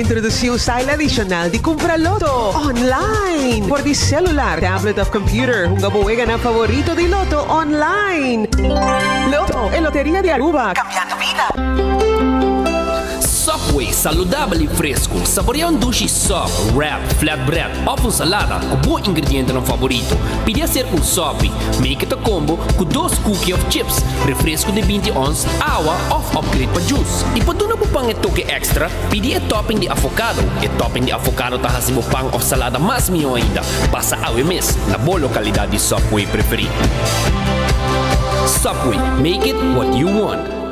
introduci un style adicional di cumpra Lotto online! For di celular, tablet of computer, hunga bo weganan favorito di Lotto online! Lotto, e loteria di Aruba, cambiando bida! Subway, saludabel y fresco. Saborea un dushi sub, wrap, flatbread of un salada cu bo ingredientenan favorito. Pidi hacer un sopi. Make it a combo cu dos cookie of chips, refresco di binti ons, awa of upgrade pa juice. Y pa duna bo pan e toke extra, pidi e topping di avocado. E topping di avocado ta haci bo pan of salada mas miho ainda. Pasa awe mes na bo localidad di Subway preferi. Subway, make it what you want.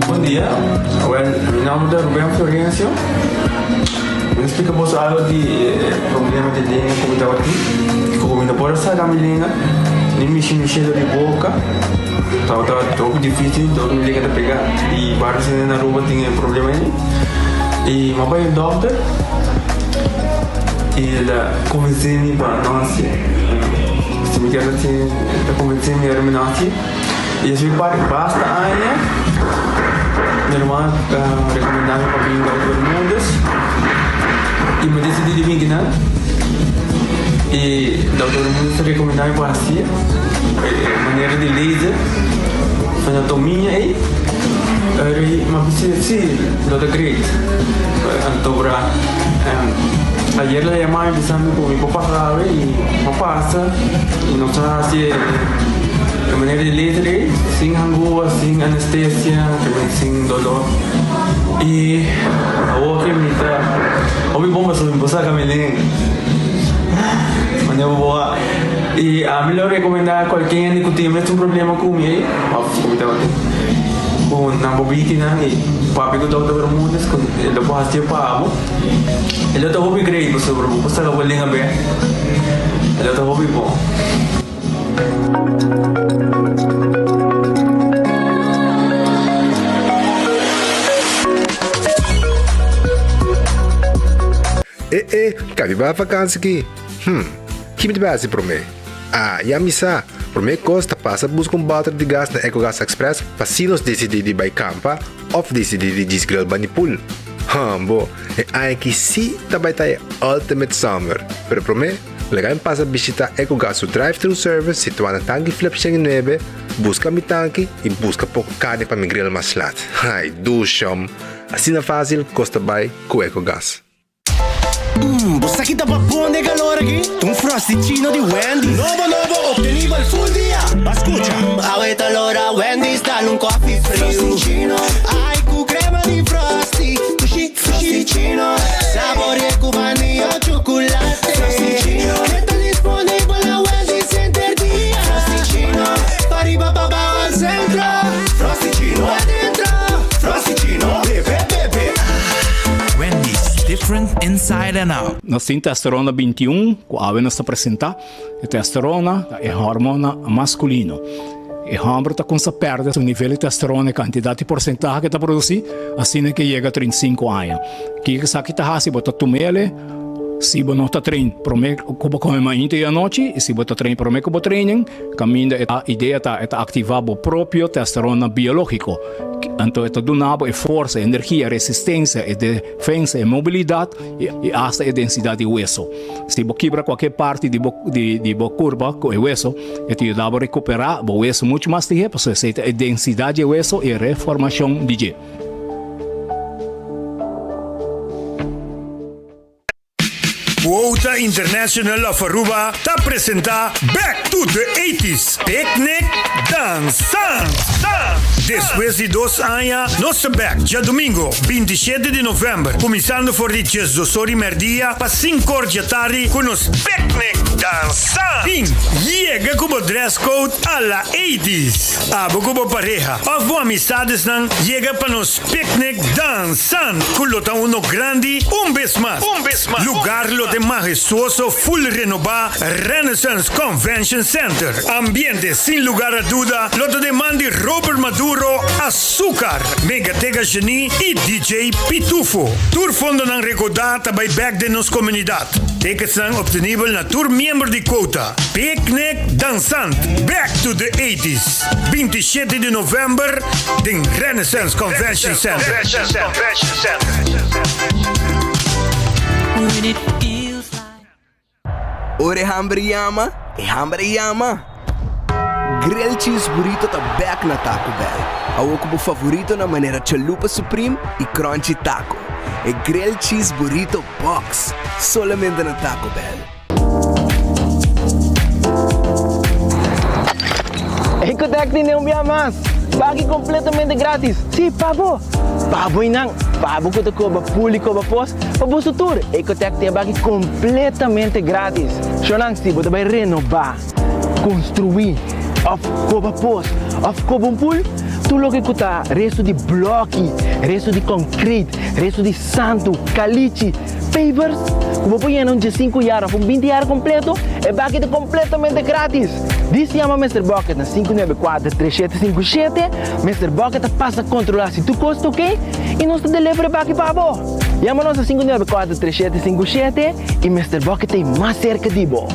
Bon dia, awel mi nomber ta Ruben Florencio. Mi ta splika boso algo di e problema di lenga ku mi tabatin. Ku mi no por a saka mi lenga, ni mishi mishi dor di boka. Tabata hopi dificil, dor mi lenga ta pega. I varios hende na Aruba tin e problema ei. I mi a bai un dokter i el a konvensé mi pa no hasié. Si mi kier hasié, el ta konvensé mi ora mi no hasié. I así pa basta aña mi ruman a rekomendá mi pa bin Dokter Bermudez i mi a disidí di bin kinan. I Dokter Bermudez a rekomendá mi pa hasié e manera di laser anatomia ei. Ora mi a bisa si lo ta great. Anto bra ayer el a yama mi bisa mi ku mi por pasa awe i mi a pasa i nos a hasi e manera di laser ei sin hangua, sin anestesia, sin dolor i awor ke mi ta hopi bon pasobra mi por saka mi lenga manera bo por wak i ami lo rekomenda kualke hende ku tin mes un problema ku mi ei òf ku mi tabatin ku nan por bini kinan i papia ku Dòkter Bermudez ku e lo por hasié pa bo e lo ta hopi great pasobra bo por saka bo lenga bèk e lo ta hopi bon. E e, ka mi bai vakansi ki? Hm, ki mi ta bai hasi promé? Ah, ya mi sa! Promé kos ta pasa buska un bòter di gas na Ecogas Express pa si nos disidí di bai kampa òf disidí di djis grill bani pool. Hòmbo, e aña aki sí ta bai ta e ultimate summer! Pero promé, laga mi pasa bishitá Ecogas su drive-thru service situá na Tanki Flip 109, buska mi tanki i buska poko karni pa mi grill mas lat. Ai, dushòm! Asina fásil kos ta bai ku Ecogas. Mmm, bo sa ki ta babon den calor aki? Ta un Frosty-chino di Wendy's. Nobo nobo, obtenibel full dia! Ba scucha! Awe ta lora Wendy's dal un coffee friu. Frosty-chino, ai cu crema di Frosty. Dushi, Frosty-chino, saborea cu vanilla o chocolate. Frosty-chino, e ta disponibel na Wendy's henter dia. Frosty-chino, pariba pabao al centro. Frosty-chino, adentro. Frosty-chino, bebe, bebe, ah. Wendy's, different inside and out. Nos tin testosterona 21 ku awe nos ta presentá. E testosterona ta e hormona maskulino. E hòmber ta kumsa pèrdè su nivel di testosterona, e kantidat i porsentahe ku e ta produsí, asina ke yega 35 aña. Kiko esaki ta hasi? Bo ta tum'el si bo no ta train promé ku bo kome mainta i anochi, i si bo ta train promé ku bo training, kaminda e idea ta e ta aktivá bo propio testosterona biológiko. Anto e ta duna bo e forsa, e energia, e resistensia, e defensa, e mobilidat i asta e densidat di weso. Si bo kibra kualke parti di bo di bo kurpa ku e weso, e ta yuda bo rekuperá bo weso muchu mas lihé pasobra esei ta e densidat di e weso i e reformashon di dje. Quota International of Aruba ta presenta Back to the Eighties Picnic Danzant! Despues di dos aña nos ta bek djadumingo 27 di november cuminsando for di diesdos or di merdia pa sinku or djatardi cu nos picnic! Dansa! Bin, yega ku bo dress code a la eighties. Abo ku bo pareha òf bo amistadesnan yega pa nos picnic dansant ku lo ta uno grandi un bes mas. Lugar lo ta e mahestuoso full renobá Renaissance Convention Center. Ambiente sin lugar a duda lo ta den man di Robert Maduro, Azúcar, Mega Tega Genie y DJ Pitufo. Tur fondonan rekoudá ta bai bek den nos komunidat. Ticketsnan obtenibel na tur miembro di Quota. Picnic Dansant Back to the Eighties, 27 di november den Renaissance Convention Center. Ora e hamber yama, e hamber a yama! Grilled Cheese Burrito ta bek na Taco Bell. Awor ku bo favoritonan manera Chalupa Supreme i Crunchy Taco. E Grilled Cheese Burrito Box! Solamente na Taco Bell. Ecotec tene un bia mas! Baki completamente gratis! Si, pa bo! Pa bo y nan! Pa bo cu ta coba pul y coba pos, Pa boso tur, Ecotec tin e baki completamente gratis. Shownan, si bo ta bay renoba, construi, of coba pos, of coba un pool, tur loke cu ta resto di bloki, resto di concrete, resto di santo, calichi, pavers, cu bo por yena un diesinku yar of un binti yar completo, e baki ta completamente gratis. Dis yama Mister Bucket na 594 3757, Mister Bucket ta pasa controla si tur cos ta ok y nos ta deliver e baki pa bo. Yama nos na 594 3757 y Mister Bucket ta ei mas cerca di bo.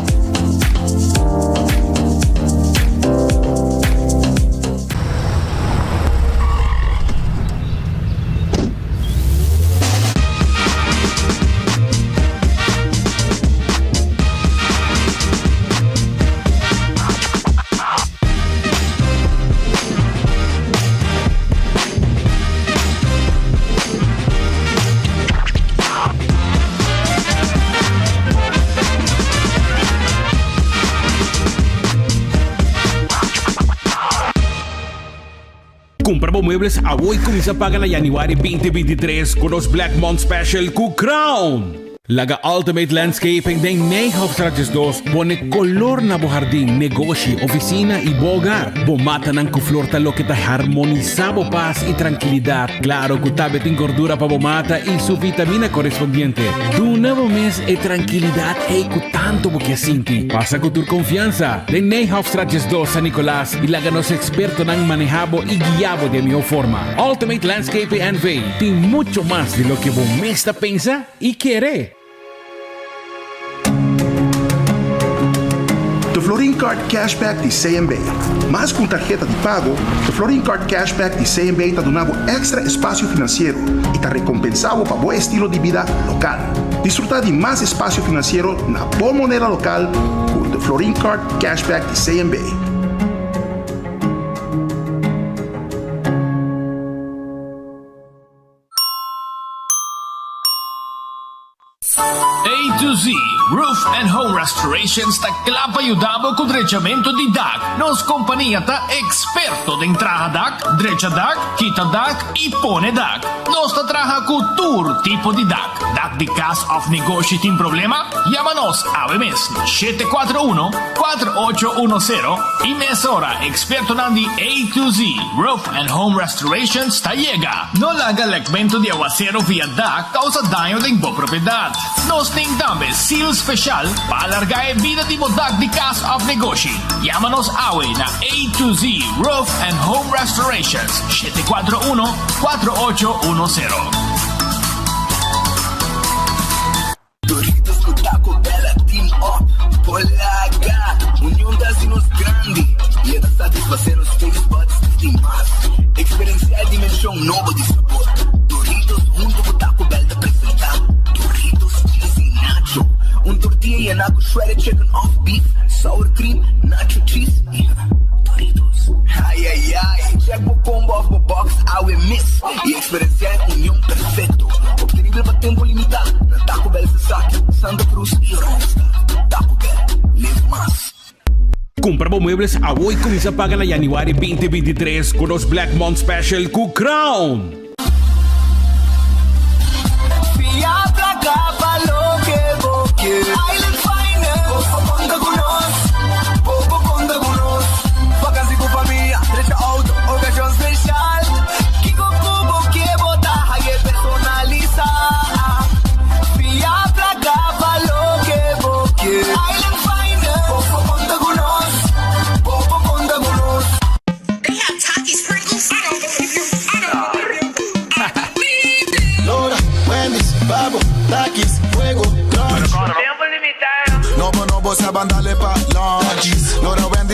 Cumpra bo muebles awo y cuminsa paga na januari 2023 cu nos Black Month Special cu Crown! Laga Ultimate Landscaping den Nijhoffstraat 12 pone color na bo hardin, negoshi, oficina y bo hogar. Bo matanan cu flor ta loke ta harmonisa bo pas y trankilidad. Claro cu tambe tin gordura pa bo mata y su vitamina correspondiente. Duna bo mes e trankilidad ey cu tanto bo ke sinti. Pasa cu tur confiansa den Nijhoffstraat 12 San Nicolas y laga nos expertonan maneha bo y guia bo di e miho forma. Ultimate Landscaping NV tin mucho mas di loke bo mes ta pensa y kere. De Florin Card Cashback di CMB. Mas ku un tarheta di pago, de Florin Card Cashback di CMB ta duna bo èkstra espasio finansiero i ta rekompensá bo pa bo estilo di bida lokal. Disfrutá di mas espasio finansiero na bo moneda lokal ku de Florin Card Cashback di CMB. A to Z Roof and Home Restorations ta kla pa yuda bo ku drechamentu di dak. Nos kompania ta eksperto den traha dak, drecha dak, kita dak i pone dak. Nos ta traha ku tur tipo di dak. Dak di kas òf negoshi tin problema? Yama nos awe mes na 741 4810 i mesora ekspertonan di A to Z Roof and Home Restorations ta yega. No laga lekmentu di awasero via dak kousa daño den bo propiedat. Nos tin tambe seal speshal pa alargá e bida di bo dak di kas òf negoshi. Yama nos awe na A to Z Roof and Home Restorations, 741 4810. Doritos cu Taco Bell a team up por laga Union ta haci nos grandi y e ta satisface nos taste buds di mas. Experiencia e dimension nobo di sabor. Doritos hunto cu Taco Bell ta presenta Doritos Cheesy Nacho, un tortilla yena cu shredded chicken of beef, sour cream, nacho cheese y Doritos. Ay ay ay, check bo combo of bo box awe mes y experiencia e union perfecto. Obtenibel pa tempo limita na Taco Bell Sasaki, Santa Cruz y Oranjestad. Taco Bell, live mas. Cumpra bo muebles awo y cuminsa paga na januari 2023 cu nos Black Month Special cu Crown! Fia placa pa loke bo kier. Island Finance.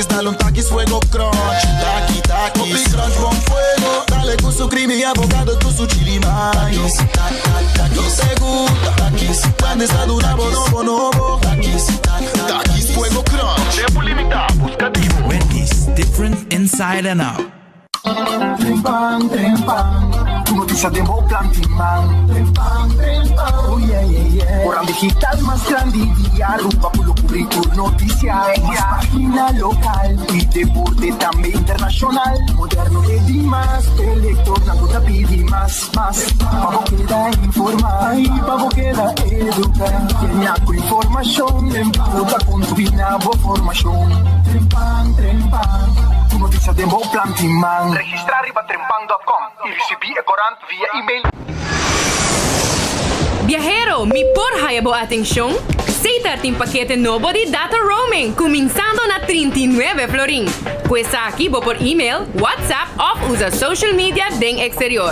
Wendy's dale un Takis Fuego Crunch. Taki, taki. Hopi crunch bon fuego. Dale cu su creamy avocado cu su chili mayo. Takis, gusta. Takis, Wendy's ta duna bo nobo nobo. Takis, Takis Fuego Crunch. Tempo limita, busca di bo. Wendy's, different inside and out. Trempan, trempan, Ku notisia den bo plan tin man. Trempan, trempan, oh yeah, yeah, yeah. Koran digital mas grandi di Aruba ku lo kubri tur notisia. Mas pagina lokal i deporte tambe internashonal. Moderno e dimas, e lektornan ku ta pidi mas, mas. Pa bo keda informa i pa bo keda eduka. Yena ku informashon, trempan lo ta kontribuí na bo formashon. Trempan, trempan, Ku notisia den bo plan tin man. Registrá riba trempan dòt kòm i risibí e korant via email. Biahero, mi por haya bo atencion? Setar tin pakete nobo di data roaming cuminsando na 39 florin. Cu esaki bo por email, WhatsApp of usa social media den exterior.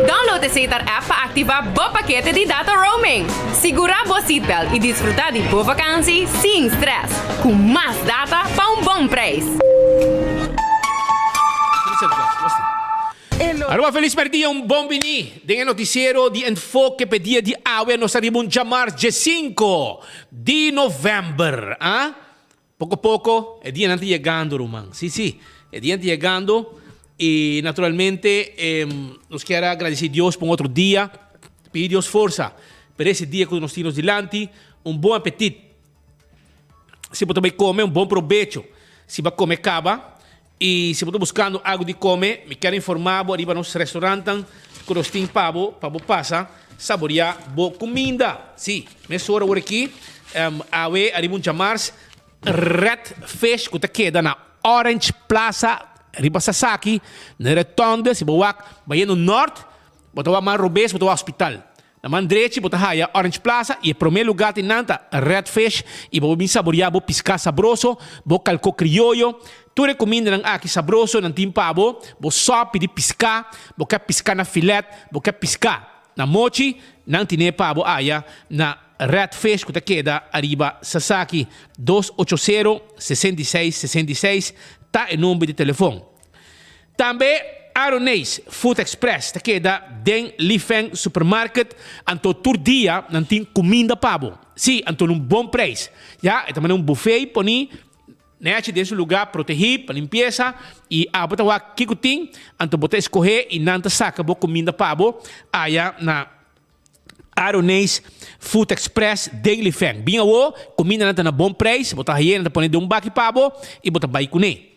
Download e Setar app pa activa bo pakete di data roaming. Sigura bo seatbelt y disfruta di bo vakantie sin stress cu mas data pa un bon prijs. Aruba Feliz Merdia, un bon bini den e noticiero di Enfoke p'e dia di awe. Nos ta riba un djamars djesinko di november. Ah? Poko poko e dianan ta yegando ruman. Si, si, e dianan ta yegando y naturalmente nos kier a gradeci Dios pa un otro dia. Pidi Dios forsa pa ese dia cu nos tin nos dilanti. Un bon apetit. Si bo ta bay come, un bon probecho. Si bo a come caba y si bo ta buscando algo di come, mi kier informa bo ariba nos restaurantan cu nos tin pa bo, pa bo pasa saborea bo cuminda. Si, mesora awor aki, awe ariba un djamars Red Fish cu ta keda na Orange Plaza riba Sasaki, na rotonde, si bo wak bayendo nort, bo ta wak man robes, bo ta wak hospital. Na man drechi bo ta haya Orange Plaza y e prome lugar tin nan ta Red Fish y bo por bin saborea bo pisca sabroso, bo calco crioyo, tur e cumindanan aki sabroso nan tin pa bo, bo sopi di pisca, bo ke pisca na filet, bo ke pisca na mochi, nan tine pa bo aya na Red Fish cu ta keda ariba Sasaki. 280 66 66 ta e number di telefon. Tambe Aroneis Food Express ta keda den Li Feng Supermarket, anto tur dia nan tin kuminda pa bo. Sí, anto na un bon preis. Ya, e ta manda un buffet poni nechi den su lugá protegí pa limpiesa i abo ta wak kiko tin, anto bo ta eskohé i nan ta saka bo kuminda pa bo aya na Aroneis Food Express den Li Feng. Bin awo, kumindanan ta na bon preis, bo ta haye, nan ta pone den un baki pa bo i bo ta bai kuné.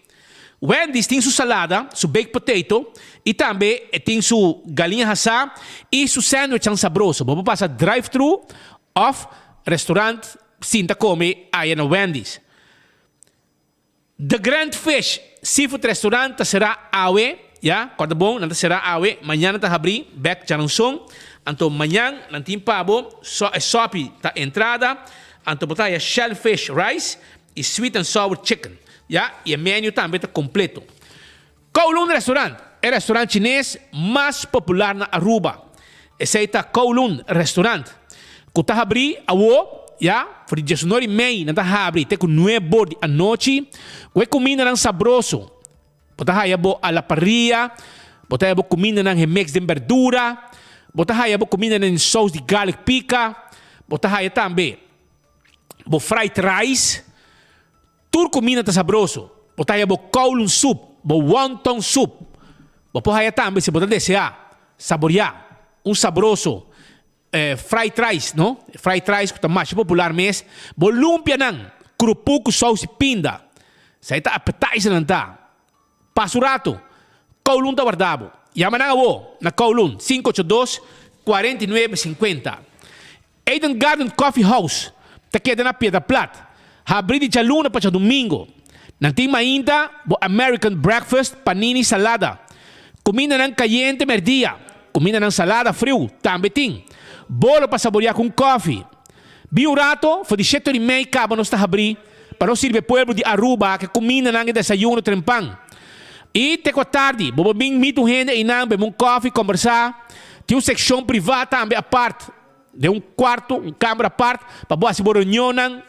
Wendy's tin su salada, su baked potato i tambe e tin su galiña hasá i su sandwichnan sabroso. Bo por pasa drive-thru òf restaurant sinta kome aya na Wendy's. The Grand Fish Seafood Restaurant ta será awe, ya, kòrda bon, nan ta será awe, mañan nan ta habrí bèk djaranson, anto mañan nan tin pa bo, so e sòpi ta entrada, anto bo ta haya shellfish rice i sweet and sour chicken, ya, i e menu tambe ta kompleto. Kowloon Restaurant, e restaurant chines mas popular na Aruba. Esei ta Kowloon Restaurant, ku ta habrí awo, ya, for di diesunor i mei nan ta habri te ku nuebor di anochi, ku e kumindanan sabroso. Bo ta haya bo a la parrilla, bo ta haya bo kumindanan gemix den berdura, bo ta haya bo kumindanan den sous di garlic pika, bo ta haya tambe bo fried rice. Tur kuminda ta sabroso. Bo ta haya bo kowloon soup, bo wonton soup. Bo por haya tambe si bo ta deseá saboriá un sabroso fried rice, no? Fried rice ku ta masha popular mes. Bo lumpianan krupu ku sous di pinda. Esei ta appetizernan ta. Pasa un rato, Kowloon ta warda bo. Yama nan awo na Kowloon, 582 49 50. Eden Garden Coffee House ta keda na Piedra Plat, habri di djaluna pa djadumingo. Nan tin mainta bo American breakfast, panini, salada. Kumindanan kayente merdia, kumindanan salada friu tambe tin. Bolo pa saboria ku un kofi. Bin un rato, for di shete ora i mei kaba nos ta habri pa nos sirbi e pueblo di Aruba ke kumindanan e desayuno trempan. I te ku atardi bo por bin meet un hende einan, bebe un kofi, kombersá. Tin un sekshon privá tambe apart. Den un cuarto, un camber apart, pa bo haci bo reunionnan.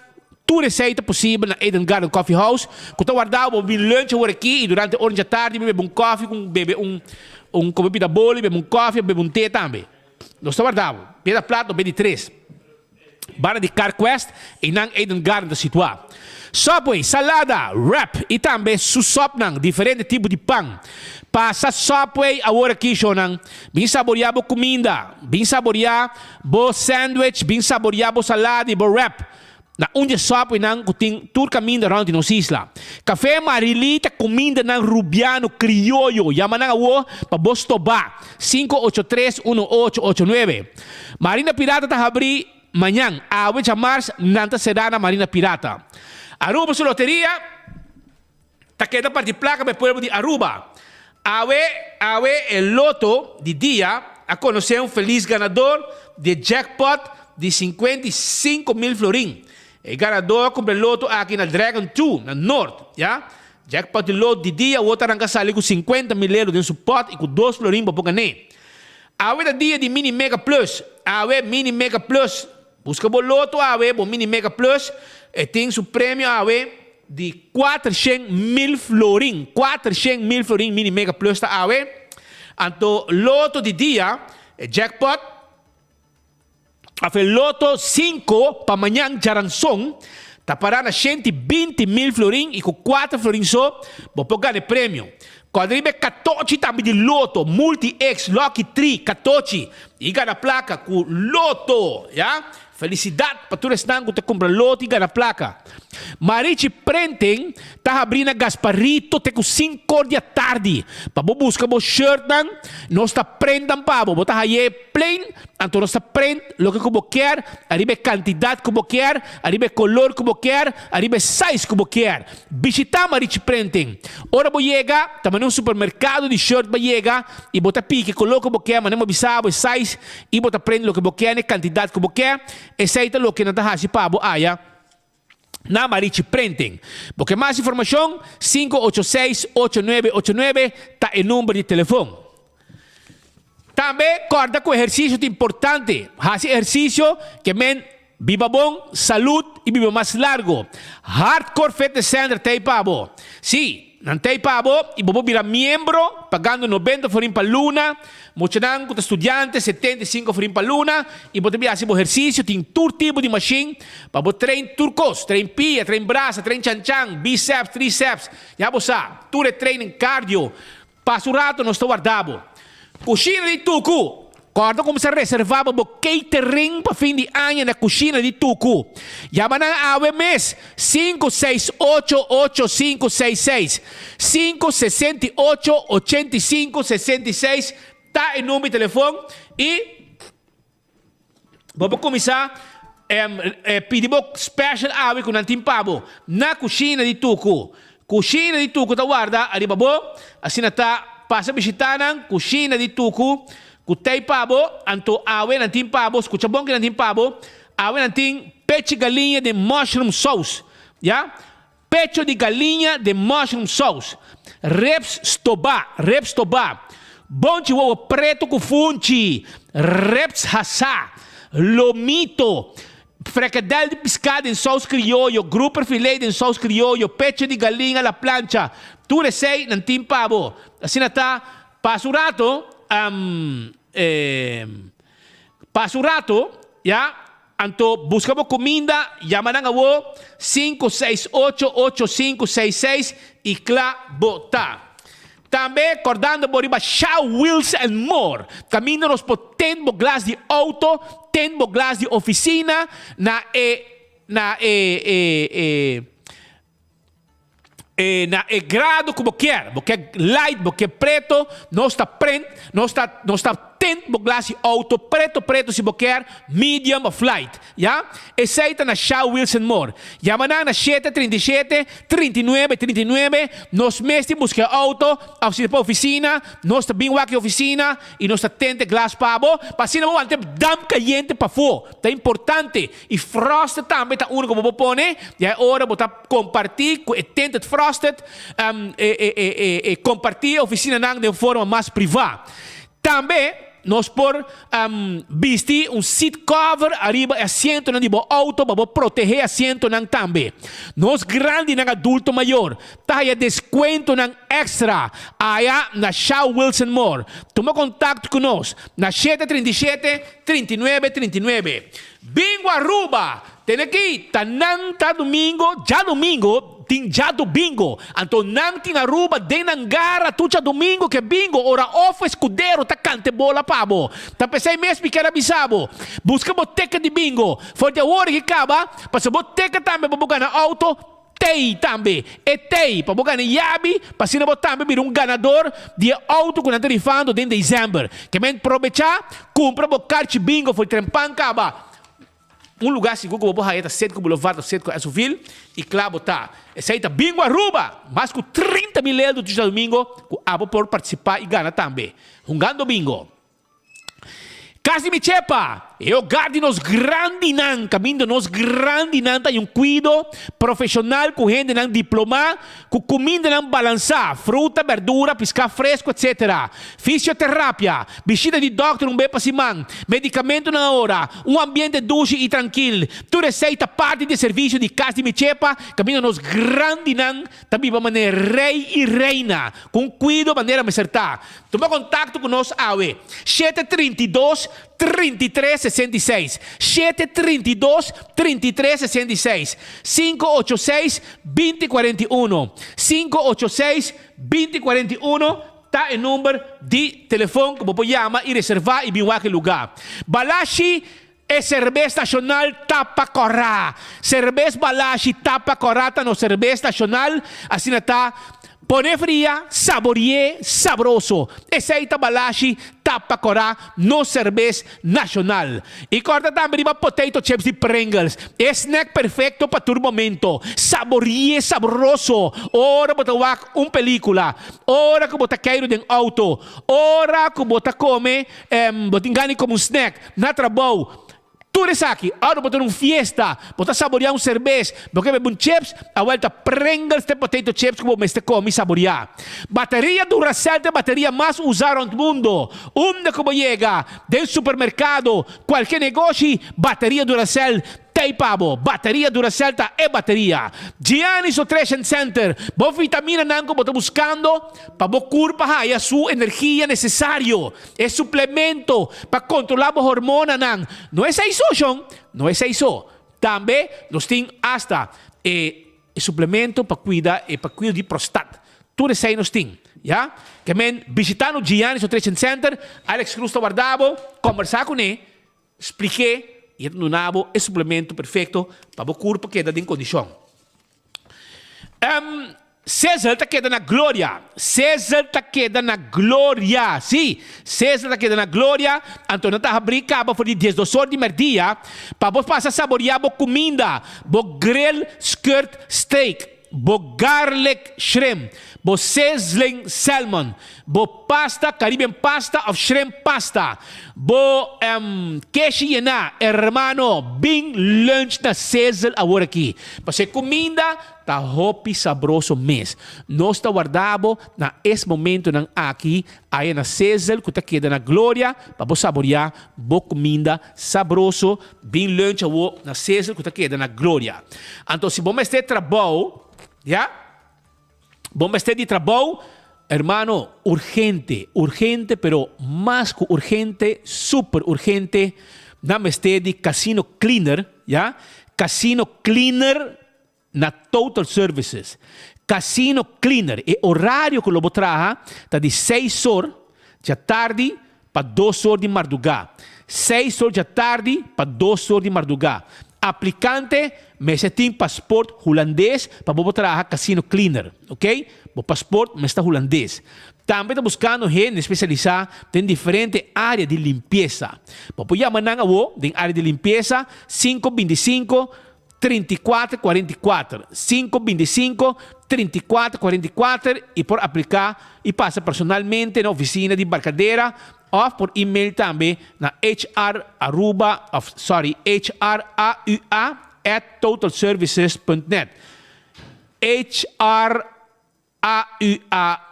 Tur esei ta posibel na Eden Garden Coffee House, ku ta warda bo bin lunch awor aki i durante ora djatardi bin bebe un kofi ku bebe un un kome pita boli, bebe un kofi of bebe un te tambe. Nos ta warda bo. Piedra Plat no be di tres. Banda di Carquest, einan Eden Garden ta situá. Subway, salada, wrap i tambe su sòpnan, diferente tipo di pan. Pasa Subway awor aki, shownan. Bin saboriá bo kuminda, bin saboriá bo sandwich, bin saboriá bo salada i bo wrap. Na un dje subwaynan ku tin tur kaminda rònt di nos isla. Kafé Marilí ta kumindanan rubiano krioyo, yama nan awo pa bo stobá, 583 1889. Marina Pirata ta habrí mañan, awe djamars nan ta será na Marina Pirata. Aruba su loteria ta keda parti plaka pa e pueblo di Aruba. Awe, awe e loto di dia a konosé un felis ganador di e jackpot di 55 mil florin. E ganador a kumpra e loto aki na Dragon 2, na Noord, ya. Jackpot di loto di dia awor ta ranka sali ku 50 mil euro den su pot i ku dos florin pa por gané. Awe ta dia di Mini Mega Plus. Awe Mini Mega Plus. Buska bo loto awe, bo Mini Mega Plus. E tin su premio awe di 400 mil florin. 400 mil florin Mini Mega Plus ta awe. Anto loto di dia, e jackpot, of e loto 5 pa mañan djaranson, ta para na 120 mil florin i ku 4 florin so, bo por gana e premio. Kòrda riba e katochi tambe di loto, Multi X, Lucky 3, katochi, i gana plaka ku loto, ya. Felisidat pa tur esnan ku ta kumpra loto i gana plaka. Marichi Printing ta habrí na Gasparito te ku 5 or di atardi. Pa bo buska bo shirtnan, nos ta print nan pa bo. Bo ta haye plain, anto nos ta print loke ku bo kier, ariba e kantidat ku bo kier, ariba e kolor ku bo kier, ariba e size ku bo kier. Bishitá Marichi Printing. Ora bo yega, ta manera un supermerkado di shirt bo yega i bo ta piki kolor ku bo kier, manera bo bisa bo e size i bo ta print loke bo kier na e kantidat ku bo kier. Esei ta loke nan ta hasi pa bo aya na Marichi Printing. Bo ke mas informashon? 586 8989 ta e number di telefon. Tambe kòrda ku ehersisio ta importante. Hasi ehersisio ke men biba bon, salud i biba mas largo. Hardcore Fitness Center ta ei pa bo. Sí, nan ta ei pa bo i bo por bira miembro pagando 90 florin pa luna. Muchanan ku ta studiante 75 florin pa luna i bo ta bin hasi bo ehersisio. Tin tur tipo di mashin pa bo train tur kos. Train pia, train brasa, train chanchan, biceps, triceps. Ya bo sa, tur e training cardio. Pasa un rato nos ta warda bo. Kushina di Tuku. Kòrda kuminsá reservá pa bo catering pa fin di aña na Kushina di Tuku. Yama nan awe mes, 5688566. 568 85 66 ta e number di telefòn i bo por kuminsá pidi bo special awe ku nan tin pa bo na Kushina di Tuku. Kushina di Tuku ta warda ariba bo, asina ta pasa bishitá nan Kushina di Tuku ku tei pa bo, anto awe nan tin pa bo, skucha bon ki nan tin pa bo, awe nan tin pechi galiña den mushroom sauce, ya, pecho di galiña den mushroom sauce, ribs stobá, ribs stobá, bonchi wowo preto ku funchi, ribs hasá, lomito, Frikadel di piská den sous krioyo, grouper filé den sous krioyo, pecho di galin a la plancha. Tur esei nan tin pa bo. Asina ta, pasa un rato, pasa un rato, ya, anto buska bo kuminda, yama nan awo, 5688566 i kla bo ta. Tambe kòrdando bo riba Shaw Wheels and More, kaminda nos por tend bo glas di outo, tend bo glas di ofisina na e na e e e e na e grado ku bo kier. Bo kier light, bo kier preto, nos ta print, nos ta nos ta tend bo glas di outo preto preto si bo kier, medium of light. Ya, esei ta na Shaw Wheels and More. Yama nan na 737 39 39. Nos mes tin buska e outo òf si ta pa ofisina, nos ta bin wak e ofisina i nos ta tente glas pa bo, pa asina bo wanta e damp kayente pafó. Ta importante. I frosted tambe ta unu ku bo por pone, ya e ora bo ta kompartí ku e tinted frosted, e kompartí e ofisinanan den forma mas privá. Tambe. nos por bisti un seat cover ariba e asientonan di bo auto pa bo protehé asientonan tambe. Nos grandinan adulto mayor ta haya descuentonan extra aya na Shaw Wilson Moore. Tuma contacto cu nos na 737 39 39. Bingo Aruba! Tene aki ta nan ta domingo, djadomingo tin djadobingo. Anto nan tin Aruba den nan gara tur djadomingo ke bingo ora of escudero ta kante bola pa bo. Ta p'esei mes mi kier a bisa bo, buska bo teken di bingo for di awor ki kaba, pasobra bo teken tambe pa bo gana auto, tei tambe e tei pa bo gana yabi pa asina bo tambe bira un ganador di e auto ku nan ta rifando den december. Ke men probecha kumpra bo karchi bingo for di trempan kaba. Un lugá sigur ku bo por haya ta Citgo Boulevard of Citgo Esso-ville i kla bo ta. Esei ta Bingo Aruba! Mas ku 30 mil eldo tur djadumingo ku abo por partisipá i gana tambe. Hungando bingo! Kas di mi chepa! E hogar di nos grandinan, kaminda nos grandinan ta haña un kuido profeshonal ku hendenan diplomá Ku kumindanan balansá, fruta, berdura, piská fresku, etc. Fisioterapia, bishita di dòkter un be pa siman, medikamentunan a ora, un ambiente dushi i trankil, tur esei ta parti di e servisio di Kas di Mi Chepa kaminda nos grandinan ta biba manera rei i reina, ku un kuido manera mester ta. Tuma kontakto ku nos awe, 732 33 66, shete 32 33 66, sinku ocho seis 20 41, sinku ocho seis 20 41 ta e number di telefon ku bo por yama i reservá i bin wak e lugá. Balashi e serbes nashonal tapa kòrá. Serbes Balashi tapa kòrá ta nos serbes nashonal, asina ta Pone fria, saborié, sabroso. Esei ta balashi tapa korá, nos serbes nashonal. I kòrda tambe riba potato chips di Pringles, e snack perfekto pa tur momento. Saborié, sabroso, ora bo ta wak un pelíkula, ora ku bo ta keiru den outo, ora ku bo ta kome, bo tin gana di kome un snack na trabou. Tur esaki, ora bo ta na un fiesta, bo ta saboreá un serbes, bo ke bebe un chips, awel ta Pringles te potato chips ku bo mester kome i saboreá. Bateria Duracell ta e bateria mas usá rònt mundo. Unda ku bo yega, den supermerkado, kualke negoshi, bateria Duracell t'ei pa bo. Bateria Duracell ta e bateria. Gianni's Nutrition Center, bo vitaminanan ku bo ta buskando pa bo kurpa haya su energia nesesario. E suplemento pa kontrolá bo hormonanan no esei so, shon, no esei so. Tambe nos tin asta e suplemento pa kuida e pa kuida di prostat. Tur esei nos tin, ya. Ke men bishitá no Giannis Nutrition Center, Alex Cruz ta warda bo, kombersá kuné, splik'é i e ta duna bo e suplemento perfekto pa bo kurpa keda den kondishon. Cesar ta keda na gloria. Cesar ta keda na gloria. Sí, Cesar ta keda na gloria. Anto nan ta habrí kaba for di diesdos or di mèrdia pa bo pasa saboriá bo kuminda, bo grill skirt steak, bo garlic shrimp, bo sizzling salmon, bo pasta, Caribbean pasta of shrimp pasta, bo keshi yená. Hermano, bin lunch na Sizzle awor aki. Pasobra e kuminda Ta hopi sabroso mes. Nos ta warda bo na es momentonan aki aya na Sizzle ku ta keda na Gloria pa bo saboreá bo kuminda sabroso. Bin lunch awo na Sizzle ku ta keda na Gloria. Anto si bo mester trabou, ya, bo mester di trabou, hermano, urgente, urgente pero mas ku urgente, super urgente, nan mester di casino cleaner, ya, casino cleaner. Na Total Services, Casino Cleaner, e orario ku lo bo traha ta di seis or djatardi pa dos or di mardugá. Seis or djatardi pa dos or di mardugá. Aplikante mester tin pasport hulandes pa bo por traha Casino Cleaner, ok? Bo pasport mester ta hulandes. Tambe ta buskando hende spesialisá den diferente área di limpiesa. Bo por yama nan awo den área di limpiesa 525 34 44, 5 25 34 44 y por aplica y pasa personalmente na oficina di Barcadera of por email tambe na hr aruba of sorry hraua at totalservices punt net hraua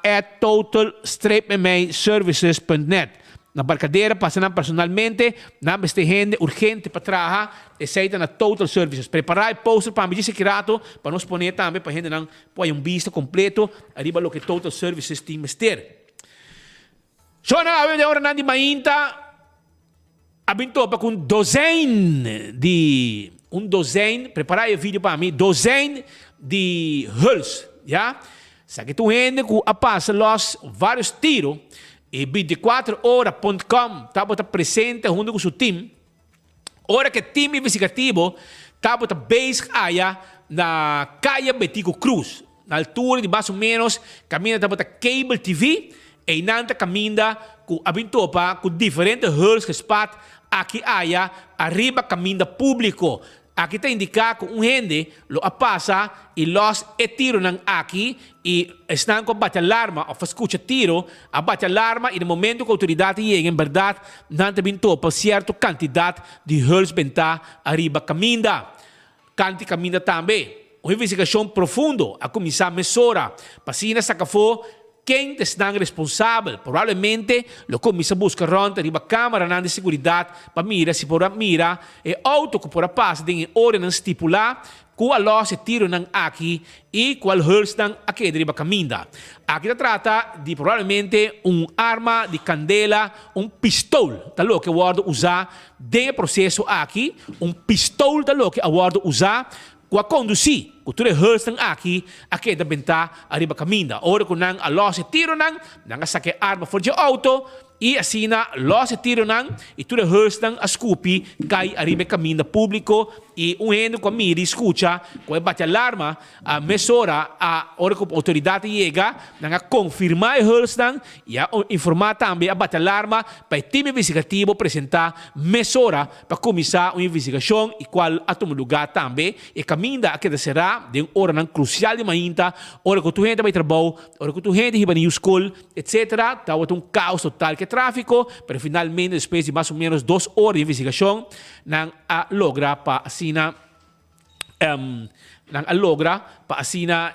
at total streep met mij services punt net. Na Barcadera pasa nan personalmente, nan mester hende urgente pa traha, esey ta na Total Services. Prepara e poster pa mi djis aki rato pa nos pone tambe pa hendenan por haya un bista completo ariba loke Total Services tin mester. Shona awe den oranan di mainta a bin topa ku un dozijn di un dozijn, prepara e video pa mi, dozijn di huls, ya. Esaki ta un hende ku a pasa los varios tiro i binticuatro ora punt com tabata presente hunto ku su team. Ora ku e team investigativo tabata bezig aya na Kaya Betico Cruz, na altura di mas o menos kaminda tabata Cable TV, einan ta kaminda ku a bin topa ku diferente huls gespat aki aya ariba kaminda públiko. Aki ta indiká ku un hende lo a pasa i lòs e tironan aki i esnan ku a bati alarma òf a skucha tiro a bati alarma i na momentu ku outoridat a yega en bèrdat nan ta bin topa sierto kantidat di huls bentá ariba kaminda. Kanti kaminda tambe. Un investigashon profundo a kuminsá mesora pa asina saka afó Ken ta esnan responsabel? Probablemente lo cuminsa busca rond riba camaranan di seguridad pa mira si por a mira e auto cu por a pasa den e orenan stipula cu a los e tironan aki y cual hulsnan a keda riba caminda. Aki ta trata di probablemente un arma di candela, un pistol ta loke a wordo usa den e proceso aki, un pistol ta loke a wordo usa Ku a kondusí ku tur e hùrsnan aki a keda bentá ariba kaminda. Ora ku nan a lòs e tironan, nan a saka e arma for dje outo i asina lòs e tironan i tur e hùrsnan a skupi kai ariba e kaminda públiko i un hende ku a mira i skucha ku e bati alarma a mesora a ora ku outoridat a yega nan a konfirmá e hùrsnan i a informá tambe a bati alarma pa e tim investigativo presentá mesora Pa kuminsá un investigashon i kual a tuma lugá tambe, e kaminda a keda será den oranan krusial di mainta, ora ku tur hende a bai trabou, ora ku tur hende hiba na yu skol, etc. Tabata un kaos total ku e tráfiko, pero finalmente despues di mas o ménos dos ora di investigashon, nan a logra pa asina nan a logra pa asina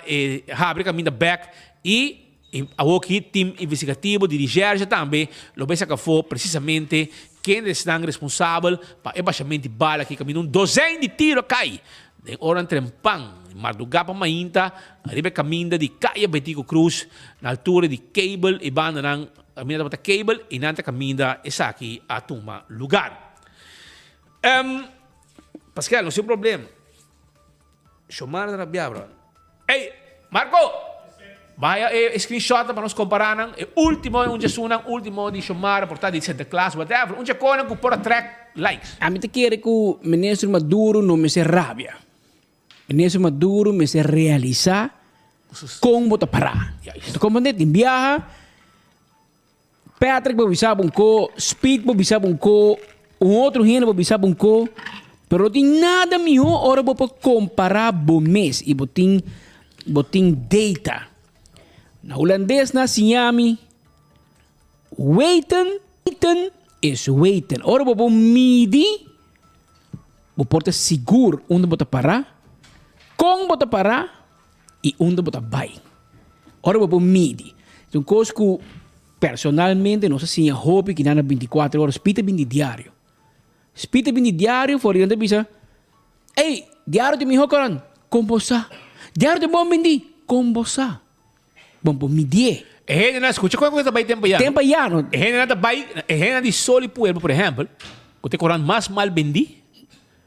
habri kaminda bèk i Awoki team investigativo di Recherche tambe lo bay saca afo precisamente kende esnan responsabel pa e bashament di bala aki caminda un dozijn di tiro a cay den oranan trempan di marduga pa mainta riba e caminda di Calle Betico Cruz na altura di Cable e bandanan caminda tabata Cable y nan ta caminda esaki a tuma lugar. Pascal no sin problema. Shomar ta rabia bro. Ey Marco! Baya e screenshot pa nos compara nan. E ultimo e un djesunnan ultimo di Shomar por ta di Sinterklaas whatever. Un djeconan cu por attract likes. Ami ta kere ku Minister Maduro no mester rabia. Minister Maduro mester realisa kon bo ta para. Ta komprende? Tin biaha Patrick bo bisa bo un ko, Speed bo bisa bo un ko, un otro hende bo bisa bo un ko, pero no tin nada mihó ora bo por kompará bo mes i bo tin bo tin data. Na hulandes nan a siña mi, weten is weten. Ora bo por midi, bo por ta sigur unda bo ta pará, kon bo ta pará i unda bo ta bai. Ora bo por midi. Ta un kos ku personalmente nos a siña hopi kinan na bintikuater ora. Speed ta bini di diario. Speed ta bini di diario for di nan ta bisa, Ey, diario ta mihó koran. Kon bo sa? Diario ta bon bindi. Kon bo sa? Bon por midié. E hendenan, skucha kon ku ta bai tempu ayá. Tempu ayá no. E hendenan ta bai, e hendenan di Sol y Pueblo, por ehèmpel, ku ta e koran mas mal bendí.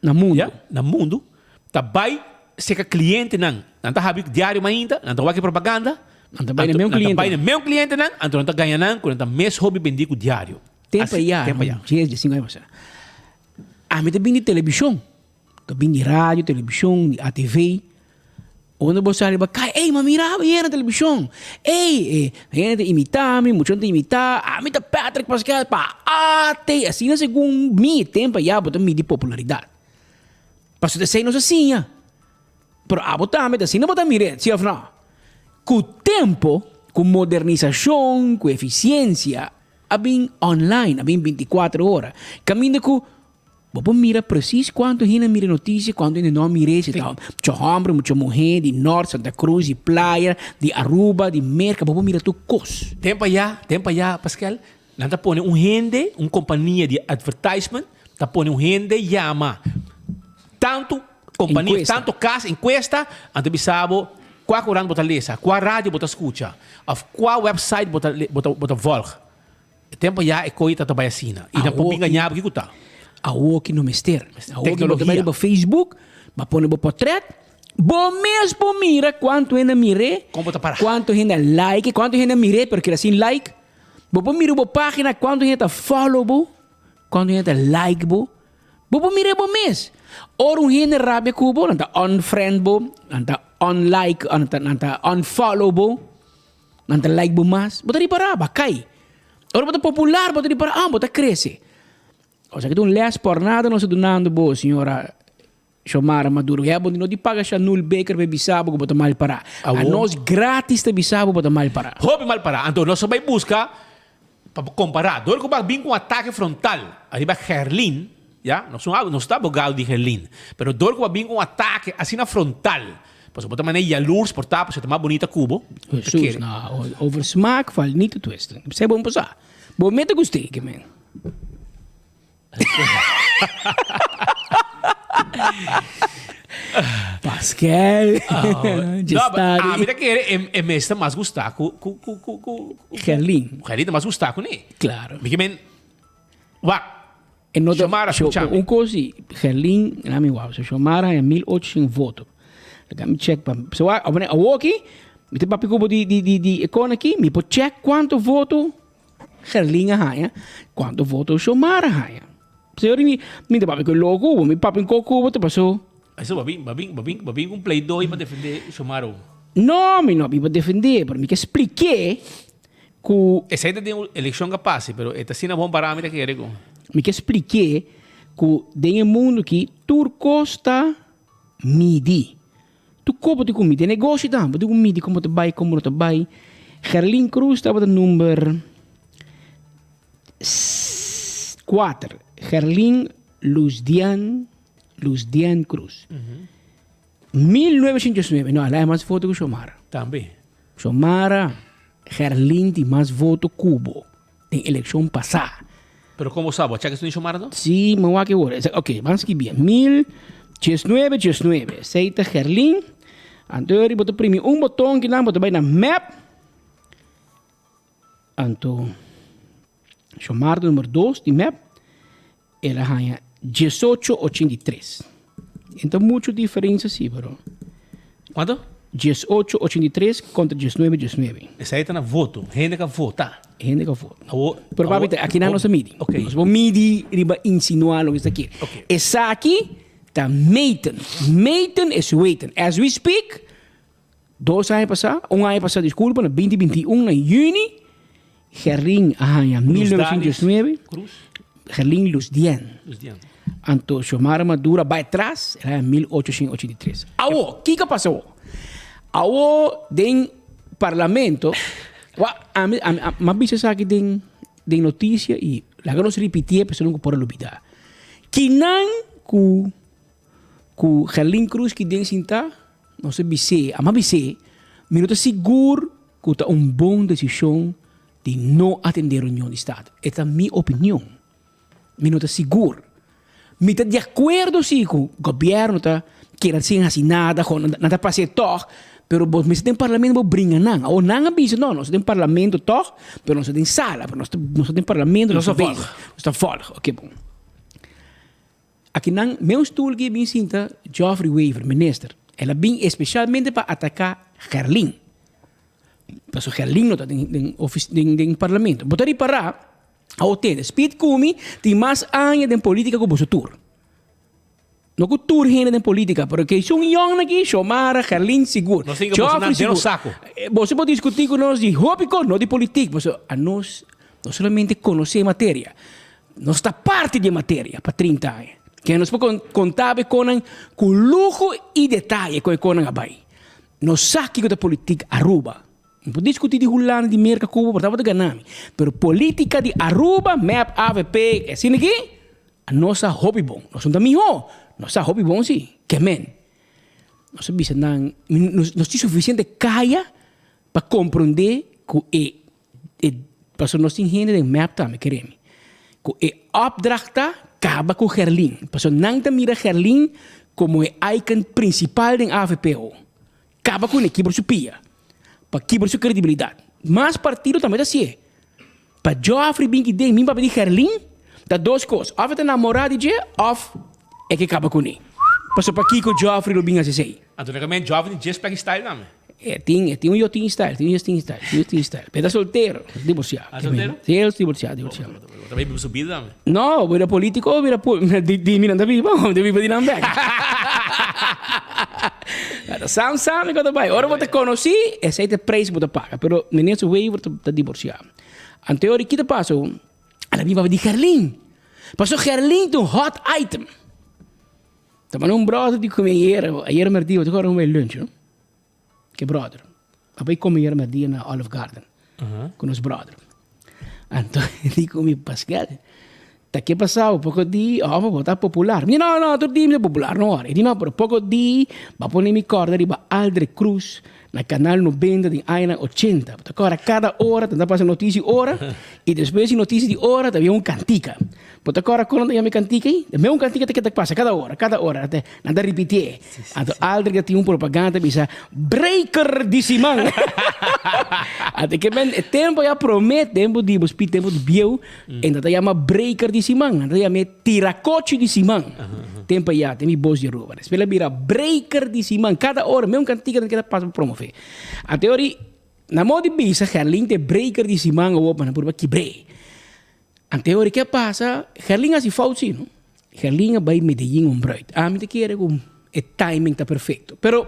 Na mundu. Ya, na mundu. Ta bai seka klientenan. Nan ta habri diario mainta, nan ta wak e propaganda. Nan ta bai na meun klientenan. Nan ta bai na meun klientenan, anto nan ta gaña nan ku nan ta mes hopi bendí ku diario. Tempu ayá, Tempu ayá. Dies, diesinko aña pasá. Ami ta bin di telebishon. Ta bin di radio, telebishon, di ATV. Unda bo sa riba kai, ey, m'a mira bo ayer na telebishon. Ey, e hende ta imitá mi, muchanan ta imitá, ami ta Patrick Pascal pa AT. Asina segun mi tempu ayá bo ta midi popularidat. Pasobra esei nos a siña. Pero abo tambe ta asina bo ta mir'é, si òf no? Ku tempu, ku modernisashon, ku efisiensia, a bin online, a bin bintikuater ora. Kaminda ku Bo por mira precies cuanto hende a mira noticia, cuanto hende no a mira si ta mucho homber, mucho muher, di Noord, Santa Cruz, di Playa, di Aruba, di Merca, bo por mira tur cos. Tempo allá, tempo allá, Pascal. Nan ta pone un hende, un kompania di advertisement ta pone un hende yama tantu kompania, Enkuesta. tantu kas, enkuesta, anto bisa bo kua korant bo ta lesa, kua radio bo ta skucha, òf kua website bo ta bo ta bo ta vòlg. E tempo ya e koe ta ta bai asina. I nan por bin gaña bo kiko ta. Awoki no mester. Awoki bo ta bai riba Facebook, bo a pone bo portret, bo mes por mira kuantu hende a mir'é, kuantu hende a like, kuantu hende a mir'é pero keda sin like. Bo por mira bo pagina kuantu hende ta follow bo, kuantu hende ta like bo. Bo por mir'é bo mes. Ora un hende rabia ku bo, nan ta unfriend bo, nan ta unlike, nan ta unfollow bo. Nan ta like bo mas. Bo ta ripará, bo a kai. Ora bo ta popular, bo ta ripará, ah, bo ta krese. Osea ki ta un les por nada nos ta dunando bo, señora Xiomara Maduro. Ya bo no di paga Shanul Baker pa e bisa bo ku bo ta mal pará. Awor. Anos gratis ta bisa bo bo ta mal pará. Hopi mal pará. Anto nos a bai buska pa kompará. Dor ku bo a bin ku un atake frontal ariba Gerlin, ya, nos no nos ta abogado di Gerlin, pero dor ku bo a bin ku un atake asina frontal Pasobra bo ta manera yalurs por ta pasobra ta mas bunita ku bo. Jesús, no, over smaak valt niet te twisten. Esei bon por sa. Bo mete ku steke, men. Pascal. No, ami ta kere e mes ta mas gusta ku ku ku ku ku Gerlin. Gerlin ta mas gusta ku ne. Claro. Mi ke men wak. E no ta Xiomara, scuchami. Un cos di Gerlin, laat mi wou, so Xiomara haña 1800 voto. Laat mi check pa, so wa, awoki, mi ta papia cu bo di, di, di, di e con aki, mi por check cuanto voto Gerlin a haña, cuanto voto Xiomara haña. Señor, mi, mi ta papia cu e loco cu bo, mi papia un coco cu bo, ta paso. Eso, bo bin, bo bin, bo bin, bo bin cu un pleidooi pa defende Xiomara. No, mi no bin pa defende, pero mi ke spliké Ku. Esei ta den un elekshon ka pasi, pero e ta asina bon para mi ta kere ku. Mi ke splik'é ku den e mundu aki tur kos ta midi. Tur kos bo tin ku midi. E negoshi tambe bo tin ku midi kon bo ta bai, kon bo no ta bai. Gerlin Cruz tabata number kuater. Gerlin Luzdian, Luzdian Cruz. 1909, no, ala e mas voto ku Xiomara. Tambe. Xiomara, Gerlin tin mas voto ku bo den elekshon pasá. Pero kon bo sa? Bo a chèk esun di Xiomara no? Sí, mi wak e wor. Ok, ban skibi. 1019, diesnuebe. Esei ta Gerlin. Anto bo ta primi un boton kinan, bo ta bai na map. Anto Xiomara ta number dos di map. El a haña diesocho ochenta i tres. E ta mucho diferencia si, pero. Cuanto? Diesocho ochenta i tres contra diesnuebe diesnuebe. Esei ta na voto. Hende ka vota. Hende ka vota. Awo, Pero papi, awo, aki nan nos ta midi. Ok. Nos por midi riba insinua loke ta kier. Ok. Esaki ta meten. Meten is weten. As we speak, dos aña pasá, un aña pasá, disculpa, na binti binti i un, na yüni, Gerlin a haña 1919. Cruz. Gerlin Luzdian. Luzdian. Anto Xiomara Maduro a bai tras, el a haña 1883. Awo, kiko a pasa awo? Awo den parlamento, wa, ami, ami, mi a bisa esaki den, den noticia y laga nos ripitié pasobra nan ku por a lubida. Kinan ku, ku Gerlin Cruz ki den sinta, nos a bis'é, ami a bis'é, mi no ta sigur Ku ta un bon desishon di no atendé reunion di Staten. E ta mi opinion. Mi no ta sigur. Mi ta di akuerdo si ku gobièrnu ta keda sin hasi nada, nan ta pas'é tòg, pero bo mester den parlamento bo bringa nan. Awor nan a bisa no, nos ta den parlamento tòg, pero nos ta den sala, pero nos ta nos ta den parlamento, nos ta bezig. Nos ta vòlg. Oke bon. Akinan meu stoel ki bin sinta Geoffrey Wever, minister. El a bin especialmente pa ataca Gerlin. Pasobra Gerlin no ta den den office den den parlamento. Bo ta ripara, awo tende, Speed Kumi tin mas aña den politica ku boso tur. No ku tur hende den politica, pero ke esun yòn aki, Xiomara, Gerlin sigur. Nos tin ke boso nan den nos saco. Boso por discuti ku nos di hopi kos, no di politic, pasobra anos no solamente conoce e materia, Nos ta parti di e materia pa trinta aña. Ke nos por konta bo e konan ku luho i detaye kon e konan a bai. Nos sa kiko ta politik Aruba. No por diskuti di Hulanda, di Merka, Cuba, por tabata gana mi. Pero politika di Aruba, mep, avp, asina aki, nos sa hopi bon. Nos no ta mihó, nos sa hopi bon si. Ke men? Nos a bisa nan, nos tin sufisiente kaya pa komprondé ku e. E. Pasobra nos tin hende den mep tambe, kere mi, ku e opdracht ta kaba ku Gerlin. Pasobra nan ta mira Gerlin komo e icon prinsipal den avp. Kaba kuné, kibra su pia, pa kibra su kredibilidat. Mas partido tambe ta hasié. Pa Geoffrey bin ki den min papia di Gerlin, ta dos kos, òf e ta namorá di dje òf e ke kaba kuné. Pasobra pakiko Geoffrey lo bin hasi esei? Anto na kamen Geoffrey tin djes plaki style tambe. E tin, e tin un yotin style, tin un yotin style, tin un yotin style. Pero e ta soltero, e ta divorciá. Ah, soltero? Sí, el ta divorciá, divorciá. Bo ta biba su bida tambe? No, bo bira politico o bira pu, di, di mi nan ta biba, mi ta biba di nan bek. Ta sam sam mi ku ta bai. Ora bo ta konosí, esei ta e prijs ku bo ta paga. Pero minister Wever ta, ta divorciá. Anto e ora ki ta pasa? El a bin papia di Gerlin. Pasobra Gerlin ta un hot item. Ta manda un brother di ku mi ayera, ayera merdia, bo ta kòrda un bai lunch, no? Ke brother. A bai kome ayera merdia na Olive Garden ku nos brother. Anto e di ku mi, Pascal, ta ke pasao? Poko di òf bo ta popular? Mi di, no, no, tur dia mi ta popular, no wòri. E di, no, pero poko di bo a pone mi kòrda riba Aldrich Cruz na Canal 90 den añanan ochenta. Bo ta kòrda kada ora ta pasa notisia di ora i despues di notisia di ora ta bin un kantika. Bo ta kòrda kon nan ta yama e kantika ei? E mesun kantika ta keda pasa kada ora, kada ora. Nan ta ripitié. Anto Aldrich ta tin un propaganda ta bisa, Breaker di siman! Anto ke men e tempu ya promé, tempu di bo spi, tempu di bieu, e nan ta yama breaker di siman. Nan ta yam'é tirakochi di siman. Tempu ya, den mi bos di Aruba. Despues el a bira breaker di siman. Kada ora, mesun kantika nan keda pasa pa promové. Anto e ora ei, na modo di bisa, Gerlin ta e breaker di siman awor pa nan purba kibr'é. Ante ora ke a pasa, Gerlin a hasi fout si no. Gerlin a bai Medellin un bruid. Ami ta kere ku e timing ta perfecto. Pero,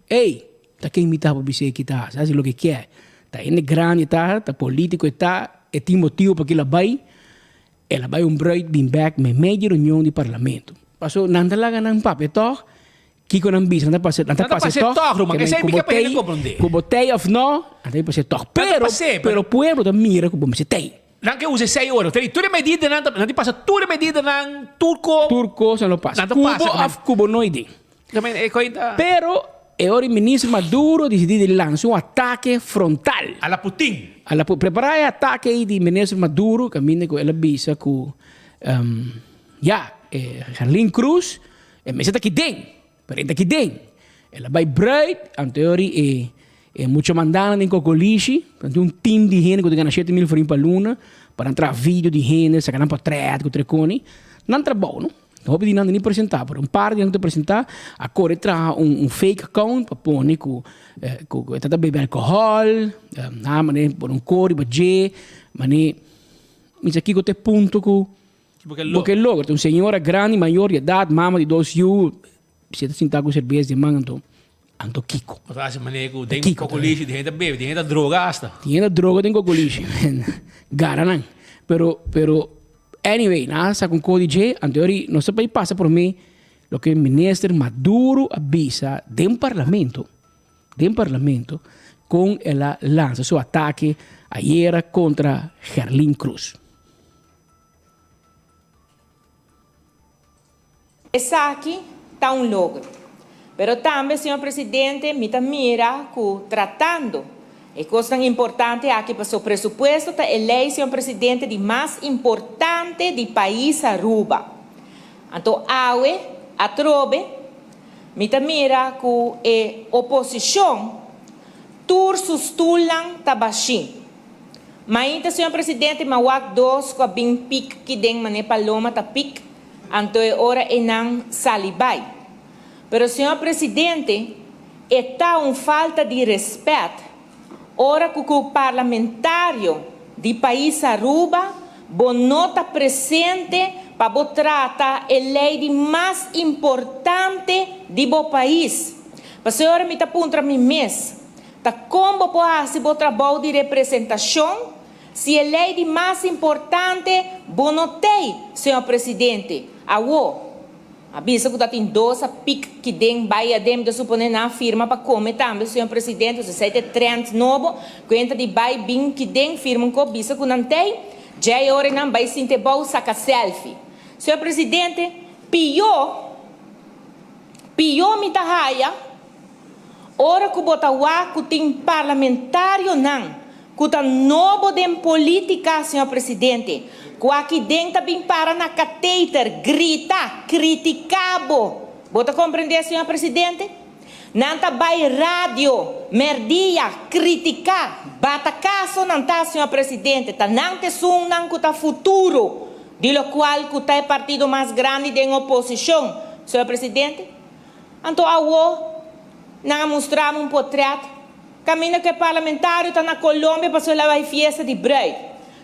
ey, ta ken mi ta pa bis'é ki ta hasi? Hasi loke e kier. Ta hende grandi e ta, ta politico e ta, e tin motibo pa kila bai. El a bai un bruid bin bek meimei di reunion di parlamento. Paso nan ta laga nan papia tog, Kiko nan bisa, nan ta pasa, nan ta Nan ta pasa pasa tog. tog, ruman. Ke Esei men mi ku ke bo pa hende tei, komprondé. ku bo tei of no, nan ta pasa tog. Nan ta Pero, pas'é, pero pero pueblo ta mira ku bo mester tei. Nan ke usa esei ora. Tei tur e medidanan ta, nan tin pasa tur e medidanan, tur ko. Tur kos nan lo pasa. Nan ta Ku pasa, bo ke men of ku bo no i den. Ke men e koi ta. Pero e ora e minister Maduro disidí di lansa un atake frontal. A la Putin. A la Pu-, Prepará e atake ei di minister Maduro kaminda ku el a bisa ku, ya, e Gerlin Cruz E mester ta kiden, pero e ta kiden. El a bai bruid, anto e ori e e mucha mandana den Cocolishi, anto un team di hende ku ta gana 7000 florin pa luna, pa nan traha video di hende, saka nan portret ku trekoni. Nan trabou, no? Hopi di nan ta ni presenta, pero un par di nan ku ta presenta a kore traha un un fake account pa pone ku ku e ta ta bebe alcohol, nan mane pone un kor riba dje, mane mi sa kiko ta e punto ku Bo ke Bo ke logra. Ta un señora grandi, mayor di edat, mama di dos yu, si e ta sinta ku serbes den man anto, anto kiko? Bo ta hasi manera ku den Kiko ta kokolishi tin hende ta bebe, tin hende ta droga asta. Tin hende ta droga den kokolishi. Gara nan. Pero, pero, anyway, nan a saka un kos di dje, anto yori nos ta bai pasa promé loke minister Maduro a bisa den parlamento. Den parlamento kon el a lansa su atake ayera kontra Gerlin Cruz. Esaki ta un logro. Pero tambe, señor presidente, mi ta mira cu tratando e cosnan importante aki paso presupuesto ta e ley, señor presidente, di mas importante di pais Aruba. Anto awe, atrobe, mi ta mira cu e oposicion tur su stoelnan ta bashi. Mainta señor presidente ma wak dos cu a bin pik ki den mane paloma ta pik anto e ora e nan sali bay. Pero señor presidente e ta un falta di respet ora cu cu parlamentario di pais Aruba bo no ta presente pa bo trata e ley di mas importante di bo pais. Pasobra mi ta puntra mi mes Ta kon bo por hasi bo trabou di representashon si e lei di mas importante bo no tei, señor presidente? Awo, a bisa ku ta tin dos a pik ki den bai aden, mi ta supone nan a firma pa kome tambe, señor presidente, osea esei ta e trend nobo, ku hende ta di bai bin ki den firma un kop bisa ku nan tei, djei ora nan bai sinti e bou saka selfie. Señor presidente, pió, pió mi ta haya. Ora ku bo ta wak ku tin parlamentarionan ku ta nobo den politica, señor Presidente, ku aki den ta bin para na kateter, grita, critica bo. Bo ta comprende, señor Presidente? Nan ta bai radio, merdia, critica, bata caso nan ta, señor Presidente, ta nan t'esunnan ku ta futuro di locual ku ta e partido mas grandi den oposicion, señor Presidente. Anto awo nan a mustra mi un potret caminda cu e parlamentario ta na Colombia pasobra el a bay fiesta di bruid.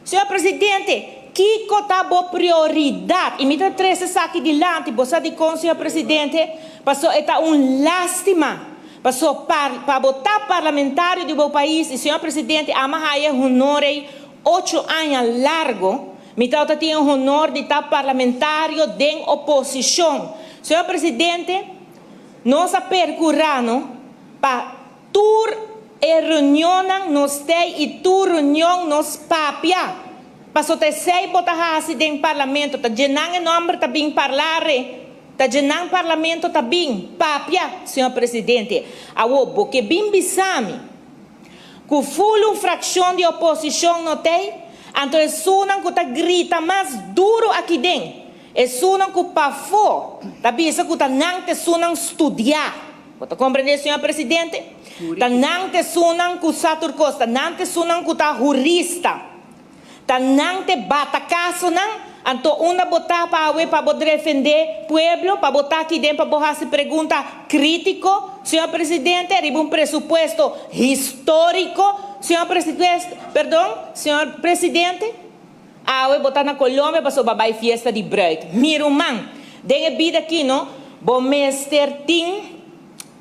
Señor Presidente, kico ta bo prioridad? Y mi ta trece esaki dilanti, bo sa dicon, señor Presidente? Pasobra e ta un lastima, pasobra par pa bo ta parlamentario di bo pais y señor Presidente ama haya e honor ey ocho aña largo, Mi tabata tin e honor di ta parlamentario den oposicion. Señor Presidente, nos a percura no pa tur e reunionnan nos tey y tur reunion nos papia. Paso ta esey bo ta haci den Parlamento, ta djenan e nomber ta bin parlare, ta djenan Parlamento ta bin papia, Señor Presidente. Awo bo ke bin bisa mi Ku ful un frakshon di oposishon no t'ei, anto esunnan ku ta grita mas duru aki den, esunnan ku pafó ta bisa ku ta nan t'esunnan studiá. Bo ta komprendé, señor presidente? Ta nan t'esunnan ku sa tur kos, ta nan t'esunnan ku ta hurista. Ta nan te bata kasonan, anto unda bo ta pa awe pa bo drefendé pueblo, pa bo ta aki den pa bo hasi pregunta krítiko, señor presidente, riba un presupuesto históriko, señor presupuesto, perdon, señor presidente? Awe bo ta na Colombia pasobra bo a bai fiesta di bruid. Mi ruman, den e bida aki no, bo mester tin.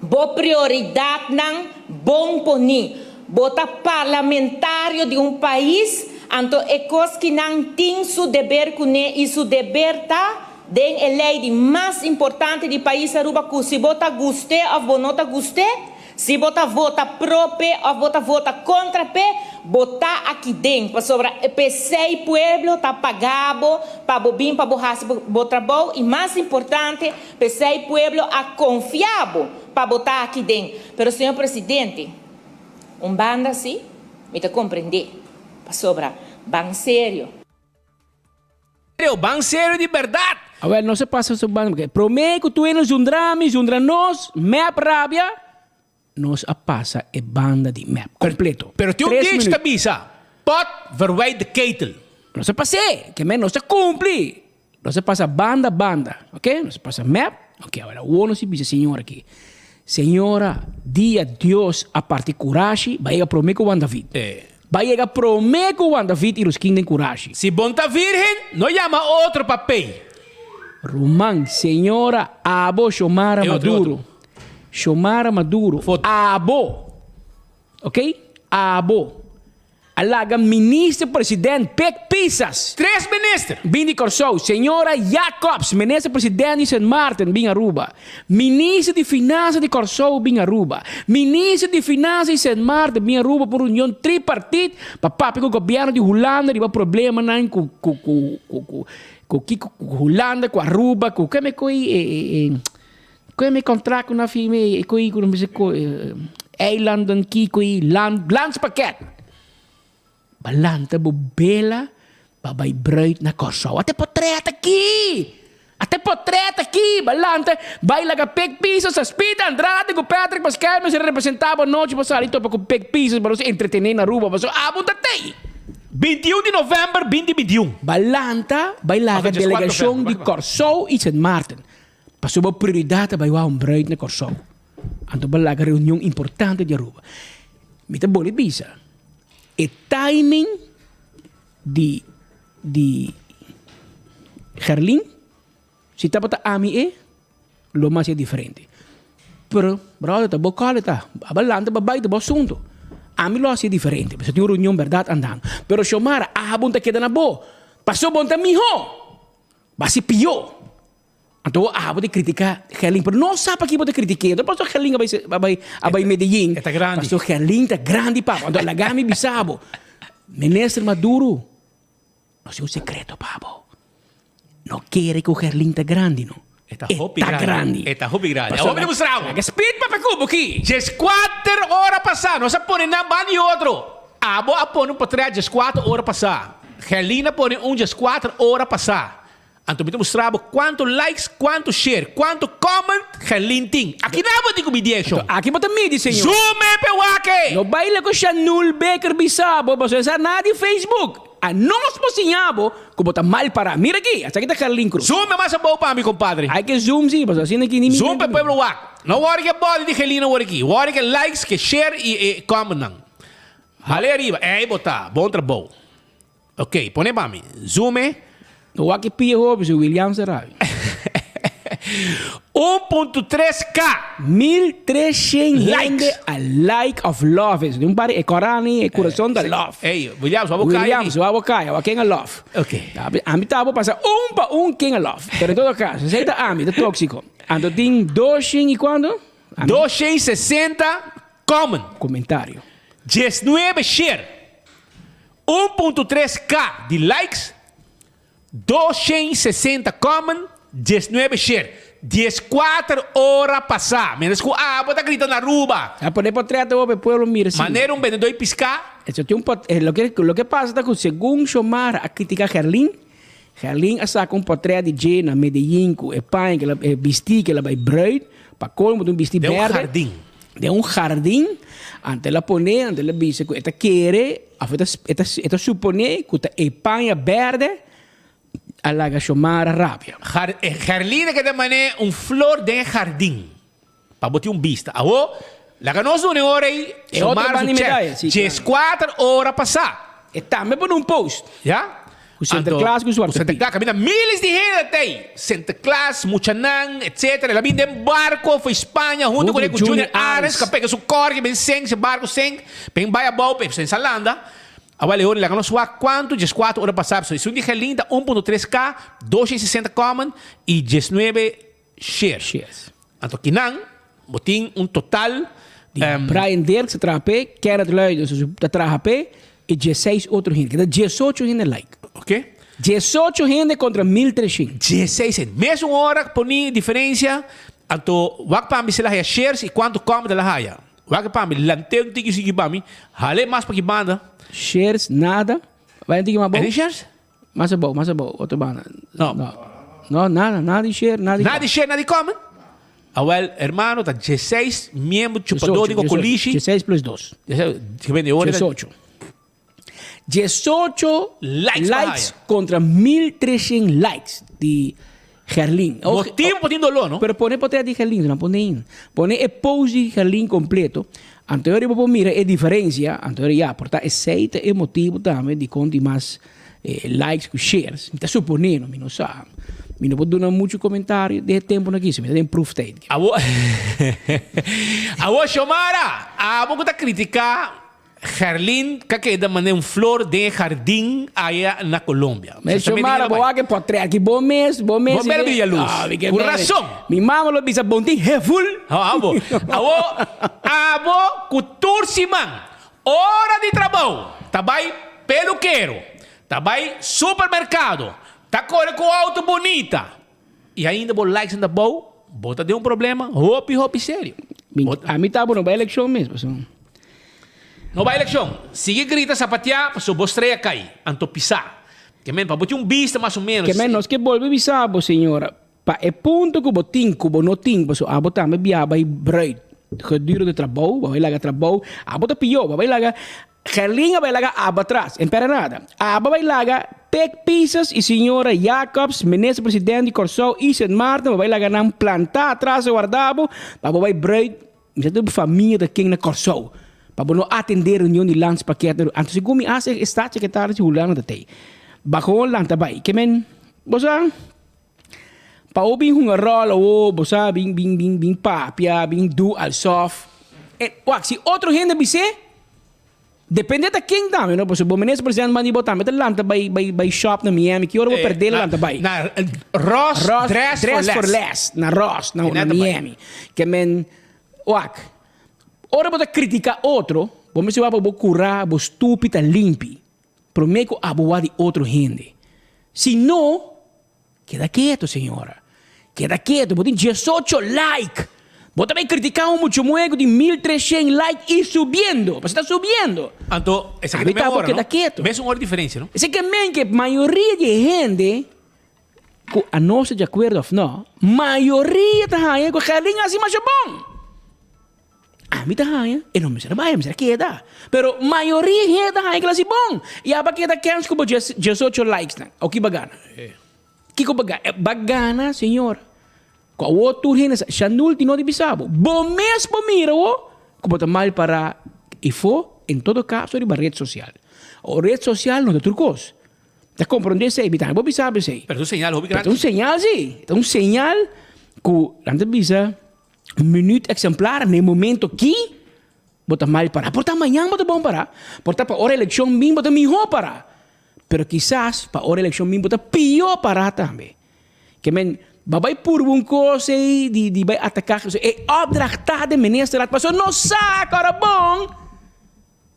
Bo prioridadnan bon poni. Bo ta parlamentario di un pais, anto e cos ki nan tin su deber cune y su deber ta den e ley di mas importante di pais Aruba cu si bo ta guste of bo no ta guste, si bo ta vota pro p'e of bo ta vota contra p'e, bo ta aki den pasobra p'esey pueblo ta paga bo pa bo bin pa bo haci bo trabou y mas importante P'esei pueblo a konfia bo pa bo ta aki den. Pero señor presidente, un banda si mi ta komprendé, pasobra ban serio. Serio, ban serio di bèrdat. Awel, no se pasa su banda, porque promé ku tur hende zundra mi, zundra nos, mep rabia, nos a pasa e banda di mep kompleto. Pero tin un Tres dicho ta minuut. bisa, Pot verwijt de ketel. Nos a pas'é, ke men nos ta kumpli. Nos a pasa banda banda, ok? Nos a pasa mep, ok, awor awor nos a bisa señora aki, Señora, dia Dios a parti kurashi, bai yega promé ku Juan David. Bai yega promé ku Juan David i Ruskin den kurashi. Si bon ta virgen, no yama otro pa pei. Ruman, señora, abo Xiomara E otro, e Maduro. otro. Xiomara Maduro, abo, ok? Abo. A laga Minister President Pik Pisas. Tres minister. Bin di Kòrsou, Señora Jacobs, Minister President di Sint Maarten, bin Aruba. Minister di Finansa di Kòrsou bin Aruba. Minister di Finansa di Sint Maarten bin Aruba pa un reunion tripartit pa papia ku gobièrnu di Hulanda riba problemanan ku ku ku ku ku kiko ku Hulanda ku Aruba ku keme ku e e Kue mi contract ku na firme e koi ku no bisa ku eilanden ki koi land landspakket. Balanta bo bela pa bai bruid na Kòrsou. Ate potret aki! Ate potret aki! Balanta bai laga pek piso sa Speed Andrade ku Patrick Pascal mester representa bo anochi pa sali topa ku pek piso pa nos entretene na Aruba pasobra abo ta tei. 21 di november binti 21. Balanta bai laga delegashon di Kòrsou i Sint Maarten. Pasobra bo prioridat ta bai wou un bruid na Kòrsou. Anto bo laga reunion importante di Aruba. Mi ta boli bisa, e timing di di Gerlin, si tabata ami e, lo mas e diferente. Pero, brother, ta bo kòle ta. Aba lanta bo bai ta bo asunto. Ami lo hasi diferente, pasobra tin un reunion bèrdat andando. Pero Xiomara, abo no ta keda na bo. Pasobra bo no ta mihó. Basi pió. Anto abo ta critica Gerlin, pero no sa paki bo ta critiqué. No paso Gerlin a bai a bai a bai Medellin. E ta grandi. Paso Gerlin ta grandi papa. Anto laga mi bisa bo. Minister Maduro, nos tin un secreto pa bo. No kere ku Gerlin ta grandi no. E ta hopi grandi. E ta hopi grandi. Paso Awor mi ta mustra bo. Laga speed papia ku bo ki. Djeskuater ora pasá nos a pone nan banda di otro. Abo a pone un potret djeskuater ora pasá. Gerlina a pone un djeskuater ora pasá. Anto mi ta mustra bo kuantu likes, kuantu share, kuantu comment Gerlin tin. Aki nan bo tin ku midi e shon. Anto aki bo ta midi, señor. Zoom e pe wak e! No baila ku Shanul Baker bisa bo pasobra esa na di Facebook. A nos por siña bo ku bo ta mal pará. Mira aki, esaki ta Gerlin Cruz. Zoom e mas abou pa mi, kompadre. Hay ke zoom si, pasobra asina aki ni mi. Zoom pa e pueblo wak. No wòri ke body di Gerlin awor aki. Wòri ke likes, ke share i e comment nan. Hale ariba. Ey bo ta. Bon trabou. Ok, pone pa mi. Zoom e. No wak e pia hopi, su Williams ta rabi. 1.3 k. 1300 hende a like of love es. Un par e korani, e kurason ta love. Ey, Williams, wak bo kaya. Williams, wak bo kaya, wak ken a love. Ok. Ami ta bo pasa un pa un ken a love. Pero en todo caso, esei ta ami, ta tóxico. Anto tin 200 y cuanto? 260 comment. Comentario. 19 share. 1.3 k di likes, 260 comment, 19 share. 14 ora pasá, mientras ku abo ta grita na Aruba. A pone potret awo pa e pueblo mira si. Manera un bendedó di piská. Eso tin un pot, loke loke pasa ta ku segun Xiomara a kritika Gerlin, Gerlin a saka un potret di dje na Medellin ku e paña ku el a e bistí ku el a bai bruid, pa kolmo ta un bistí Den un berde. hardin. Den un hardin, anto el a pone, anto el a bisa ku e ta kere Of e ta, e ta, e ta suponé ku ta e paña bèrdè a laga Xiomara rabia. Jar, e Gerlina ke ta man'é un flor den e jardin, pa bo tin un bista. Awó, laga nos duna e ora ei, E otro Xiomara banda su di chèk. medaya, sí, claro. Dieskuater ora pasá. E tambe pone un post. Ya? Ku Sinterklaas ku Zwarte Piet. Ku Sinterklaas, kaminda miles di hende ta ei. Sinterklaas, muchanan, etcetera. El a bin den barko for Spaña huntu ku Junior Arends, ku a pega su kòrki ben senk, su barko senk, ben bai abou, pe sensa landa. Awor e ora laga nos wak kuantu dieskuater ora pasá. So esun di Gerlin ta 1.3 k, 260 comment i 19 share. Shares. Anto kinan bo tin un total Di Brian Dirks ta traha p'e, Kenneth Luijenders ta traha p'e i diesseis otro hende. Keda diesocho hende like. Ok. Diesocho hende kontra 1300. Diesseis hende. Mesun ora poni diferensia, anto wak pa mi si el a haya shares i kuantu comment el a haya. Wak pa mi, lant'é un tiki sigui pa mi, hal'é mas pa ki banda. Shares nada. Bai un tiki mas abou. Any shares? Mas abou, mas abou, otro banda. No. No, no nada, nada di share, nada di Nada di share, nada di comment. Awel, hermano, ta dieseis miembro chupador di cocolishi. Dieseis plus dos. Diesocho. Diesocho Likes pa likes haya. contra 1300 likes di Gerlin. Motivo pa tin dolor, no? Pero pone potret di Gerlin, no pone ainda. Pone e post di Gerlin completo. Anto ora bo por mira e diferencia, anto ora ya, por ta esey ta e motibo tambe di con tin mas likes cu shares. Mi ta supone, no, mi no sa. Mi no por duna mucho comentario den e temponan aki, si mi ta den proeftijd. Awo, awo Xiomara, abo cu ta critica Gerlin ka keda mane un flor den e jardin aya na Colombia. Me Xiomara, bo wak e potret aki bo mes, bo mes. Bo mera bria luz. Ah, mi ke Ku mere. rason. Mi mama lo bisa bon tin heful. Ha, abo. Awo, abo ku tur siman, ora di trabou, ta bai pelukero, ta bai supermerkado, ta kore ku outo bunita, i ainda bo likes nan ta bou, bo ta den un problema hopi hopi serio. Mi, ami ta bo no bai elekshon mes, pasobra. No bai elekshon. Sigui grita sapateá pasobra bo strea kai, anto pisá. Ke men pa bo tin un bista mas o ménos. Ke men nos ke bolbe bisa bo, señora, pa e punto ku bo tin ku bo no tin, pasobra abo tambe biaha bai bruid gedurende trabou, bo bai laga trabou, abo ta pió, bo bai laga Gerlin a bai laga abo atras, en perde nada. Abo a bai laga Pek Pisas y señora Jacobs, minister president di Kòrsou y Sint Maarten, bo bai laga nan plantá atras a warda bo, pa bo bai bruid, mi sa tur bo famia ta ken na Kòrsou, pa bo no atendé reunion di landspakket. Anto segun mi hasi e staatssecretaris di Hulanda ta tei. Bajo lanta bai. Ke men, bo sa, pa bo bin hunga ròl awo, bo sa, bin bin bin bin papia, bin do alsof. En, wak, si otro hende bis'é, Depende ta ken tambe no, pasobra bo minister president manda bo tambe ta lanta bai bai bai shop na Miami ki ora bo perde lo lanta bai. Na Ross Dress for Dress for Less. Less na Ross na na Miami. Ke men wak ora bo ta critica otro bo mester wak pa bo cura bo stupi ta limpi prome cu abo wak di otro hende si no Keda ketu, señora. Keda ketu. Bo tin diesocho like. Bo ta bay critica un mucho muhe cu tin 1300 like y subiendo, pasobra ta subiendo. Anto, esaki Ami ta ta ora, keda no? keto. Mes un ora diferencia, no? Esaki ke men ke mayoria di e hende cu a nos ta di acuerdo of no, mayoria ta haya cu Gerlin a haci masha bon. Ami ta haña, e no mester a bai, e mester a keda. Pero mayoria hende ta haña ku el hasi bon. I aba keda kens ku bo diesocho likes nan. Oki bo a gana? Kiko bo a gana? Bo a gana, señor, ku awor tur hende sa, Shanul tin no di bisa bo. Bo mes por mira awor ku bo ta mal pará ifó, en todo kaso riba ret sosial. Awor ret sosial no ta tur kos. Ta komprondé esei, mi tambe por bisa bo esei. Pero ta un señal hopi Pero grandi. ta un señal si. Ta un señal ku nan ta bisa. Minuut exemplar na e momento ki bo ta mal pará. Por ta mañan bo ta bon pará. Por ta pa ora elekshon bin bo ta mihó pará. Pero kisas pa ora elekshon bin bo ta pió pará tambe. Ke men, bo a bai purba un kos ei di di bai ataká e opdracht ta den ministerraad pasobra no sa kòrda bon.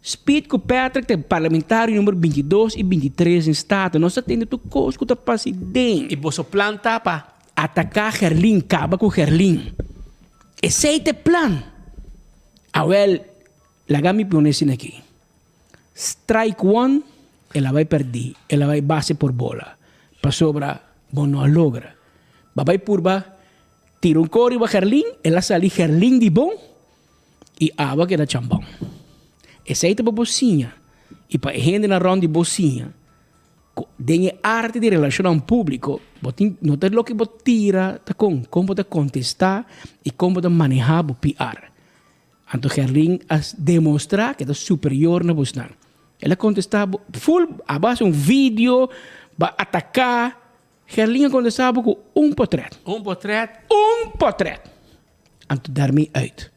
Speed ku Patrick ta e parlamentario number 22 i 23 den Staten. Nos ta tende tur kos ku ta pasa ei den. I boso plan ta pa. Ataká Gerlin, kaba ku Gerlin. Esei ta e plan. Awel, laga mi pone asina aki. Strike one, el a bai pèrdí, el a bai base por bola. Pasobra bo no a logra. Bo a bai purba tira un kor riba Gerlin, el a sali Gerlin di bon. I awa keda chambon. Esei ta pa bo siña i pa e hendenan rònt di bo siña ku den e arte di relashonnan públiko bo tin no ta loke bo tira ta kon, kon bo ta kontestá i kon bo ta manehá bo PR. Anto Gerlin a demostrá ku e ta superior na bosnan. El a kontestá bo ful a base un video bo a ataká. Gerlin a kontestá bo ku un potrèt. Un potrèt? Un potrèt! Anto daarmee uit.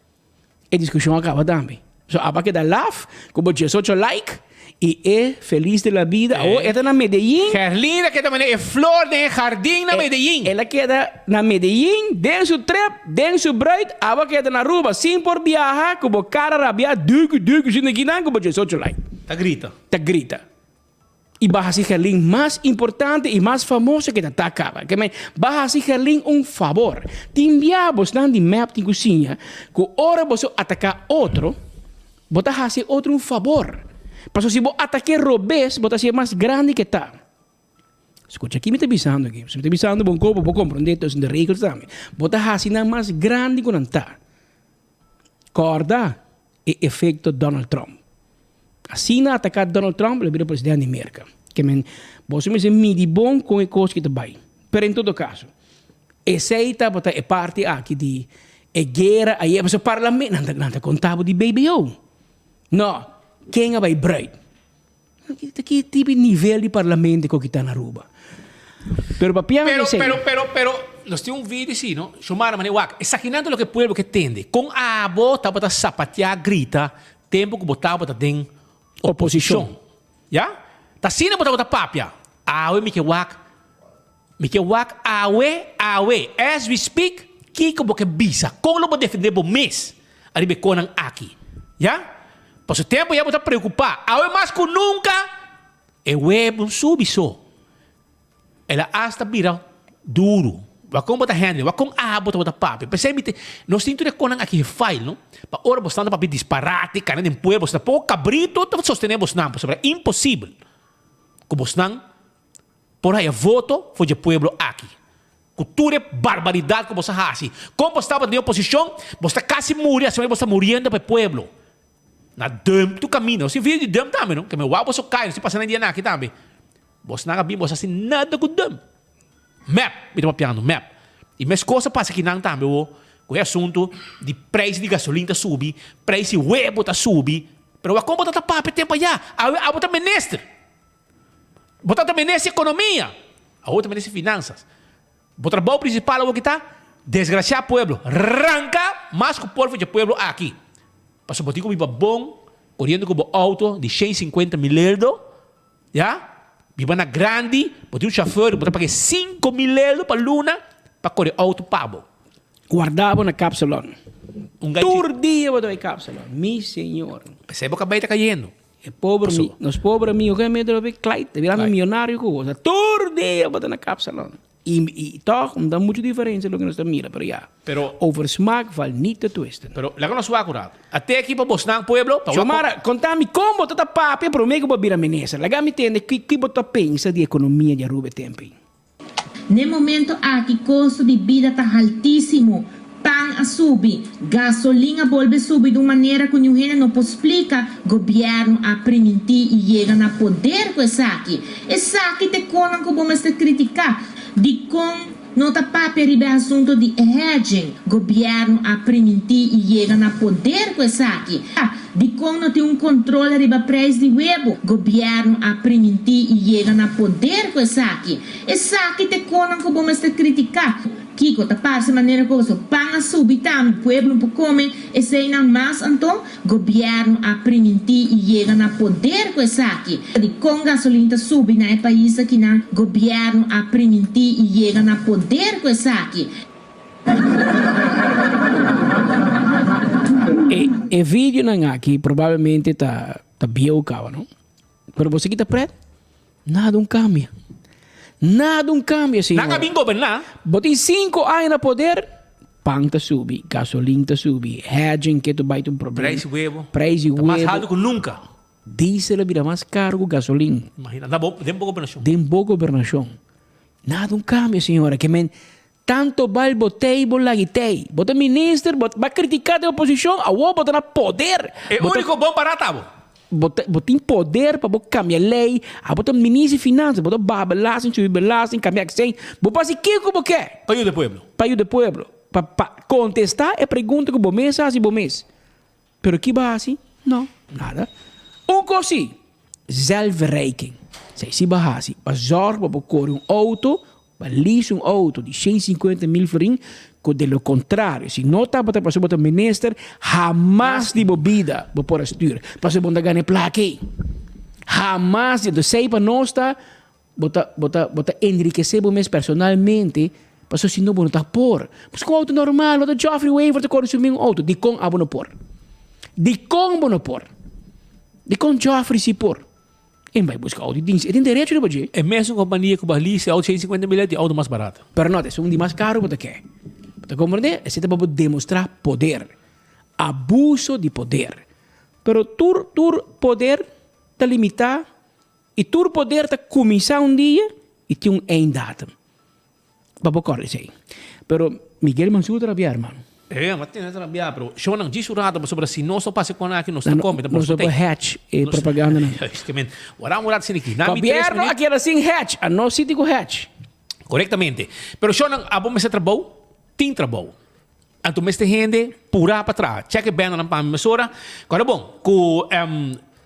E diskushon a kaba tambe. So aba keda laf ku bo diesocho like i e felis de la bida. Awor e ta na Medellin. Gerlin a keda manera e flor den e hardin na Medellin. El a keda na Medellin den su trip, den su bruid. Aba keda na Aruba sin por biaha ku bo kara rabia dugu dugu sinta kinan ku bo diesocho like. Ta grita. Ta grita. I ba hasi Gerlin mas importante i mas famoso ke ta ta kaba. Ke men, ba hasi Gerlin un fabor. Tin bia bosnan di mep tin ku siña ku ora boso ataká otro, bo ta hasi e otro un fabor. Pasobra si bo atak'é robes, bo ta hasié mas grandi ke ta. Skucha ki mi ta bisando aki. Si mi ta bisando bon kopo, bo komprondé tussen de regels tambe. Bo ta hasi nan mas grandi ku nan ta. Kòrda e efekto Donald Trump. Asina ataká Donald Trump lo bira presidente di Merka. Ke men boso mester midi bon kon e kos ki ta bai. Pero en todo kaso, esei tabata e parti aki di e guera ayer. Pasobra parlamento, nan ta nan ta konta bo di BBO. No, ken a bai bruid? Ta ki tipo di nivel di parlamento ku ta na Aruba? Pero papiando Pero, esei. pero, pero, pero, nos tin un video si, no? Shomara mane wak, esakinan ta loke pueblo ke tende. Kon abo tabata sapateá grita tempu ku bo tabata den oposishon. Ya? Ta asina bo tabata papia. Awe mi ke wak, mi ke wak awe, awe, as we speak, kiko bo ke bisa? Kon lo bo defende bo mes ariba e konan aki? Ya? Pasobra tempu ya bo ta preokupá. Awe mas ku nunka e web un subi so. El a asta bira duru. Wak kon bo ta handle, wak kon abo tabata papia. P'esei mi te, nos tin tur e konan aki gefail, no? Pa ora bo standa papia disparate, kana den pueblo, bo sta poko kabrito ta sostené bosnan, pasobra imposibel ku bosnan por haya voto for dje pueblo aki. Ku tur e barbaridat ku bos a hasi. Kon bos tabata den oposishon, bos ta kasi muri, asina bos ta muriendo pa e pueblo. Na dump tur kaminda. Nos tin video di dump tambe, no? Ke mi wak boso kai, nos tin pasa nan dianan aki tambe. Bosnan a bin, bos a hasi nada ku dump. Mep, mi ta papiando, mep. I meskos a pasa kinan tambe wo, ku e asuntu di prijs di gasolin ta subi, prijs di webo ta subi. Pero wak kon bo ta ta papia tempu ayá? Awe abo ta minister. Bo ta ta minister ekonomia. Awo ta minister finansas. Bo trabou prinsipal awo ki ta? Desgrasiá pueblo. Ranka mas ku por for dje pueblo aki. Pasobra bo tin ku biba bon, koriendo ku bo outo di shen sinkuenta mil eldo, ya, biba na grandi, bo tin un shofèr, bo ta paga e 5000 eldo pa luna pa kore outo pa bo. Guarda bo na kapsalon. Un gai Tur dia bo ta bai kapsalon. Mi señor. P'esei bo kabei ta kayendo. E pober mi, nos pober amigo, ken mi ta papia? Clyde, ta birando millonario ku bo. Tur dia bo ta na kapsalon. I, i tòg, no ta muchu diferensia loke nos ta mira, pero ya. Pero. Over smaak valt niet te twisten. Pero laga nos wak un rato. Ate aki pa bosnan pueblo, pa wak. Xiomara, konta mi kon bo ta ta papia promé ku bo a bira minister. Laga mi tende ki ki bo ta pensa di ekonomia di Aruba e tempu ei. N'e momento aki kosto di bida ta haltísimo, pan a subi, gasolin a bolbe subi di un manera ku niun hende no por splika, gobièrnu a primintí i yega na poder ku esaki. Esaki ta e konan ku bo mester kritiká. Dikon no ta papia riba e asunto di e hedging? Gobièrnu a primintí i yega na poder ku esaki. Dikon no tin un kontrol riba prijs di webu? Gobièrnu a primintí i yega na poder ku esaki. Esaki ta e konan ku bo mester kritiká. Kiko ta parse manera ku boso pan a subi tambe, pueblo no por kome eseinan mas anto? Gobièrnu a primintí i yega na poder ku esaki. Dikon gasolin ta subi na e pais akinan? Gobièrnu a primintí i yega na poder ku esaki. E e videonan aki probablemente ta ta bieu caba no. Pero bo sa kita pret? Nada un cambia. Nada un cambia señor. Nan a bin goberna. Bo tin cinco aña na poder, pan ta subi, gasolin ta subi, hedging ke ta bai ta un problema. Prijs di webo. Prijs di Ta mas webo. haltu ku nunca. Diesel a bira mas caro ku gasolin. Imagina, na bo den bo gobernacion. Den bo gobernacion. Nada un cambia señora. Ke men Tanto bal bo tey bo lagi tey. Bo ta minister, bo ba critica den oposicion, awor bo ta na poder. E unico bon para ta bo. Bo ta bo tin poder pa bo cambia ley, abo ta minister di finanzas, bo ta baha belasting, subi belasting, cambia accijns, bo por haci kico bo ke. Pa yuda e pueblo. Pa yuda e pueblo. Pa pa contesta e pregunta cu bo mes a haci bo mes. Pero ki bo a haci? No, nada. Un cos si, zelfverrijking. Esei si bo a haci, bo a zorg pa bo core un auto, bo a lease un auto di 150 mil florin, cu de lo contrario, si no tabata pasobra bo ta minister, hamas di bo bida bo por a stuur, pasobra bo no ta gana e placa ei. Hamas di, entonces esei pa nos ta, bo ta, bo ta, bo ta enriquece bo mes personalmente, pasobra si no bo no ta por. Busca un auto normal, bo ta Geoffrey Wever ta core su mismo auto, dicon abo no por? Dicon bo no por? Dicon Geoffrey si por? E bai busca auto di e tin derecho riba dje. E mesun compania cu bo a lease e auto 150 mil e tin auto mas barato. Pero no, esun di mas caro bo ta ke. Bo ta comprende? Esey ta pa bo demostra poder. Abuso di poder. Pero tur tur poder ta limita y tur poder ta cuminsa un dia y tin un einddatum. Pa bo corda esey. Pero Miguel Mansur ta rabia hermano. E, ma tin ta rabia, pero shownan djis un rato pasobra si nos no pasa con aki nos ta come, ta Nos no por hatch e propagandanan. Justamente. Wara un rato sin aki. Nami tres Gobierno minuut. a keda sin hatch, a no siti cu hatch. Correctamente. Pero shownan abo mester trabou, tin trabou. Anto mester hende purá pa traha. Check e bannernan pa mi mesora. Kòrda bon ku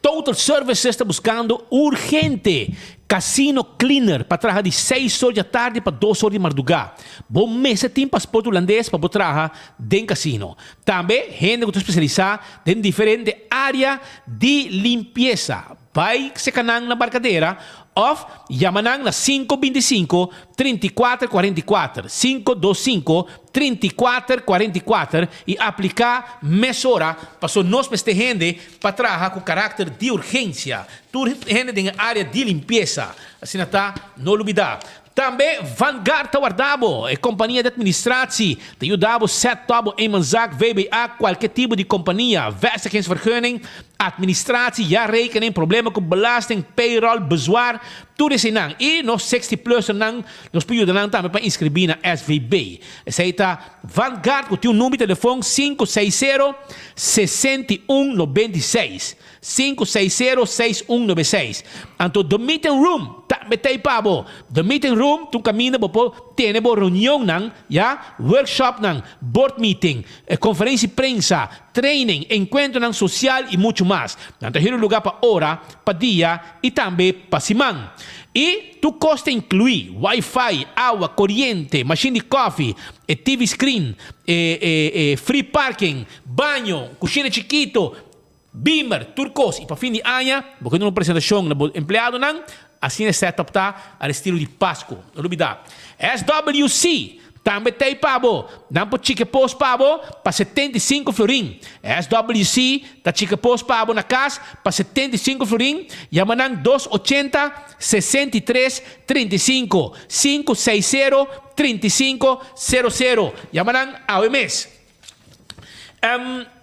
Total Services ta buskando urgente casino cleaner pa traha di seis or di atardi pa dos or di mardugá. Bo mester tin pasport hulandes pa bo traha den casino. Tambe hende ku ta spesialisá den diferente área di limpiesa. Bai seka nan na Barcadera of yama nan na 525 34 44, 525 34 44, y aplica mesora paso nos mester hende pa traha cu caracter di urgencia. Tur hende den e area di limpiesa. Asina ta, no lubida. Tambe Vanguard ta warda bo. E kompania di administratie ta yuda bo set top bo eenmanszaak, VBA, kualke tipo di kompania, vestigingsvergunning, administratie, jaarrekening, problema ku belasting, payroll, bezwaar, tur eseinan. I nos 60 plusernan nos por yuda nan tambe pa inskribí na SVB. Esei ta Vanguard ku tin un number di telefon 560 61 96. Sinku seis sero seis un nobe seis. Anto The Meeting Room tambe ta ei pa bo. The Meeting Room ta un kaminda bo por tene bo reunionnan, ya, workshopnan, board meeting, konferensia di prensa, training, enkuentronan sosial i muchu mas. Nan ta hür un lugá pa ora, pa dia i tambe pa siman. I tur kos ta inkluí, wifi, awa, koriente, mashin di kòfi, e TV screen, e e e free parking, baño, kushina chikito, Beamer, tur kos i pa fin di aña bo ke duna un presentashon na bo empleadonan, asina e setup ta al estilo di Pasku. No lubida. SWC! Tambe t'ei pa bo. Nan por chike pos pa bo pa 75 florin. SWC ta chike pos pa bo na kas pa 75 florin. Yama nan dos ochenta, 63, 35, sinku seis sero, 35, sero sero. Yama nan awe mes.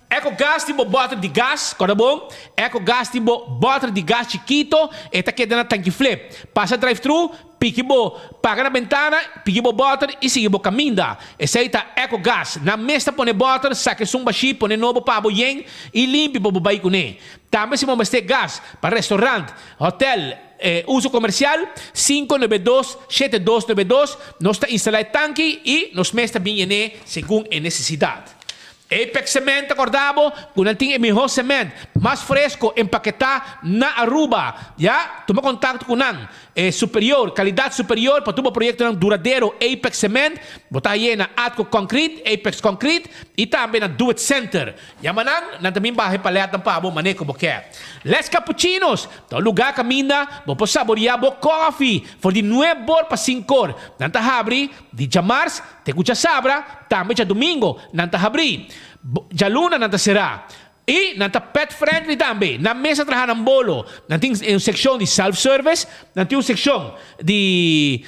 Eco gas tin bo bòter di gas, kòrda bon, Eco gas tin bo bòter di gas chikito, e ta keda na tanki flip. Pasa drive thru, piki bo, paga na bentana, piki bo bòter i sigui bo kaminda. Esei ta Eco gas. Nan mes ta pone bòter, saka esun bashí, pone nobo pa bo yen i limpi pa bo bai kuné. Tambe si bo mester gas pa restaurant, hotel, uso comercial, 592 7292, nos ta instala e tanki i nos mes ta bin yené segun e nesesidat. Apex Cement ta corda bo cu nan tin e miho cement, mas fresco, empaketa na Aruba. Ya, tuma contacto cu nan. E superior, calidad superior pa tur bo proyectonan duradero Apex Cement, bo ta haye na Atco Concrete, Apex Concrete y tambe na Do It Center. Yama nan, nan ta bin baha e paletnan pa bo mane cu bo ke. Les Capuchinos ta un lugar caminda bo por saboria bo coffee for di nuebor pa cincor. Nan ta habri di djamars Te ku djasabra, tambe djadumingo nan ta habrí. Djaluna nan ta será. I nan ta pet friendly tambe. Nan mes a traha nan bolo. Nan tin un sekshon di self service, nan tin un sekshon di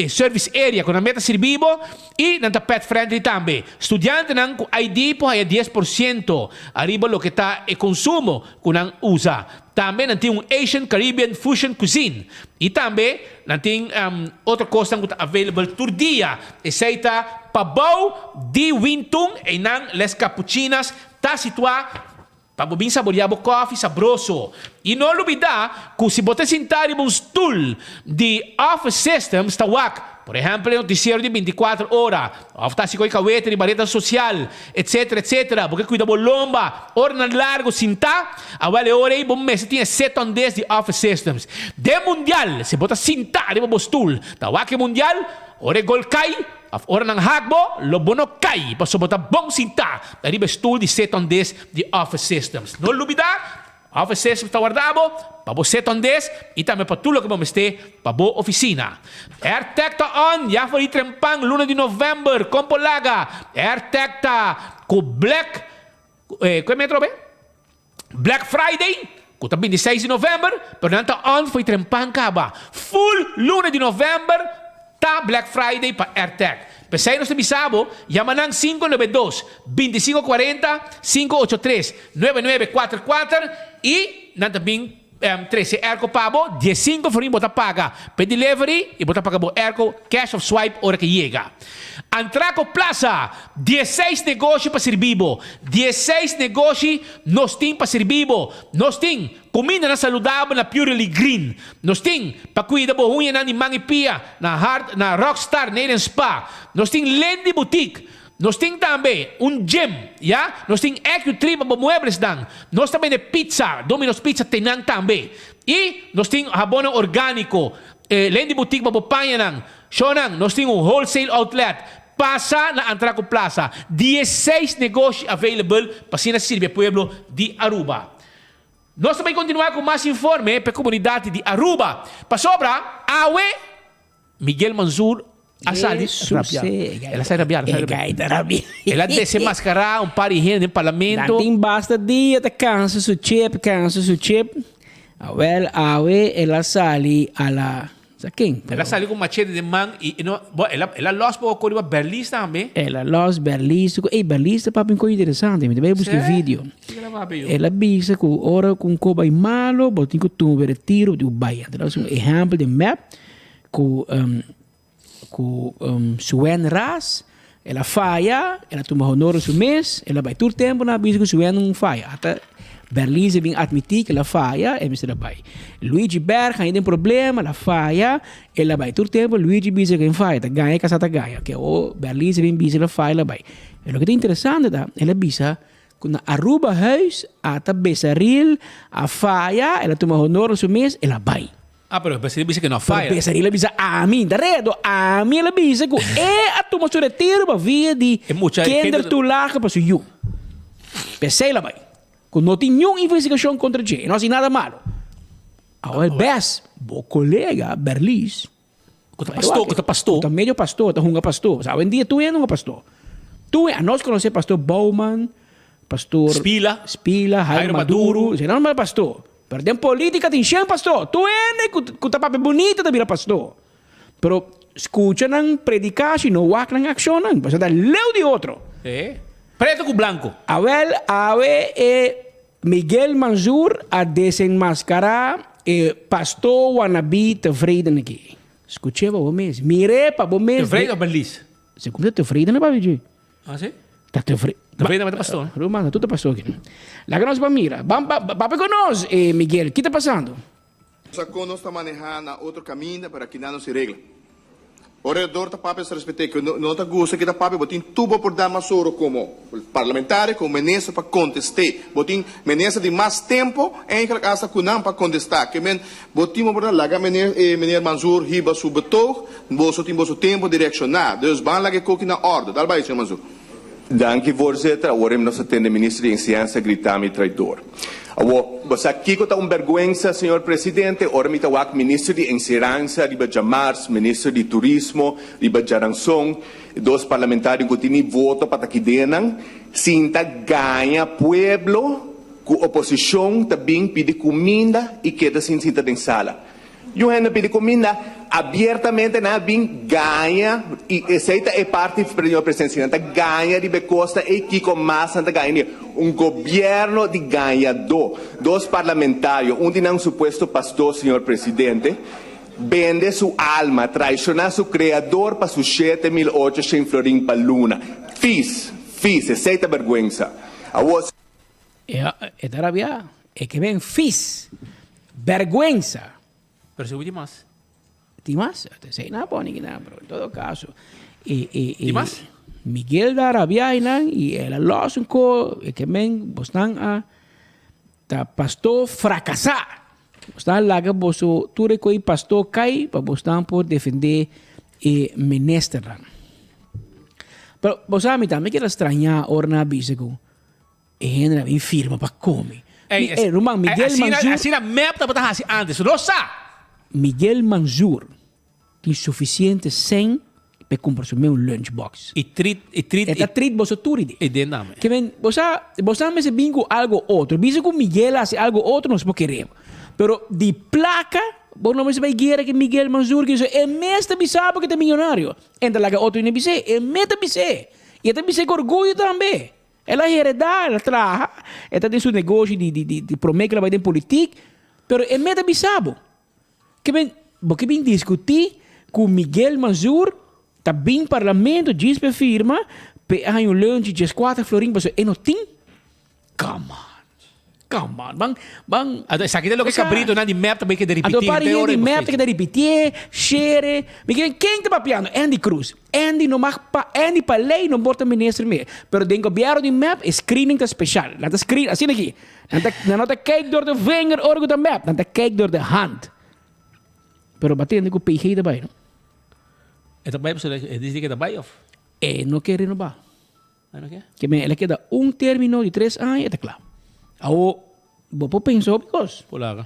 service area ku nan mes ta sirbi bo i nan ta pet friendly tambe. Studiantenan ku ID por haya 10% ariba loke ta e konsumo ku nan usa. Tambe nan tin un Asian Caribbean Fusion Cuisine y tambe nan tin otro cosnan cu ta available tur dia. Esey ta pabou di Wintun, eynan Les Capuchinas ta situa pa bo bin saboria bo koffie sabroso. Y no lubida cu si bo ta sinta riba un stoel di Office Systems ta wak por ehempel e noticiero di binticuater ora of ta haci coy cawete riba rednan social etc etc bo ke cuida bo lomba oranan largo sinta awel e ora ey bo mester tin e set on des di Office Systems den mundial si bo ta sinta riba bo stoel ta wak e mundial ora e gol cay of ora nan hak bo lo bo no cay pasobra bo ta bon sinta riba e stoel di set on des di Office Systems no lubida Office Systems ta warda bo pa bo set on des y tambe pa tur loke bo mester pa bo oficina. AirTag ta on ya for di trempan luna di november con por laga AirTag ta cu Black cu e metro be? Black Friday cu ta 26 di november pero nan ta on for di trempan caba full luna di november ta Black Friday pa AirTag. P'esei nos ta bisa bo, yama nan 592, 25 40, 583, 99 kuater i nan ta bin trese airco pa bo, diesinco florin bo ta paga p'e delivery i bo ta paga bo airco cash of swipe ora ke yega. Antraco Plaza, dieseis negoshi pa sirbi bo, dieseis negoshi nos tin pa sirbi bo, nos tin Kumindanan saludabel na Purely Green. Nos tin pa kuida bo huñanan di man i pia na Hard na Rockstar Nail and Spa. Nos tin Lendy Boutique. Nos tin tambe un gym, ya. Nos tin Accu-Tree pa bo mueblesnan. Nos ta bende pizza, Domino's Pizza tenan tambe. I nos tin habonnan orgániko, Lendy Boutique pa bo pañanan. Shownan, nos tin un wholesale outlet. Pasa na Antraco Plaza. Dieseis negoshi available pa asina sirbi e pueblo di Aruba. Nos ta bay continua cu mas informe p'e comunidad di Aruba, pasobra awe Miguel Manzur a sali rabia. El a sali rabia, el a sali rabia. El a desenmascara un par di hende den parlamento. Nan tin basta dia ta cansa su chip, cansa su chip. Awel awe el a sali a la Sa ken? El a sali ku machete den man i e no, bo, el a, el a lòs poko riba Berlis tambe. El a lòs Berlis ku, ey, Berlis ta papia un kos interesante, mi ta bai buska e video. Kiko el a papia yo? El a bisa ku ora ku un kos bai malo, bo tin ku tuma bo retiro, bo tin ku bai. Anto el a hasi un ehèmpel den mep ku, ku Suen Ras, el a faya, el a tuma honor den su mes, el a bai. Tur tempu nan a bisa ku Suen un faya. Ata Berlise a bin atmití ku el a faya, e mester a bai. Luigi Berg haña den problema, el a faya, el a bai. Tur tempu Luigi bisa ku e faya, ta gaña e kasá ta gaña. Oke, awor Berlise a bin bisa el a faya, el a bai. Pero loke ta interesante ta, el a bisa ku na Aruba Huis ata Besaril a faya, el a tuma honor den su mes, el a bai. Ah, pero Besaril bisa que no a faya. Pero Besaril a bisa ami, ta redo, ami el a bisa ku e a tuma su retiro pa via di kindertoelage pa su yu. P'esei el a bai. Ku no tin niun investigashon kontra dje, e no hasi nada malo. Awor bes, bo kolega Berlis. Ku ta pastor, ku ta pastor. Ku ta medio pastor, ta hunga pastor. Pasobra awendia tur hende hunga pastor. Tur hende, anos konosé pastor Bouwman, pastor Spila, Spila, Jairo Jairo Maduro. Maduro, esei nan no pastor. Pero den politica tin shen pastor. Tur hende ku ku ta papia bunito ta bira pastor. Pero skucha nan predikashi, no wak nan akshonnan, pasobra ta leu di otro. E preto ku blanko. Awel, awe e Miguel Manzur a desenmascará e pastor wannabe tevreden aki. Scuch'é pa bo mes. Mir'é pa bo mes. Tevreden of Belize? Se cumpli tevreden na papia dje. Ah, si? Ta tevreden. Tevreden ta pastor. Ruman, ta tur ta pastor aki. Laga nos pa mira. Ban pa, papia cu nos, eh, Miguel. Ki ta pasando? Sa kon nos ta manehá na otro kaminda, pero aki nan no si regla. Ora e dor ta papia nos ta respet'é. Ku no ta gusta ke ta papia, bo tin tur bo por da mas oro komo parlamentario, komo minister pa kontest'é. Bo tin minister di mas tempo eigenlijk asta ku nan pa kontestá. Ke men bo tin bo por da laga meneer e meneer Manzoor hiba su betoog, boso tin boso tempo di reakshoná. Dus ban laga e koki na òrdu. Dal bai, señor Manzoor. Danki voorzitter, awor em nos a tende minister di enseñansa grita mi traidor. Awor, bo sa kico ta un berguensa, señor presidente, ora mi ta wak minister di enseransa riba djamars, minister di turismo riba djaranson, dos parlamentario cu tin ni voto pa ta kidenan, sinta gaña pueblo cu oposicion ta bin pidi cuminda y keda sin sinta den sala. Yu hende pidi kuminda, abiertamente nan a bin gaña, i esei ta e parti, Señor Presidente, nan ta gaña riba e kosnan ei, kiko mas nan ta gaña di un gobierno di gañadó. Dos parlamentario, un di nan supuesto pastor, Señor Presidente, bende su alma, traishoná su Creador pa su 7800 florin pa luna. Fis, fis, esei ta bergwensa. Awor. E ta rabia, e ke ben fis. Bergwensa. Pero si tin mas. Tin mas? Esei nan a pone kinan, pero en todo caso. E, e, e, Tin mas? Miguel ta rabia einan y el a los un ko, e ke men bosnan a ta pastor fracasá. Bosnan laga boso tur e koi pastor kai pa bosnan por defende e ministernan. Pero bo sa mi tambe keda strañá ora nan a bisa ku E hende a bin firma pa come. Ey, Ey, ruman, Miguel asina, Manzur. Asina mep tabata hasi antes. No sa! Miguel Manzur tin suficiente cen p'e cumpra su meu lunchbox. I trit, i trit, E ta trit boso tur idee. I den dame. Ke men, bo sa, bo sa mester bin cu algo otro. Bisa cu Miguel a hasi algo otro nos por kere. Pero di placa, bo no mester bay guera cu Miguel Manzur, kiso e mes ta bisa bo cu e ta millonario. En ta laga otro hende bis'é. E mes ta bis'é. I e ta bis'é cu orguyo tambe. El a heredá, el a traha, e ta den su negoshi di di di promé ku el a bai den politik, pero e meta bisa bo. Ke men, bo ke bin diskutí ku Miguel Manzur ta bin parlamento djis p'e firma p'e a haña un leunchi djeskuater florin pasobra e no tin? Come on. Come on, ban, ban. Anto esaki ta loke kabritonan di mep ta bay keda Anto ripití par henter hende ora di e mep ta keda ripitié, shere. Mi ke ken ta papiando? Endy Croes. Endy no mag pa, Endy pa ley no por ta minister meer. Pero den gobierno di mep e screening ta special. Nan ta screen, asina aki. Nan ta, nan no ta kijk door de vinger ora ku ta mep, nan ta kijk door de hand. Pero bo a tende ku PG ta bay, no? E ta bay pasobra e dici ke ta bay of? E no ke renoba. Ano ke? Ke men el a keda un termino di tres aña e ta kla. Awo bo por pensa hopi kos. Por laga.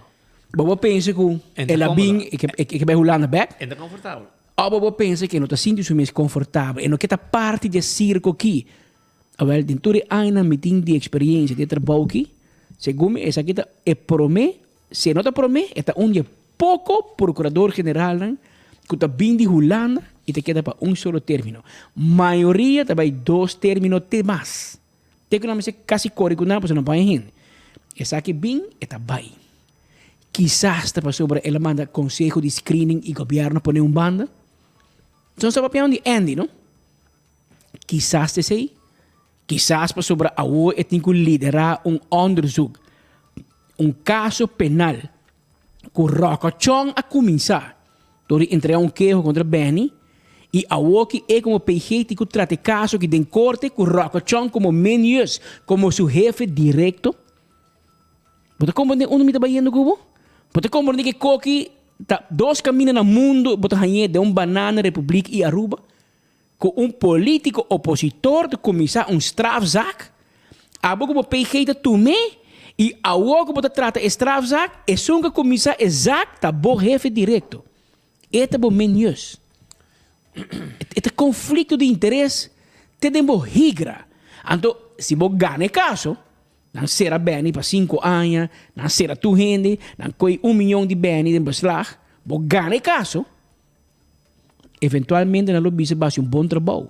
Bo por pensa ku En ta el a bin kómodo. e ke e ke bai Hulanda bèk. En ta konfortabel. Òf bo por pensa ku e no ta sinti su mes konfortabel, e no ke ta parti di e sirko aki. Awèl den tur e añanan mi tin di eksperiensia di e trabou aki, segun mi esaki ta e promé, si e no ta promé, e ta un di e Poko prokurador generalnan ku ta bin di Hulanda i ta keda pa un solo término. Mayoria ta bai dos término te mas. Te ku nan mester kasi kore ku nan pasobra nan por haña hende. Esaki bin e ta bai. Kisas ta pasobra el a manda konseho di screening i gobièrnu pone un banda. Nos ta papiando di Andy, no? Kisas ta esei. Kisas pasobra awor e tin ku liderá un onderzoek, un kaso penal ku Ròkòchòn a kuminsá dor di entregá un keho kontra Benny i awor ki e komo PG tin ku trata e kaso aki den korte ku Ròkòchòn komo menius, komo su hefe direkto. Bo ta komprendé unda mi ta bayendo ku bo? Bo ta komprendé ku e koki ta dos kaminda na mundu bo ta hañ'é den un banana republik i Aruba? Ku un polítiko opositor ta kuminsá un strafzaak, abo ku bo PG ta tum'é i awor ku bo ta trata e strafzaak, esun ku a kuminsá e zaak ta bo hefe direkto. E ta bo menius. E ta konflikto di interes te den bo higra. Anto si bo gana e kaso, nan sera Benny pa sinku aña, nan sera tur hende, nan kohe un miyon di Benny den beslag, bo gana e kaso, eventualmente nan lo bisa bo hasi un bon trabou.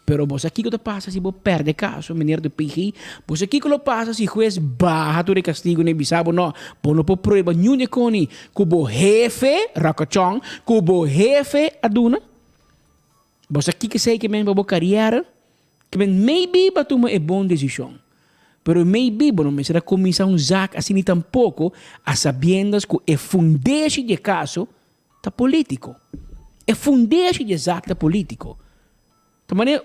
Pero bo sa kiko ta pasa si bo perde kaso, meneer de PG? Bo sa kiko lo pasa si hues baha tur e kastigo na e bisa bo no, bo no por prueba niun di e koni ku bo hefe, Ròkòchòn, ku bo hefe a duna? Bo sa kiko esei ke men pa bo kariera? Ke men maybe bo a tuma e bon desishon, pero maybe bo no mester a kuminsá un zak asina tampoko a sabiendas ku e fundeshi di e kaso ta politico. E fundeshi di e zaak ta politico. Ta manera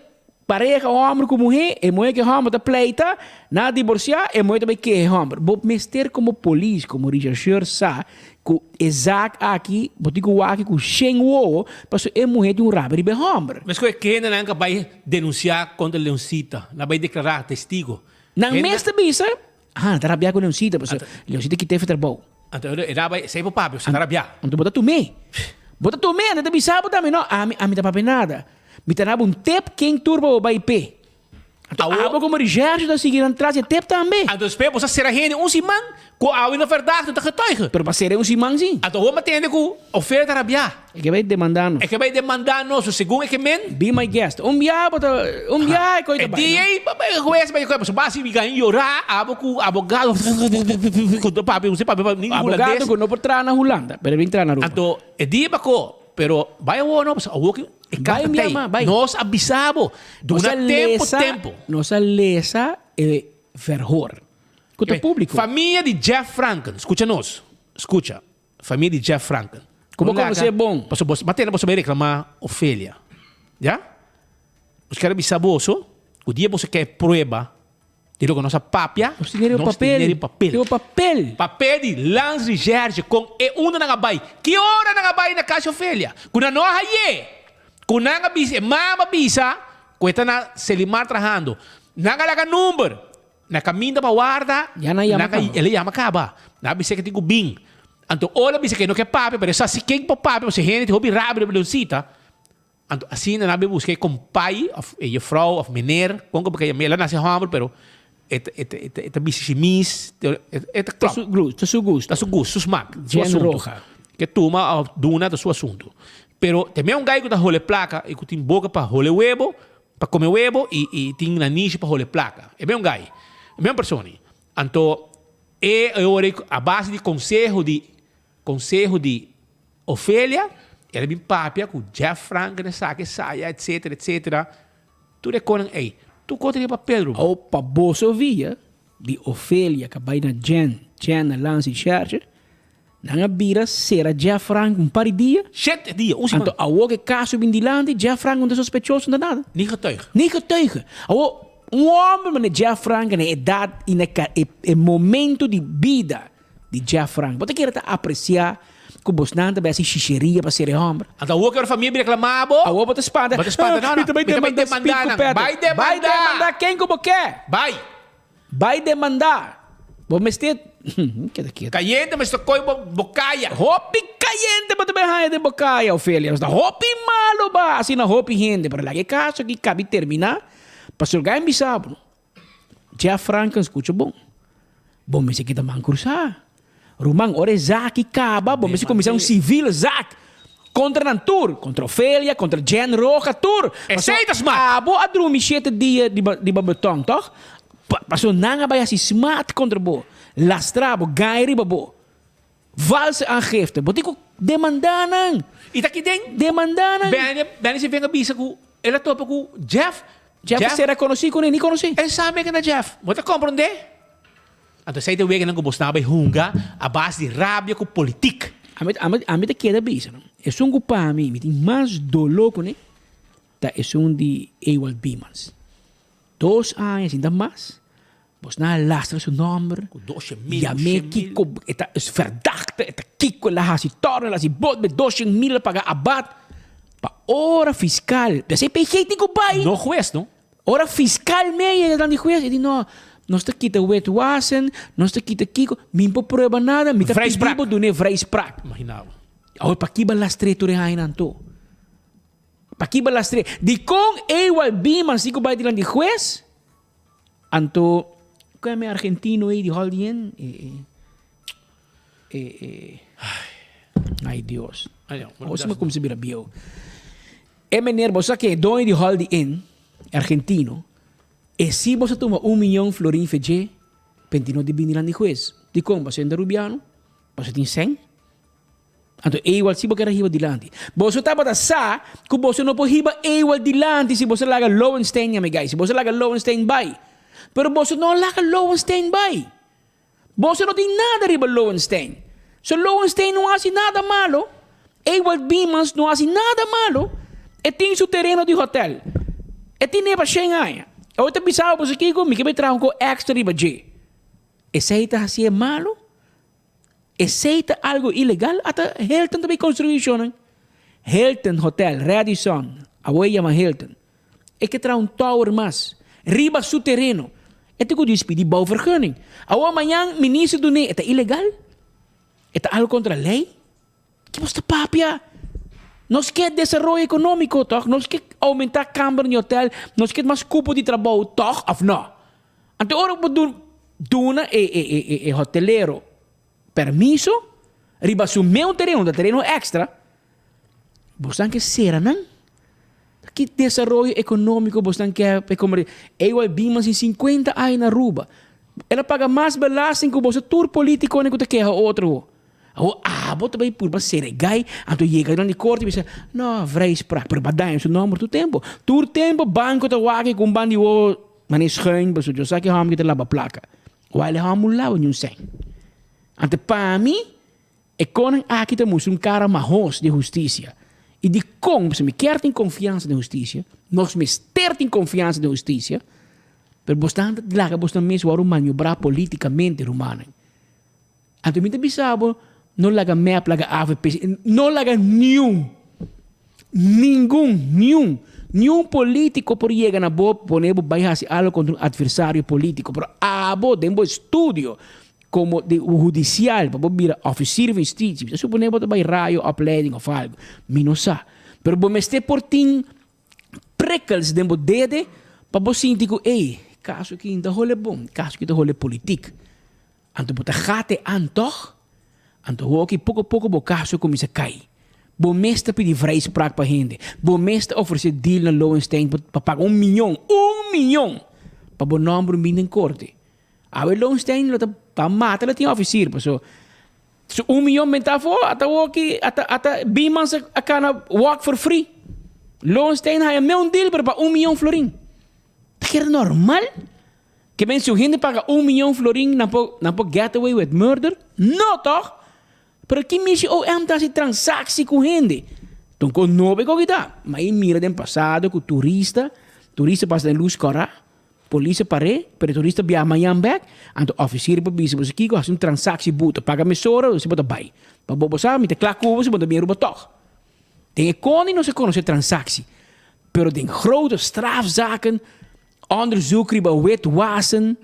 pareha homber cu muhe, e muhe cu e homber ta pleita, nan a divorcia, e muhe ta bay keha e homber. Bo mester como polis, como rechercheur sa cu e zaak aki bo tin cu wak cu shen wowo pasobra e muhe tin un rabia riba e homber. Mesco e kendenan ka bay denuncia contra Leoncita, nan bay declara testigo. Nan mes ta bisa, Ah, ta rabia ku Leoncita, pasobra Leoncita kit'é for trabou. Anto e rabia, esei bo papia, bo ta rabia. Anto bo ta tum'é. Bo ta tum'é, anto e ta bisa bo tambe, no, ami, ami ta papia nada. Mi ta dabo un tep ken tur pa bo bai p'e. Anto abo komo recherche ta sigui nan tras di e tep tambe. Anto despues bo sa sera hende un siman ku awe no verdacht no ta getuige. Pero pa sera un siman si. Anto awor mi a tende ku Ofelia ta rabiá. E ke bai demandá nos. E ke bai demandá nos, so segun e ke men. Be my guest. Un bia bo ta, un bia e koi ta bai. E dia ei, e hues bai koe, pasobra basi mi gaña yorá, abo ku abogado, ku ta papia, ku papia ni hulandes. Abogado ku no por traha na Hulanda, pero e bin traha na Aruba. Anto e dia bako, pero bai awor no, pasobra awor ki e Bai karta un bia tei. mas, bai. Nos a bisa bo, Nos duna a tempu lesa, tempu. nos a lesa e verhoor, ku ta públiko. Famia di Jeff Franken, skucha nos, skucha. Famia di Jeff Franken. Ku bo konosé bon. Pasobra bo tende boso bai reklamá Ofelia. Ya? Nos kier a bisa boso ku dia boso ke prueba di loke nos a papia, Nos tin nos tin riba papel. Riba papel. Papel di Lans Recherche kon e unda nan a bai. Ki ora nan a bai na kas di Ofelia? Ku nan no a haye. Ku nan a bisa, e mama a bisa ku e ta na Selimar trahando. Nan a laga number. Na kaminda pa warda, Ya nan yama kaba. El a yama kaba. Nan a bisa ke tin ku bin. Anto ora a bisa ke no ke papia, pero e sa si ken por papia, pasobra hende tin hopi rabia riba Leoncita. Anto asina nan a bin buska e kompai òf e jefrou òf mener, kon ku bo ke yam'é. El a nase hòmber, pero e ta e ta e ta e ta bisti shimis, e ta Ta su gusto, ta su gusto. Ta su gusto, su smak, su Jen asuntu. Roja. Ke tuma òf duna ta su asuntu. Pero te me un gai ku ta hole plaka i ku tin boka pa hole webo, Pa come webo y y tin nanishi pa hole placa. E ben un guy. E ben un persona. Anto e e ora a base di conseho di conseho di Ofelia, el a bin papia cu Jeff Frank en esaki esaya etcetera etcetera. Tur e conan ey. Tur cosa tin papel ruman. Awo pa boso via di Ofelia ka bay na Jen, Jen na Lance y Shercher, Nan a bira sera Jeff Frank un par di dia. Shete dia, un siman. Anto awor ku e kaso bin dilanti, Jeff Frank no ta sospechoso, no ta nada. Ni getuige. Ni getuige. Awor, un homber manera Jeff Frank na e edat i na e e momento di bida di Jeff Frank, bo ta kere ta apresia ku bosnan ta bai hasi shisheria pa sera e homber? Anto awor ku e famia bin reklama bo. Awor bo ta spanta. Bo ta spanta, no, no. Mi ta bai demanda Speed ku Peter. Bai demanda! Bai demanda ken ku bo ke. Bai! Bai demandá. Bo mester keda ketu. Kayente mester koi bo bokaya. Hopi kayente bo ta bai haña den bokaya, Ofelia. Nos ta hopi malu ba asina hopi hende. Pero laga e kaso aki kabi terminá. Pastor Gain bisa bo, Jeff Franken skucha bon. Bo mester kita man krusá. Ruman, ora e zaak aki kaba, bo mester kuminsá un sivil zaak kontra nan tur, kontra Ofelia, kontra Jen Roja, tur. Esei ta smat! Abo a drumi shete dia riba beton, tòg? Pasobra nan a bai hasi smat kontra bo, lastra bo, gaña riba bo. Valse aangifte. Bo tin ku demandá nan. I ta ki den? Demandá nan. Benny, Benny si venga bisa ku el a topa ku Jeff. Jeff a sera konosí kuné, ni konosí. El sa meken na Jeff. Bo ta komprondé? Anto esei ta weganan ku bos nan a bai hunga a base di rabia ku politik. Ami, ami, ami ta keda bisa no. Esun ku pa mi, mi tin mas doló kuné ta esun di Ewald Biemans. Dos aña sin ta mas, bos nan a lastra su nòmber, Ku doshe mil, yam'é doshe mil. kiko, e ta es verdachte, e ta kiko, el a hasi tòrno, el a hasi bot, be doshe mil a paga abat. Pa ora fiskal, p'esei PG tin ku bai. No hues no. Ora fiscal me yega dan di hues, e di no, nos ta kita wetwassen, nos ta kita kiko, mi no por prueba nada, mi ta pidi bo dun'e vrijspraak. Imagina bo. Awor paki ba lastr'e tur e hañanan anto? Paki bo lastr'é? Dikon Ewald Biman si ku bai dilanti hues? Anto, ku e argentino ei di Holiday Inn? E, e, e, e, ay Dios. Awor si mi kumsa bira bieu. E meneer, bo sa ke e doño di Holiday Inn, argentino, e si bo sa tuma un miyon florin fe dje, penti no di bini dilanti hues. Dikon? Pasobra e ta rubiano? Pasobra e tin sèn? Anto Ewald si bo kier a hiba dilanti. Boso tabata sa ku boso no por hiba Ewald dilanti si boso laga Lowenstein yama e gai, si boso laga Lowenstein bai. Pero boso no laga Lowenstein bai. Boso no tin nada riba Lowenstein. So Lowenstein no hasi nada malo. Ewald Biemans no hasi nada malo. E tin su tereno di hotel. E tin'e pa shen aña. Awor ta bisa bo boso kiko, mi ke bai traha un ko extra riba dje. Esei ta hasié malo? Esey ta algo ilegal? Ata Hilton ta bay construi shownan. Hilton Hotel, Radisson, awo e yama Hilton. E ke traha un tower mas, riba su tereno. E tin ku dispidi bouwvergunning. Awo mañan minister dun'e, e ta ilegal? E ta algo kontra ley? Ki bos ta papia? Nos ke desaroyo economico toch? Nos ke aumenta kamber di hotel, nos ke mas cupo di trabou toch of no? Anto ora bo duna e e e hotelero permiso riba su meu tereno, ta tereno extra, bosnan ke sera nan. Ki desaroyo economico bosnan ke pa e comunidad? Ey bin mas di 50 aña na Aruba. El a paga mas belasting ku boso tur politiconan ku ta keha otro. Awor abo ta bay purba sera e guy, anto yega nan di korte y bisa, no, vrijspraak, pero ba daña su nomber tur tempo. Tur tempo banco ta wak cu un ban di wowo manera schuin, pasobra yo sa ki homber ki ta laba placa. While e homber no laba niun cent. Anto pa mi, e konan aki ta mustra un cara mahos di husticia. Y dicon? Pasobra mi kier tin confiansa den husticia, nos mester tin confiansa den husticia, pero bosnan ta laga bosnan mes worde maniobra politicamente, rumannan. Anto mi ta bisa bo, no laga mep, laga avp, no laga niun, ningun, niun, niun politico por yega na bo pone bo bai haci algo contra un adversario politico, pero abo den bo estudio como di hudicial pa bo bira officier van justitie, mi ta supone bo ta bai rayo opleiding of algo, mi no sa, pero bo mester por tin prikkels den bo dede pa bo sinti cu ey, caso aki no ta hole bon, caso aki ta hole politic. Anto bo ta gate an tòg? Anto hoki poko poko bo kaso kuminsá kai. Bo mes ta pidi vrijspraak pa hende. Bo mes ta ofresé deal na Lowenstein pa paga un miyon, un miyon! Pa bo nòmber un bin den korte. Awe Lowenstein lo ta pa mata lo tin ofisir paso su un miyon benta afó ata hoki ata ata Biemans a kana walk for free. Lowenstein haya meun deal pero pa un miyon florin. Ta kere normal? Ke men si un hende paga un miyon florin nan por nan por get away with murder? No toch? Pero ki mishi OM ta hasi transaksi ku hende? Ton kon nobe ku kita. Ma i mira den pasado ku turista, turista pasa den lus kòrá, polis a par'é, pero e turista biaha mañan bèk, anto òfisir por bisa boso kiko hasi un transaksi buta, paga mesora si bo ta bai. Pa bo bo sa mi ta kla ku bo si bo ta bin Aruba tòg. Den e koning nos a konosé transaksi, pero den grote strafzaken Onderzoek riba witwassen,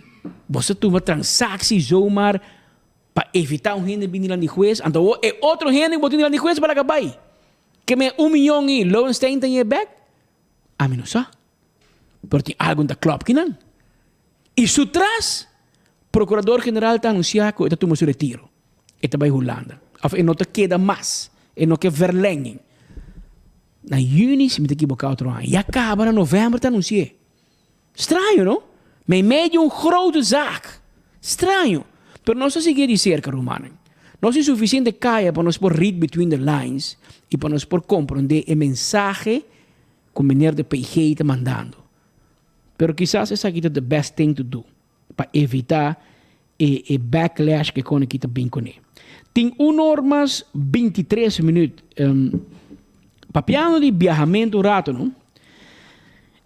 Boso tuma transactie zomaar pa evita un hende bini dilanti hues, anto awor e otro hende ku bo tin dilanti hues bo laga bai. Ke me un miyon i Lowenstein ta ñe bek? Ami no sa. Pero tin algu ta klòp kinan. I su tras, Procurador General ta anuncia ku e ta tuma su retiro. E ta bai Hulanda. Of e no ta keda mas. E no ke verlenging. Na juni, si mi ta ekiboká otro aña. Ya kaba na novèmber ta anunsi'é. Straño, no? Meimei di un grote zaak. Straño. Pero nos ta sigui di serka, rumannan. Nos tin sufisiente kaya pa nos por read between the lines i pa nos por komprondé e mensahe ku meneer de PG ta mandando. Pero kisas esaki ta the best thing to do pa evitá e e backlash ku e kone ki ta bin kuné. Tin un or mas bintitres minüt. Papiando di biahamentu un rato no.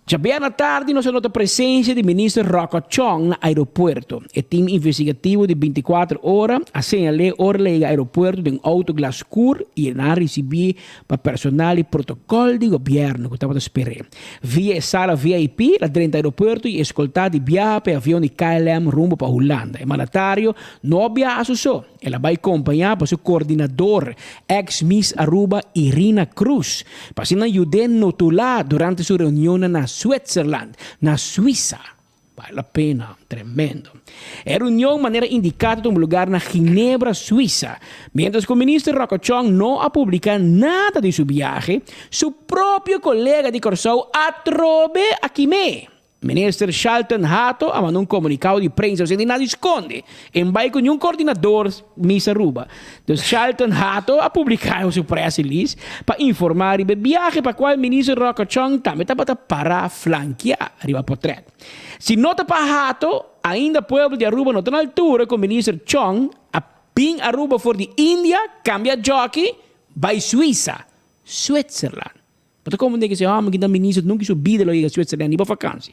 Djabièrnè tardi nos a nota presensia di Minister Rocco Chong na aeropuerto. E tim investigativo di bintikuater ora a señal'é ora el a yega aeropuerto den outo glas skur i nan a risibí pa personal di protokòl di gobièrnu ku tabata sper'é. Via e sala VIP el a drenta aeropuerto i eskoltá di biaha pa e avion di KLM rumbo pa Hulanda. E mandatario no a biaha su so. El a bai kompañá pa su koordinador, eks Miss Aruba Irina Cruz, pa asina yud'é notulá durante su reunionnan na Switzerland, na Suisa. Bale la pena, tremendo. E reunion manera indiká ta tuma lugar na Ginebra, Suisa. Miéntras ku Minister Rocco Chong no a publiká nada di su biahe, su propio kolega di Kòrsou atrobe a kim'é. Minister Shalton Hato a manda un comunicado di prensa osea di nada di sconde en bai cu niun coordinador Miss Aruba. Dus Shalton Hato a publica su press release pa informa riba e biahe pa cual Minister Rocco Chong tambe tabata para flankia riba potret. Si no ta pa Hato, ainda pueblo di Aruba no ta na altura cu Minister Chong a bin Aruba for di India, cambia jockey, bai Suiza, Switzerland. Bo ta komprendé ku si e hòmber ki ta minister nunka su bida lo yega Switzerland ni pa vakansi.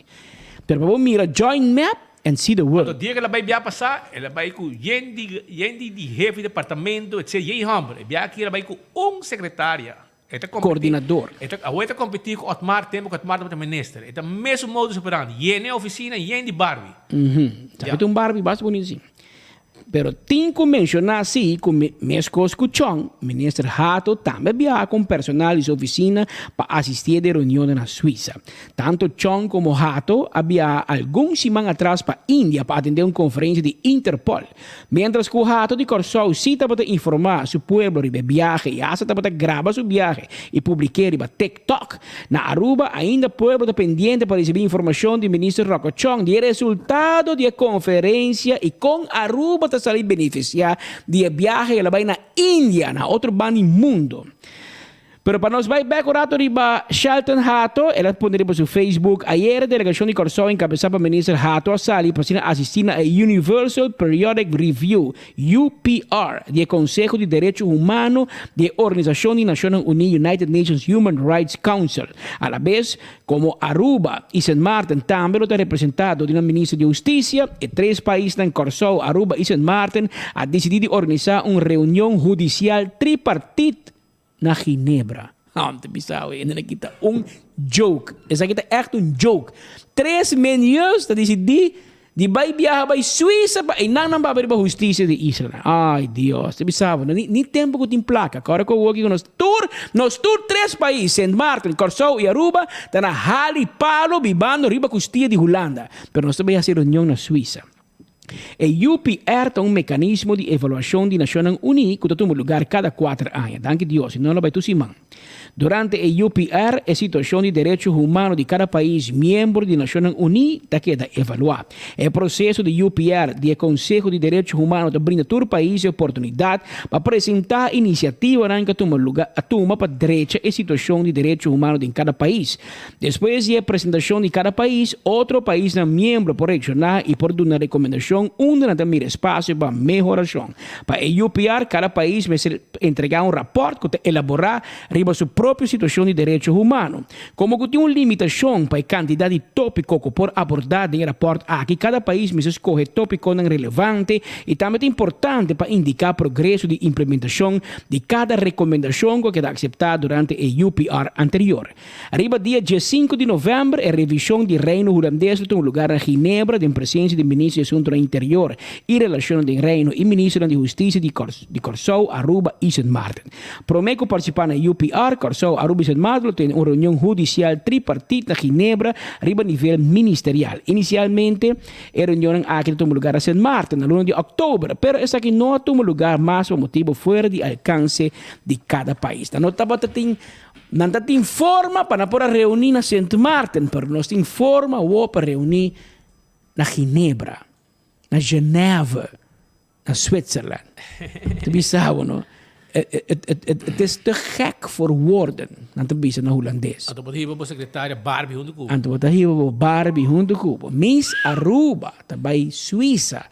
Pero pa bo mira join map and see the world. Anto dia ku el a bai bia pasá, el a bai ku yen di yen di di hefe di departamento etc. Yen hòmber. E bia aki el a bai ku un sekretaria. E ta kompetí Koordinador. E ta awor e ta kompetí ku Otmar tempu ku Otmar tabata minister. E ta mesun modus operandi. Yen e ofisina, yen di Barbie. Sa ta un Barbie basta bunita si. Pero tin cu menciona si cu mescos cu Chong, Minister Hato tambe a biaha con personal di su oficina pa asisti e de reunionnan na Suiza. Tanto Chong como Hato a biaha algun siman atras pa India pa atende un conferencia di Interpol. Mientras cu Hato di Corsou si tabata informa su pueblo riba e biahe y hasta tabata graba su biahe y publike riba TikTok, Na Aruba ainda pueblo ta pendiente pa ricibi informacion di Minister Rocco Chong di e resultado di e conferencia y con Aruba ta sali beneficia di e biahe el a bay na India, na otro banda di mundo. Pero pa nos bay bek un rato riba Shelton Hato, el a pone riba su Facebook, Ayer e delegacion di Corsou encabesa pa Minister Hato a sali pa asina asisti na e Universal Periodic Review, UPR, di e Konseho di Derecho Humano di e Organisashon di Nashonnan Uní, United Nations Human Rights Council. Alabes, komo Aruba i Sint Maarten tambe lo ta representá dor di nan Minister di Hustisia, e tres paisnan Kòrsou, Aruba i Sint Maarten a disidí di organisá un reunion hudisial tripartit na Ginebra. Am ta bisa awe hende aki ta un joke. Esaki ta echt un joke. Tres menieus ta disidí di bai biaha bai Suiza pa einan nan papia riba hustisia di Israel. Ay Dios, ta bisa bo, ni ni tempu ku tin plaka. Kòrda ku awoki ku nos tur, nos tur tres pais, Sint Maarten, Kòrsou i Aruba, ta na hali palo bibando riba kustia di Hulanda. Pero nos ta bai hasi reunion na Suiza. E UPR ta un mekanismo di evaluashon di Nashonnan Uní ku ta tuma lugar kada kuater aña. Danki Dios, si no lo bai tur siman. Durante e UPR, e situashon di derecho humano di kada pais miembro di Nashonnan Uní ta keda evaluá. E proseso di UPR di e Konseho di Derecho Humano ta brinda tur pais e oportunidat pa presentá inisiativanan ku a tuma lugar a tuma pa drecha e situashon di derecho humano den kada pais. Despues di e presentashon di kada pais, otro paisnan miembro por reakshoná i por duna rekomendashon unda nan ta mira espasio pa mehorashon. Pa e UPR, kada pais mester entregá un rapòrt ku ta elaborá riba su propio situashon di derecho humano. Komo ku tin un limitashon pa e kantidat di tópiko ku por abordá den e rapòrt aki, kada pais mester skohe tópikonan relevante i tambe ta importante pa indiká progreso di implementashon di kada rekomendashon ku a keda akseptá durante e UPR anterior. Riba dia diesinku di novèmber e revishon di Reino Hulandes lo tuma lugar na Ginebra den presensia di Minister di Asuntunan Interior i Relashonnan den Reino i Ministernan di Hustisia di di Kòrsou, Aruba i Sint Maarten. Promé ku partisipá na UPR, Kòrsou, Aruba i Sint Maarten lo tene un reunion hudisial tripartit na Ginebra riba nivel ministerial. Inisialmente e reunionnan aki ta tuma lugar na Sint Maarten na luna di òktober, pero esaki no a tuma lugar mas pa motibu fuera di alkanse di kada pais. Nan no tabata tin Nan ta tin forma pa nan por a reuní na Sint Maarten, pero nos tin forma awor pa reuní na Ginebra, na Genève, na Zwitserland. Ta bisa bo no, het is te gek voor woorden, nan ta bisa na Hulandes. Anto bo ta hiba bo secretaria Barbie huntu ku bo. Anto bo ta hiba bo Barbie huntu ku bo. Miss Aruba ta bai Suiza.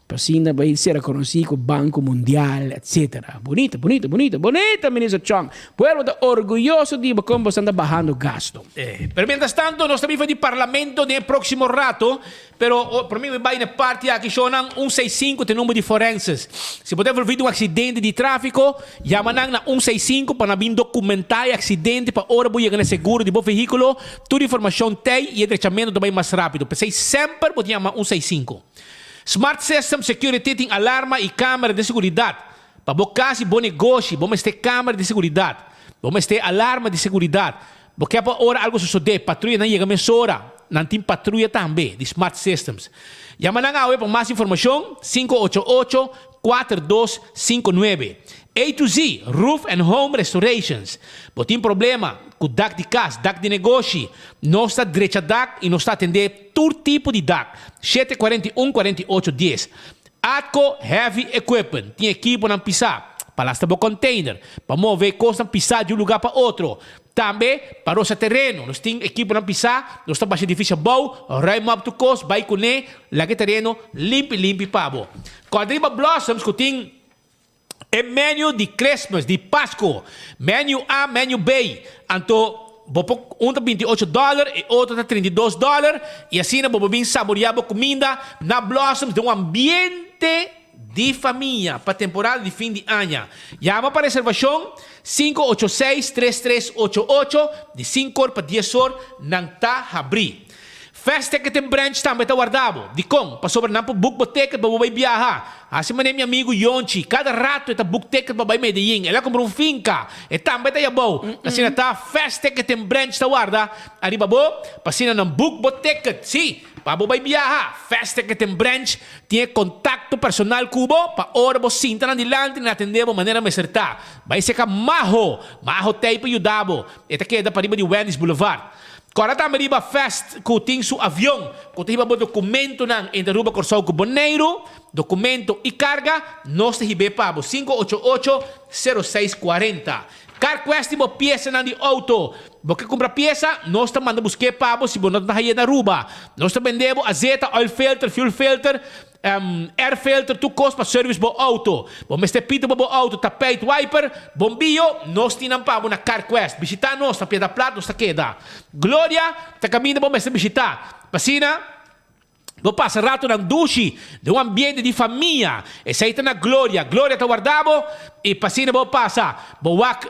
Pa asina bai ser rekonosí ku Banko Mundial etc. Bunita, bunita, bunita, bunita Minister Chong. Pueblo ta orguyoso di bo kon boso ta bahando gasto. Pero mientras tanto nos ta biba di Parlamento den e proximo rato, pero prome mi bai na e parti aki shownan un seis sinku ta e number di forenses. Si bo ta envolvi den un accidente di trafico, yama nan na un seis sinku pa nan bin documenta e accidente pa ora bo yega na e seguro di bo vehiculo tur informacion t'ey y e drechamento ta bai mas rapido. P'esey semper bo tin yama un seis sinku. Smart System Security tin alarma y camera di seguridad. Pa bo cas y bo negoshi bo mester camera di seguridad. Bo mester alarma di seguridad. Bo ke pa ora algo sosode, patruyanan yega mesora. Nan tin patruya tambe di Smart Systems. Yama nan awe pa mas informacion, 588 4259. A to Z, Roof and Home Restorations. Bo tin problema cu dak di cas, dak di negoshi? Nos ta drecha dak y nos ta atende tur tipo di dak. 7 41 48 10. Atco Heavy Equipment tin ekiponan pisa pa lasta bo container, pa move cosnan pisa di un lugar pa otro. Tambe pa rosa tereno. Nos tin ekiponan pisa, nos ta basha edificio abou, ruim op tur cos, bay cune, laga e tereno limpi limpi pa bo. Corda riba Blossoms cu tin e menu di Christmas, di Pasco. Menu A, menu B. Anto bo por un ta 28 dollar, e otro ta 32 dollar y asina bo por bin saborea bo cuminda na Blossoms den un ambiente di famia pa temporada di fin di aña. Yama pa reservacion 586 3388 di 5 or pa 10 or nan ta habri. Fast Ticketing Branch tambe ta warda bo. Dikon? Pasobra nan por book bo ticket pa bo bai biaha. Hasi manera mi amigu Yonchi, kada rato e ta book ticket pa bai Medellin. El a kumpra un finka. E tambe ta yabou. Asina ta Fast Ticketing Branch ta warda ariba bo pa asina nan book bo ticket. Sí, pa bo bai biaha. Fast Ticketing Branch tin e kontakto personal ku bo pa ora bo sinta nan dilanti nan atende bo manera mester ta. Bai seka Maho. Maho t'ei pa yuda bo. E ta keda pariba di Wendy's Boulevard. Kòrda tambe riba Fest ku tin su avion ku ta hiba bo dokumentonan entre Aruba, Kòrsou ku Boneiru. Dokumento i karga, nos ta hib'é pa bo. 588 06 40. CarQuest tin bo piesanan di outo. Bo ke kumpra piesa? Nos ta manda busk'é pa bo si bo no ta haye na Aruba. Nos ta bende bo azeta, oil filter, fuel filter, Air filter tur kos pa service bo auto. Bo mester pinta pa bo auto, tapijt, wiper, bombillo, nos tin nan pa bo na CarQuest. Bishita nos na Piedra Plat nos ta keda. Gloria ta kaminda bo mester bishita. P'asina bo pasa ratonan dushi den un ambiente di famia. Esei ta na Gloria. Gloria ta warda bo i p'asina bo pasa bo wak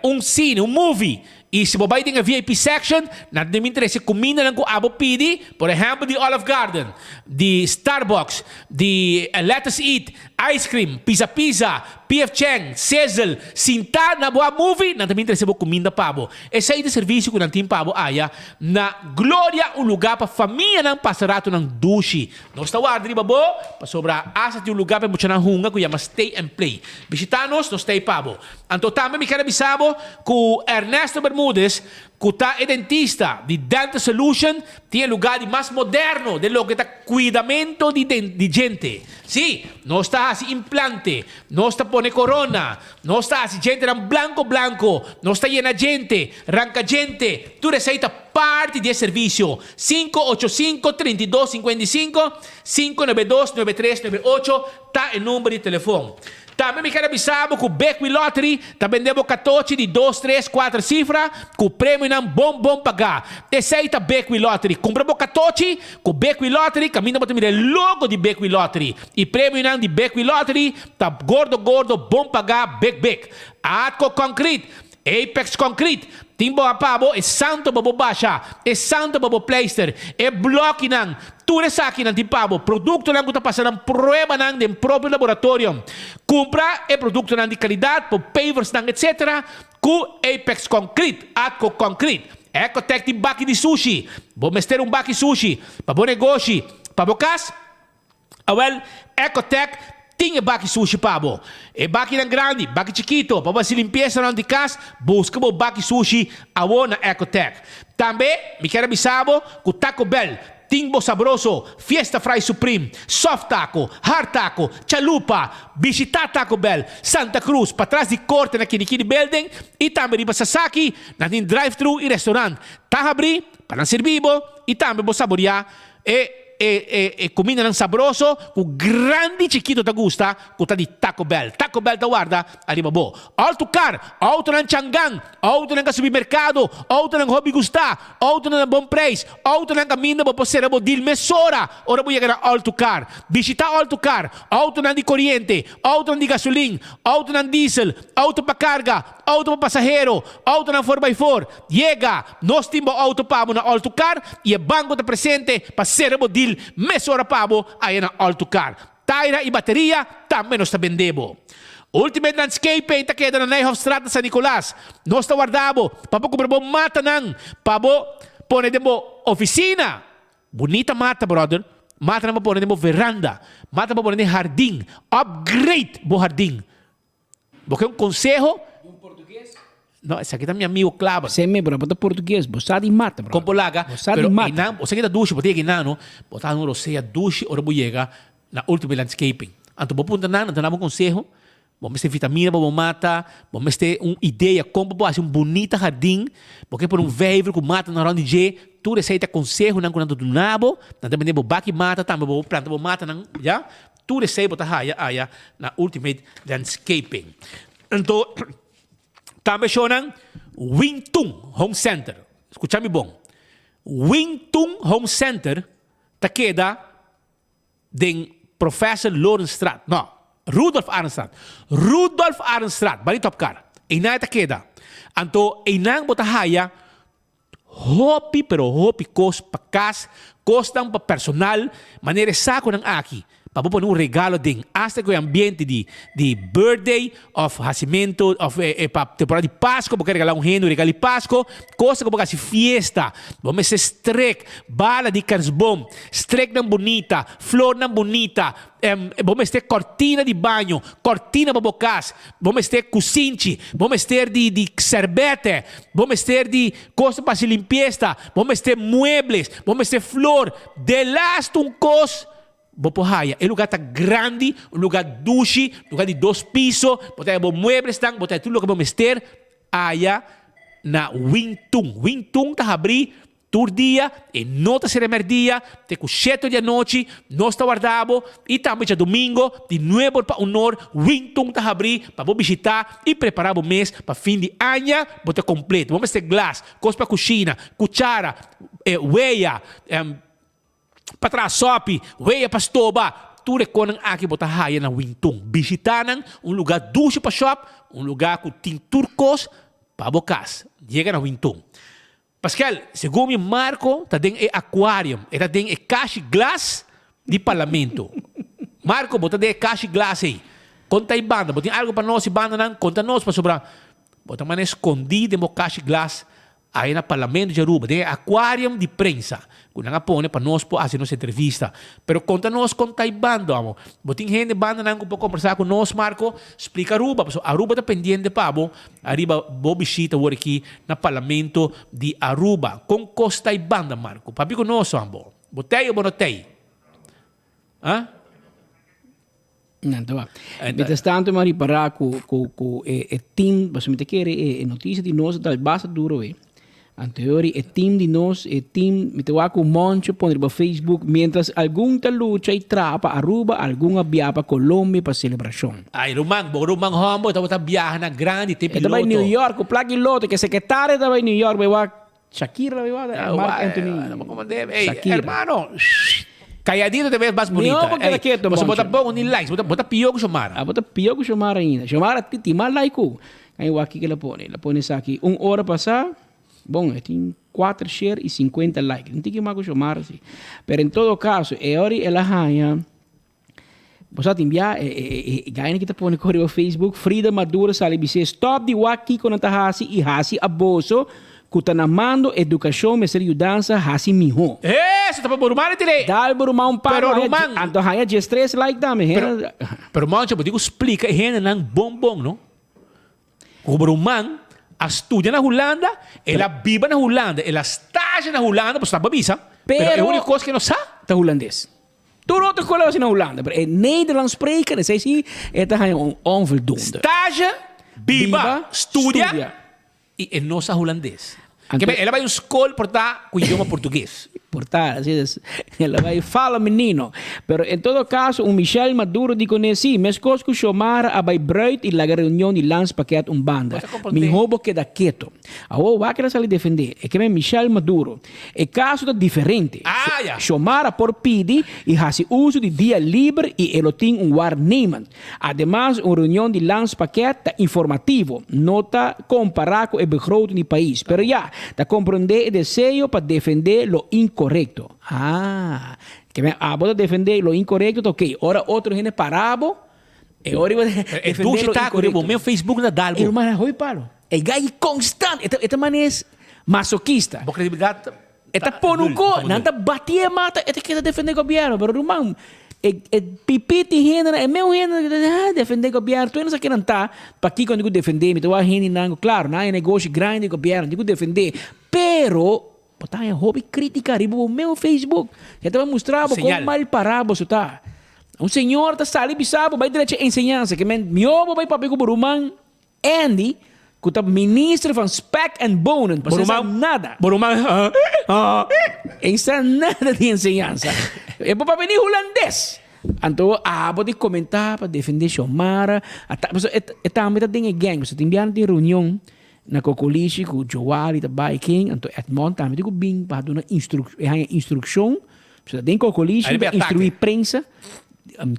un cine, un movie. I si bo bai den e VIP section, nan ta bin trese kumindanan ku abo pidi, por ehèmpel di Olive Garden, di Starbucks, di Let Us Eat, ice cream, Pizza Pizza, PF Chang, Sizzle, sintá na bo a movie, nan ta bin trese bo kuminda pa bo. Esei ta e servisio ku nan tin pa bo aya na Gloria, un lugá pa famianan pasa ratonan dushi. Nos ta warda riba bo, pasobra asta tin un lugá pa e muchanan hunga ku yama Stay and Play. Bishitá nos, nos ta ei pa bo. Anto tambe mi ker a bisa bo ku Ernesto Bermudez, ku ta e dentista di Dental Solution, tin e lugá di mas moderno den loke ta kuidamento di di djente. Sí, nos ta hasi implante, nos ta pone korona, nos ta hasi djentenan blanko blanko, nos ta yena djente, ranka djente, tur esei ta parti di e servisio. 585 32 55, 592 9398 ta e number di telefon. Tambe mi ker a bisa bo ku Bekwee Lottery ta bende bo katochi di dos, tres, kuater sifra ku premionan bon bon pagá. Esei ta Bekwee Lottery. Kumpra bo katochi ku Bekwee Lottery kaminda bo ta mira e logo di Bekwee Lottery. I premionan di Bekwee Lottery ta gordo gordo, bon pagá, big big. Atco Concrete Apex Concrete tin bo a pa bo e santo pa bo basha, e santo pa bo pleister, e blokinan, tur esakinan tin pa bo. Produktonan ku ta pasa nan pruebanan den propio laboratorio. Kumpra e produktonan di kalidat pa paversnan etc. Ku Apex Concrete, Atco Concrete. Ecotec tin baki di sushi. Bo mester un baki sushi pa bo negoshi, pa bo kas? Awel, Ecotec tin e baki sushi pa bo. E bakinan grandi, baki chikito, pa bo hasi limpiesa rond di kas, buska bo baki sushi awo na Ecotec. Tambe, mi kier a bisa bo ku Taco Bell tin bo sabroso Fiesta Fry Supreme, Soft Taco, Hard Taco, Chalupa. Bishita Taco Bell, Santa Cruz, patras di korte na Kinikini Building i tambe riba Sasaki, nan tin drive-thru i restaurant. Ta habrí pa nan sirbi bo i tambe bo saboreá e. e e e kumindanan sabroso ku grandi chikito ta gusta ku ta di Taco Bell. Taco Bell ta warda ariba bo. Autocar, autonan changan, autonan ka subi merkado, autonan hopi gusta, autonan na bon preis, autonan kaminda bo por sera bo deal mesora ora bo yega na Autocar. Bishita Autocar, autonan di koriente, autonan di gasolin, autonan diesel, auto pa karga, auto pa pasahero, autonan for by for. Yega! Nos tin bo auto pa bo na Autocar i e banko ta presente pa sera bo deal mesora pa bo aya na Autocar. Taira i bateria tambe nos ta bende bo. Ultimate Landscaping ta keda na Nijhofstraat na San Nicolas. Nos ta warda bo pa bo kumpra bo matanan pa bo pone den bo oficina. Bunita mata brother. Matanan pa pone den bo veranda. Mata pa pone den hardin. Upgrade bo hardin. Bo ke un conseho? No, esaki ta mi amigo Claver. Seme, bro, bo ta portugues, bo sa di mata, bro. Kon bo laga, Bo sa di pero mata. einan, bo sa ki ta dushi, bo ta yega einan, no? Bo ta haña un rosea dushi ora bo yega na Ultimate Landscaping. Anto bo puntra nan, nan ta dabo un conseho, bo mester vitamina pa bo mata, bo mester un idea kon pa bo hasi un bunita hardin, bo ke pone un vijver ku matanan rond di dje, tur esei ta consehonan ku nan ta duna bo, nan ta bende bo baki mata tambe, bo por planta bo matanan, ya. Tur esei bo ta haya aya na Ultimate Landscaping. Anto tambe shownan Wing Tun Home Center. Skucha mi bon. Wing Tun Home Center ta keda den Professor Lorenstraat. No, Rudolf Arendstraat. Rudolf Arendstraat, bani Topcar. Einan e ta keda. Anto einan bo ta haya Hopi pero hopi kos pa kas, kosnan pa personal, manera e sakonan aki, pa bo pone un regalo den, asta ku e ambiente di di birthday òf hasimentu òf e pa temporada di Pasko bo ke regalá un hende un regalo di Pasko, kosnan ku bo ke hasi fiesta, bo mester strek, bala di kersboom, streknan bunita, flornan bunita, Bo mester cortina di baño, cortina pa bo cas, bo mester cusinchi, bo mester di di serbete, bo mester di cos pa haci limpiesta, bo mester muebles, bo mester flor, delaste un cos bo por haya. E lugar ta grandi, un lugar dushi, lugar di dos piso, bo ta haya bo mueblesnan, bo ta haya tur loke bo mester aya na Wingtung. Wingtung ta habri Tur dia, e no ta sera merdia, te ku sheto di anochi, nos ta warda bo, i tambe djadumingo, di nuebor pa unor, Wingtung ta habrí pa bo bishitá i prepará bo mes pa fin di aña, bo ta kompleto. Bo mester glas, kos pa kushina, kuchara, wea, pa traha sòpi, wea pa stoba, tur e konan aki bo ta haya na Wingtung. Bishitá nan, un lugá dushi pa shòp, un lugá ku tin tur kos pa bo kas. Yega na Wingtung. Pascal, segun mi Marco ta den e aquarium, e ta den e kashi glas di parlamento. Marco, bo ta den e kashi glas ei. Kon ta e banda? Bo tin algo pa nos e bandanan? Konta nos pasobra bo ta mane skondí den bo kashi glas aya na parlamento di Aruba, den e aquarium di prensa ku nan a pone pa nos por hasi nos entrevista. Pero konta nos kon ta e banda, amo. Bo tin hende bandanan ku por kombersá ku nos, Marco? Splika Aruba, pasobra Aruba ta pendiente pa bo. Ariba bo bishita wor aki na Parlamento di Aruba. Kon kos ta e banda Marco? Papia ku nos amo. Bo tei o bo no tei? Ah? Nan ta ba. Mientras tanto mi a ripara ku ku ku e e team, pasobra mi ta kere e notisia di nos ta basta duro e. Anterior e team di nos, e team, mi ta wak ku Moncho pone riba Facebook, mientras algun ta lucha y traha pa Aruba, algun a biaha pa Colombia pa celebracion. Ay ruman, bo ruman homber tabata biaha na grandi te E ta bai piloto. New York ku plak y loto, ke secretario ta bai New York bai wak Shakira bai wak, Ah, Marc wa- Anthony, eh, no como debe. Ey, Shakira. hermano, calladito te ves más bonita. No, porque Ey, ta quieto, Boso bo ta Moncho. pongo ni likes, bo ta, bo ta pio ku Xiomara. Ah, bo ta pio ku Xiomara ainda. Xiomara ti tin mas like ku. Ai wak kiko el a pone. El a pone esaki un ora pasá. Bon, e tin kuater share i sinkuenta like. No tin ke mas ku Xiomara si. Pero en todo kaso, e ora el a haña, bo sa tin bia e e e gaina ki ta pone kos riba Facebook, Frida Maduro sali bis'é, Stòp di wak kiko nan ta hasi i hasi aboso ku ta na mando edukashon mester yudansa hasi mihó. Eso ta pa bo ruman e tire. Dal bo ruman un palo Pero haña ruman. anto haña diestres like tambe. Pero, pero Moncho, bo tin ku splika e hendenan bon bon, no? Ku bo ruman a studia na Hulanda, el a biba na Hulanda, el a stage na Hulanda, bo sa bo bisa, pero e úniko kos ke no sa. Ta hulandes. Tur otro kos lo hasi na Hulanda, pero e Nederlands spreken, esei si e ta haña un onvoldoende. Stage, biba, studia i e no sa hulandes. Ke men el a bai un skol por ta ku idioma portugues. Por ta, así es. El a bai fala menino. Pero en todo caso, un Michel Maduro di kuné sí, meskos ku Xiomara a bai bruid i laga reunion di landspakket un banda. Mihó bo keda keto. Awor wak el a sali defendé. E ke men Michel Maduro. E kaso ta diferente. Xiomara por pidi i hasi uso di dia liber i e lo tin un waarnemend. Ademas, un reunion di landspakket ta informativo, no ta kompará ku e begroting di pais. Pero ya, ta komprondé e deseo pa defendé lo inkorekto. Ah, ke men abo ta defendé lo inkorekto ta oké. Ora otro hende para bo, e ora bo E defendé dushi lo ta ku riba inkorekto. meu Facebook na dal E bo. ruman hopi palo. E gai konstant, e ta e ta manes masokista. Bo kredibilidat E ta pone un ko, nan ta batié mata, e ta keda defendé gobièrnu. Pero ruman, e e pipí tin hendenan, e meu hendenan ku ta ah defendé gobièrnu, tur hende sa kinan ta, pakiko nan tin ku defendé, mi ta wak hendenan ku klaro nan e negoshi grandi di gobièrnu, tin ku defendé, pero bo ta haña hopi krítika riba bo meu Facebook, ya ta bai mustra bo kon mal pará boso ta. Un señor ta sali bisa bo bai drecha enseñansa, ke men mihó bo bai papia ku bo ruman Andy, ku ta minister van Spek en Bonen, pasobra e sa nada. Bo ruman E sa nada di enseñansa. E por papia ni hulandes. Anto abo di komentá pa defendé Xiomara. Pasobra e tambe ta den e gang. Pasobra tin biaha tin reunion na Cocolishi ku Joali ta bai ken, anto Edmond tambe tin ku bin pa duna e haña instrukshon. Pasobra den Cocolishi ta instruí prensa.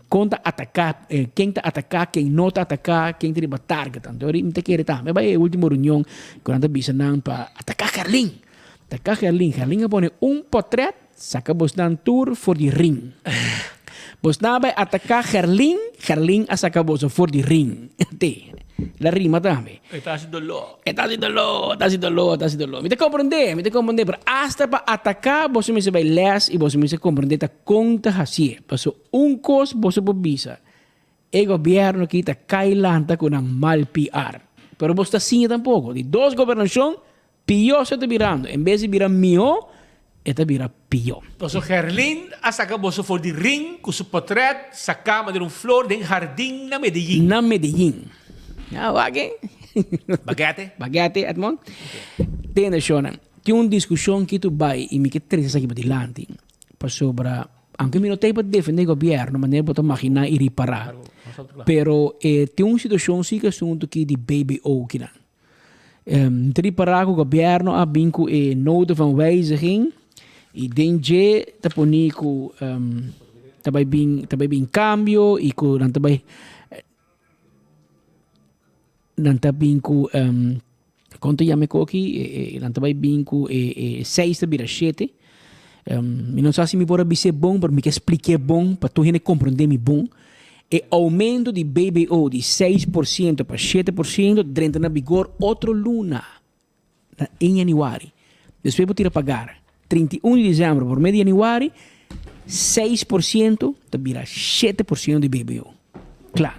Kon ta ataká, ken ta ataká, ken no ta ataká, ken ta riba target. Anto mi ta kere tambe bai e ultimo reunion ku nan ta bisa nan pa ataká Gerlin. Ataká Gerlin. Gerlin a pone un potret saka bosnan tur for di ring. Bosnan a bai ataká Gerlin, Gerlin a saka boso for di ring. Te. La rima tambe. E ta hasi doló. E ta hasi doló, e ta hasi doló, e ta hasi doló. Mi ta komprondé, mi ta komprondé, pero asta pa ataká boso mester bai lès i boso mester komprondé ta kon ta hasié. Pasobra un kos boso por bisa, e gobièrnu aki ta kai lanta ku nan mal PR. Pero boso ta siña tampoko. Di dos gobernashon, pió se ta birando. En bes di bira mihó, e ta bira pió. Pasobra Gerlin a saka boso for di ring ku su potrèt saká manera un flor den hardin na Medellin. Na Medellin. Ya wak e. Bagete. Bagete, Edmond. Tende shownan. Tin un diskushon ki tu bai i mi ke trese esaki padilanti. Pasobra aunke mi no ta ei pa defende gobièrnu manera bo ta maginá i ripará. Pero e tin un situashon si ku asuntu ki di BBO kinan. Mi ta ripará ku gobièrnu a bin ku e nota van wijziging i den dje ta poni ku ta bai bin ta bai bin kambio i ku nan ta bai nan ta bin ku kon ta yama e koki nan ta bai bin ku e seis ta bira shete. Mi no sa si mi por a bis'é bon pero mi ke splik'é bon pa tur hende komprondé mi bon. E oumento di BBO di 6% pa 7% drenta na bigor otro luna, na en yanüari. Despues bo tira pagar 31 di desèmber pa promé di yanüari, 6% ta bira 7% di BBO. Kla.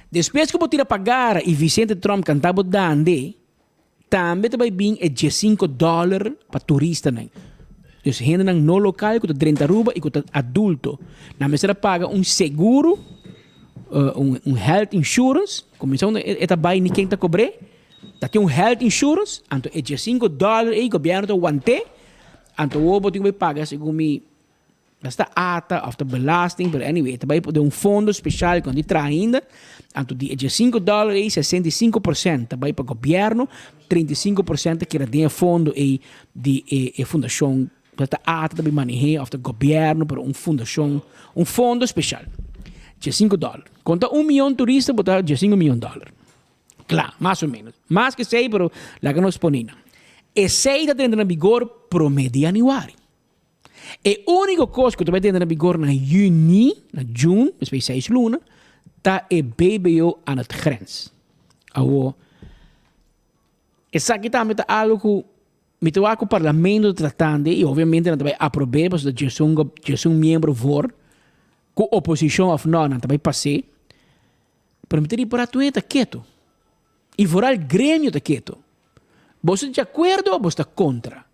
Despues ku bo tira pagar i Vicente Tromp kanta bo dande, Tambe ta bai bin e diesinco dollar pa turistanan. Dus hendenan no local cu ta drenta Aruba y cu ta adulto. Nan mester a paga un seguro, un un health insurance, cuminsa unda e ta bai ni ken ta cobr'é. Ta tin un health insurance, anto e diesinco dollar ey gobierno ta want'é, anto awor bo tin cu bai paga segun mi Las ta ata of ta belasting, pero anyway, e ta bai den un fondo special cu nan di traha ainda. Anto di e diesinco dollar ei, 65% ta bai pa gobierno, 35% ta keda den e fondo ei di e e fundacion cu ta ata ta bai manehe of ta gobierno, pero un fundacion, un fondo special. Diesinco dollar. Conta un miyon turista bo ta diesinco miyon dollar. Kla, mas o menos. Mas cu esey, pero laga nos pone nan. Esey ta drenta na bigor prome di januari. E úniko kos ku ta bai tende na bigor na yüni, na june, despues di seis luna, ta e BBO aan het grens. Awor, esaki tambe ta algu ku mi ta wak ku parlamento ta tratando i obviamente nan ta bai aprob'é pasobra djesun djesun miembro voor, ku oposishon òf nò nan ta bai pas'é. Pero mi ta ripará tur hende ta ketu i vooral gremio ta ketu. Boso ta di akuerdo òf boso ta kontra?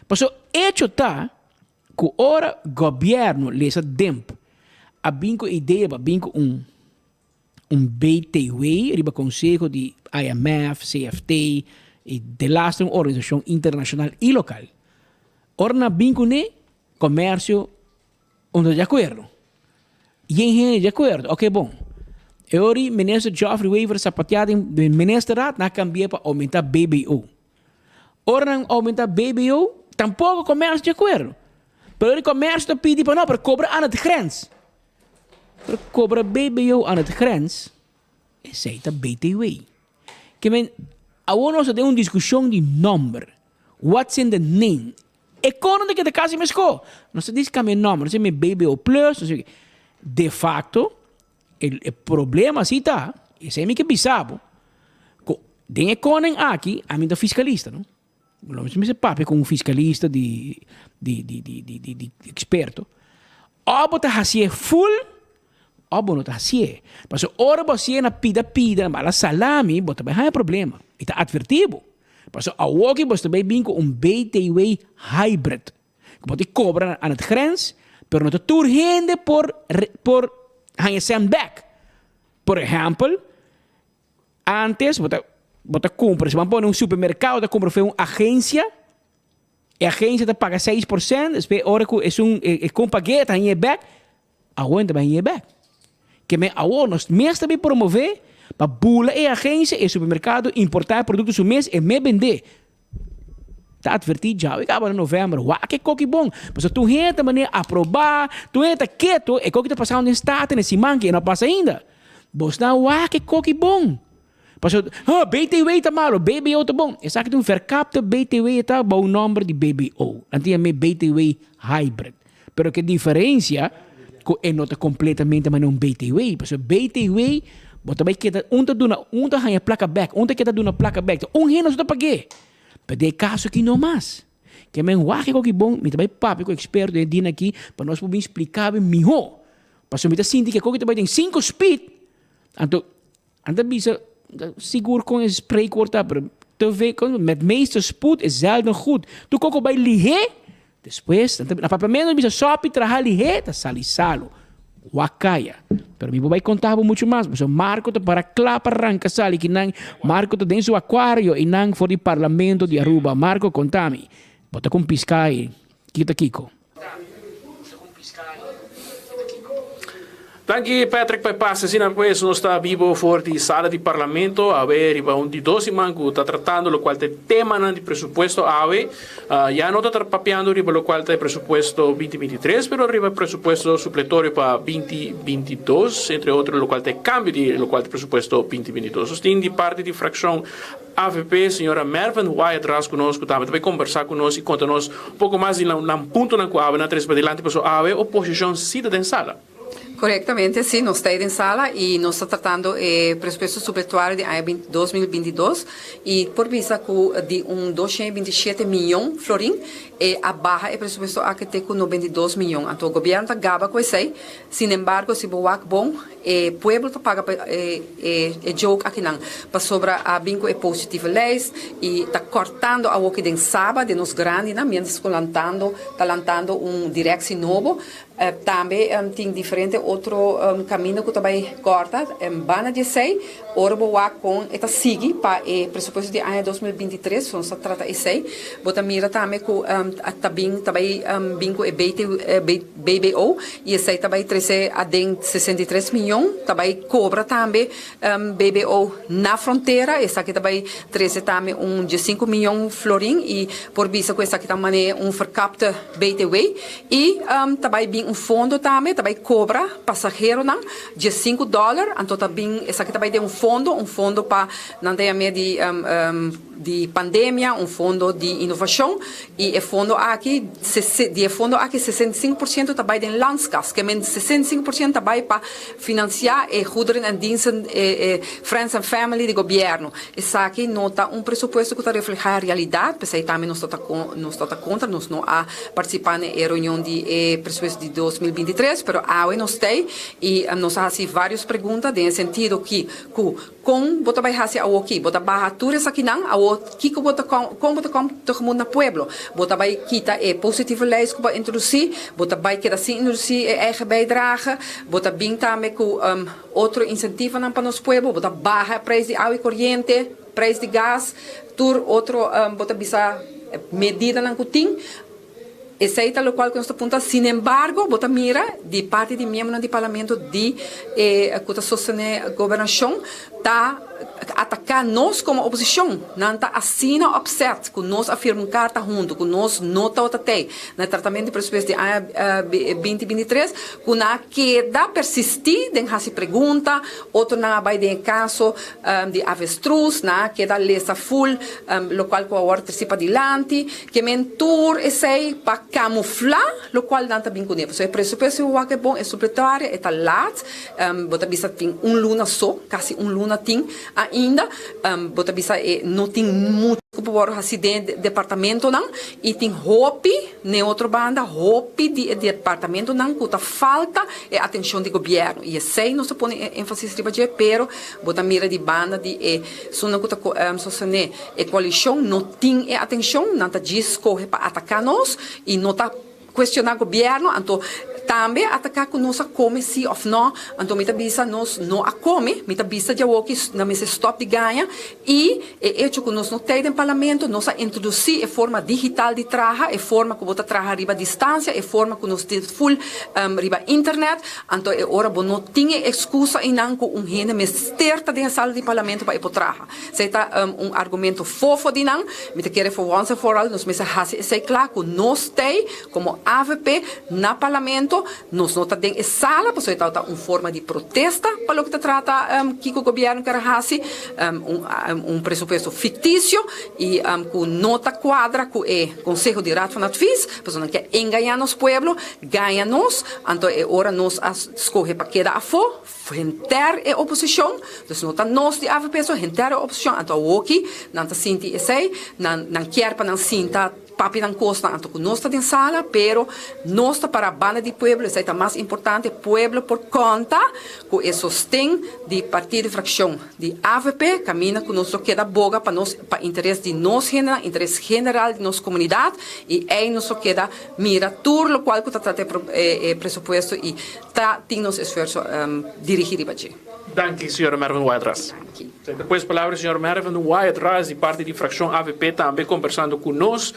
Paso echo ta ku ora gobièrnu lesa demp a bin ku e idea pa bin ku un un BTW riba konseho di IMF, CFT i delaster un organisashon internashonal i lokal. Ora nan bin kuné, komersio no ta di akuerdo. Yen hende di akuerdo, oke bon. E ora ei minister Geoffrey Wever sapateá den den ministerraad, nan a kambi'é pa oumentá BBO. Ora nan oumentá BBO, tampoko komersio di akuerdo. Pero ora komersio ta pidi pa no, pero kobra aan het grens. Pero kobra BBO aan het grens, esei ta BTW. Ke men, awor nos ta den un diskushon di nòmber. What's in the name? E kono ta keda kasi mesko. Nos ta disi kambia nòmber, nos ta yama BBO plus, no sé ke. De facto, e e problema si ta, esei mi ke bisa bo, ku den e konen aki, ami ta fiskalista no. Lo mi mester papia ku un fiskalista di di di di di di di eksperto. Òf bo ta hasié full òf bo no ta hasié. Pasobra ora bo hasié na pida pida, na bala salami, bo ta bai haña problema. Mi ta atvertí bo. Pasobra awoki bo ta bai bin ku un BTW hybrid. Ku bo ta kobra aan het grens, pero no ta tur hende por por haña sèn bèk. Por ehèmpel, antes bo ta bo ta kumpra, si bo a pone un supermerkado ta kumpra for un agensia, e agensia ta paga 6%, despues ora ku esun e kon pag'é ta hañ'é bèk, awor nan ta bai hañ'é bèk. Ke men awor nos mes ta bin promové pa bula e agensia, e supermerkado importá e produkto su mes e me bendé. Ta atvertí djawe kaba na novèmber, wak e koki bon, pasobra tur hende ta manera aprobá, tur hende ta keto, e koki ta pasando den Staten e siman ke e no a pasa ainda. Bosnan wak e koki bon. Pasobra, huh, BTW ta malo, BBO ta bon. Esaki ta un verkapte BTW e ta bou nòmber di BBO. Nan ta yam'é BTW hybrid. Pero ke diferensia ku e no ta kompletamente manera un BTW. Pasobra BTW bo ta bai keda un ta duna, un ta haña plaka bèk, un ta keda duna plaka bèk. Ta un hende so ta pag'é. Pero den e kaso aki no mas. Ke men wak e koki bon, mi ta bai papia ku eksperto den e dina aki pa nos por bin splika bo mihó. Pasobra mi ta sinti ke koki ta bai den sinku speed, anto Nan ta bisa, sigur kon e spreekwoord ta, pero te ve, kon, met meeste spoed is zelden goed. Tur koko bai lihé, despues, nan ta, na papiamentu nan bisa sòpi traha lihé, ta sali salu. Wak kaya. Pero mi por bai konta bo muchu mas, pasobra Marco ta para kla pa ranka sali kinan. Marco ta den su akuario einan for di parlamento di Aruba. Marco, konta mi, bo ta kon piska ei? Kiko ta kiko? Danki Patrick pa e pase. Asina pues nos ta bibo for di sala di parlamento awe riba un di dos siman cu ta tratando locual ta e temanan di presupuesto awe. Ya no ta papiando riba locual ta e presupuesto binti binti tres pero riba e presupuesto supletorio pa binti binti dos entre otro locual ta e cambio di locual ta e presupuesto binti binti dos. Nos tin di parti di fraccion Avp, señora Mervin Wyatt Ras cu nos cu tambe ta bay combersa cu nos y conta nos un poco mas di nan puntonan cu awe nan trece padilanti pasobra awe oposicion si ta den sala. Corectamente, si, nos ta den sala y nos ta tratando e presupuesto supletuario di aña 2022 y por bisa cu di un 227 miyon florin e a baha e presupuesto aki te cu 92 miyon. Anto gobierno ta gaba cu esey, sin embargo si bo wak bon, E pueblo ta paga pa e e joke akinan pasobra a bin ku e positieve lijst i ta kòrtando awoki den Saba den nos grandinan mientras ku lantando ta lantando un directie nobo. Tambe tin diferente otro kaminda ku ta bai kòrta. Banda di esei ora bo wak kon e ta sigui pa e presupuesto di aña 2023 nos ta trata esei bo ta mira tambe ku ta bin ta bai bin ku e BTW BBO, y esey ta bay trece aden 63 miyon, ta bay cobra tambe BBO na frontera, esaki ta bay trece tambe un diescinco miyon florin y por bisa cu esaki ta mane un verkapte BTW y ta bay bin un fondo tambe, ta bay cobra pasaheronan diescinco dollar, anto ta bin esaki ta bay den un fondo, un fondo pa nan ta yam'e di. Di pandemia, un fondo di inovacion y e fondo aki, di e fondo aki 65 por ciento ta bay den landskas, ke men 65 por ciento ta bay pa financia e goederen en diensten, e friends and family di gobierno. Esaki no ta un presupuesto cu ta refleha e realidad, p'esey tambe nos ta nos ta contra, nos no a participa na e reunion di e presupuesto di 2023, pero awe nos t'ey y nos a haci varios pregunta den e sentido ki cu Kon bo ta bai hasi awoki? Bo ta baha tur esakinan? Awo kiko bo ta kon bo ta kom tegemoet na pueblo? Bo ta bai kita e positieve lijst ku bo a introdusí? Bo ta bai keda sin introdusí e eigen bijdrage? Bo ta bin tambe ku otro insentivonan pa nos pueblo? Bo ta baha e prijs di awa i koriente, prijs di gas, tur otro bo ta bisa medidanan ku tin? Esei ta lokual ku nos ta punta. Sinembargo, bo ta mira di parti di miembronan di parlamento di e ku ta sostené gobernashon ta ataká nos komo oposishon. Nan ta asina upset ku nos a firma un karta huntu ku nos no tabata tei na e tratamentu di presupuesto di aña 2023 ku nan a keda persistí den hasi pregunta, otronan a bai den e kaso di avestruz, nan a keda lesa ful lokual ku awor tresi padilanti. Ke men tur esei pa kamuflá lokual nan ta bin kuné. Pasobra e presupuesto di wak e bon, e supletorio e ta lat, bo ta bisa tin un luna so, kasi un luna tin ainda, bo ta bisa e no tin muchu ku por wòrdu hasi den e departamentonan i tin hopi n'e otro banda, hopi di e departamentonan ku ta falta e atenshon di gobièrnu i esei nos ta pone énfasis riba dje, pero bo ta mira di banda di e esunnan ku ta sostené E koalishon no tin e atenshon, nan ta djis skohe pa ataká nos i no ta kuestioná gobièrnu, anto tambe ataká ku nos a kome si òf nò, anto mi ta bisa nos no a kome, mi ta bisa djawoki nan mester stòp di gaña i e echo ku nos no tei den parlamento, nos a introdusí e forma digital di traha, e forma ku bo ta traha riba distansia, e forma ku nos tin ful riba internet, anto e ora bo no tin e ekskusa einan ku un hende mester ta den e sala di parlamento pa e por traha. Esei ta un argumento fofo di nan. Mi ta kere for once and for all nos mester hasi esei kla ku nos t'ei komo avp na parlamento. Nos no ta den e sala pasobra e tabata un forma di protesta pa loke ta trata kiko gobièrnu ker a hasi, un presupuesto fiktisio i ku no ta kuadra ku e konseho di Raad van Advies pasobra nan ke engañá nos pueblo, gaña nos, anto e ora nos a skohe pa keda afó. Henter e oposicion, dus no ta nos di avp so, henter e oposicion, anto awoki nan ta sinti esey, nan nan kier pa nan sinta papia nan cosnan anto cu nos ta den sala, pero nos ta para banda di pueblo, esey ta mas importante, pueblo por conta cu e sosten di partido y fraccion di avp, caminda cu nos lo keda boga pa nos pa interes di nos hendenan, interes general di nos comunidad, y ey nos lo keda mira tur locual cu ta trata e presupuesto y Ta tin nos esfuerso dirigi riba dje. Danki señor Mervin Wyatt-Ras. Despues palabra di señor Mervin Wyatt-Ras di parti di fraccion avp tambe conversando cu nos.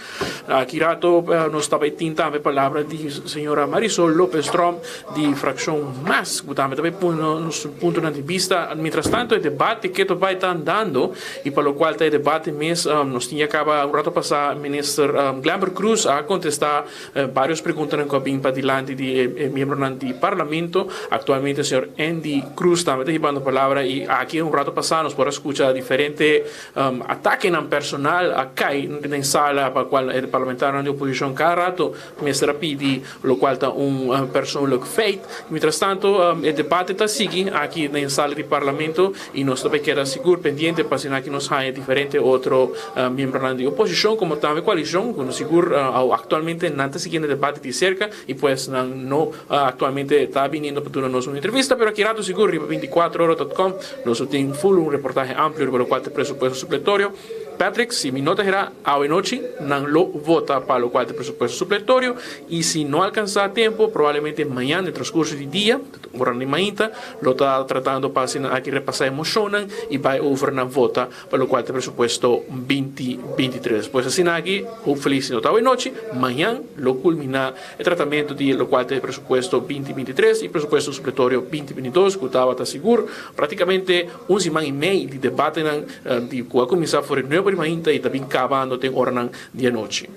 Aki rato nos ta bay tin tambe palabra di señora Marisol Lopez Tromp di fraccion mas cu tambe ta bay pone nos puntonan di bista. Mientras tanto e debate keto bay ta andando y pa locual ta e debate mes nos tin ya caba un rato pasa minister Glenbert Croes a contesta Varios preguntanan cu a bin padilanti di e miembronan di Parlamento. Actualmente señor Endy Croes tambe ta hibando palabra y aki un rato pasa nos por a scucha diferente atakenan personal a cay den sala pa cual e parlamentarionan di oposicion cada rato mester a pidi locual ta un persoonlijk feit. Mientras tanto e debate ta sigui aki den sala di Parlamento y nos ta bay keda sigur pendiente pa asina aki nos haya diferente otro miembronan di oposicion como tambe coalicion cu nos sigur actualmente nan ta siguiendo e debate di cerca y pues nan no actualmente ta biniendo pa duna nos un entrevista pero aki rato sigur riba 24ora dot com nos lo tin full un reportahe amplio riba locual ta e presupuesto supletorio. Patrick, si mi no ta hera awe nochi nan lo vota pa locual ta e presupuesto supletorio y si no alcansa tempo probablemente mañan den transcurso di dia ora di mainta lo ta tratando pa asina aki repasa e mocionnan y bay over na vota pa locual ta presupuesto 2023. Pues asina aki, hopefully si no ta awe nochi, mañan lo culmina e tratamento di locual ta e presupuesto 2023 y presupuesto supletorio 2022 cu tabata sigur practicamente un siman y mei di debatenan di cu a cuminsa for e nuebe di mainta y ta bin cabando ten oranan di anochi.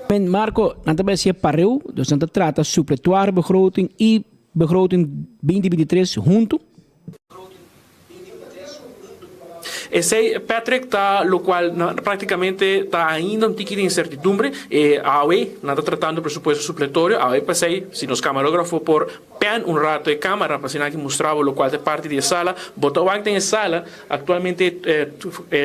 Men Marco, nan ta bay hacié pareu, dus nan ta trata supletoire begroting y begroting 2023 hunto. Esey, Patrick, ta locual practicamente ta ainda un tiki di incertidumbre. E awe nan ta tratando presupuesto supletorio. Awe p'esey, si nos camarografo por pan un rato e camara pa asina aki mustra bo locual ta e parti di e sala. Bo ta wak den e sala actualmente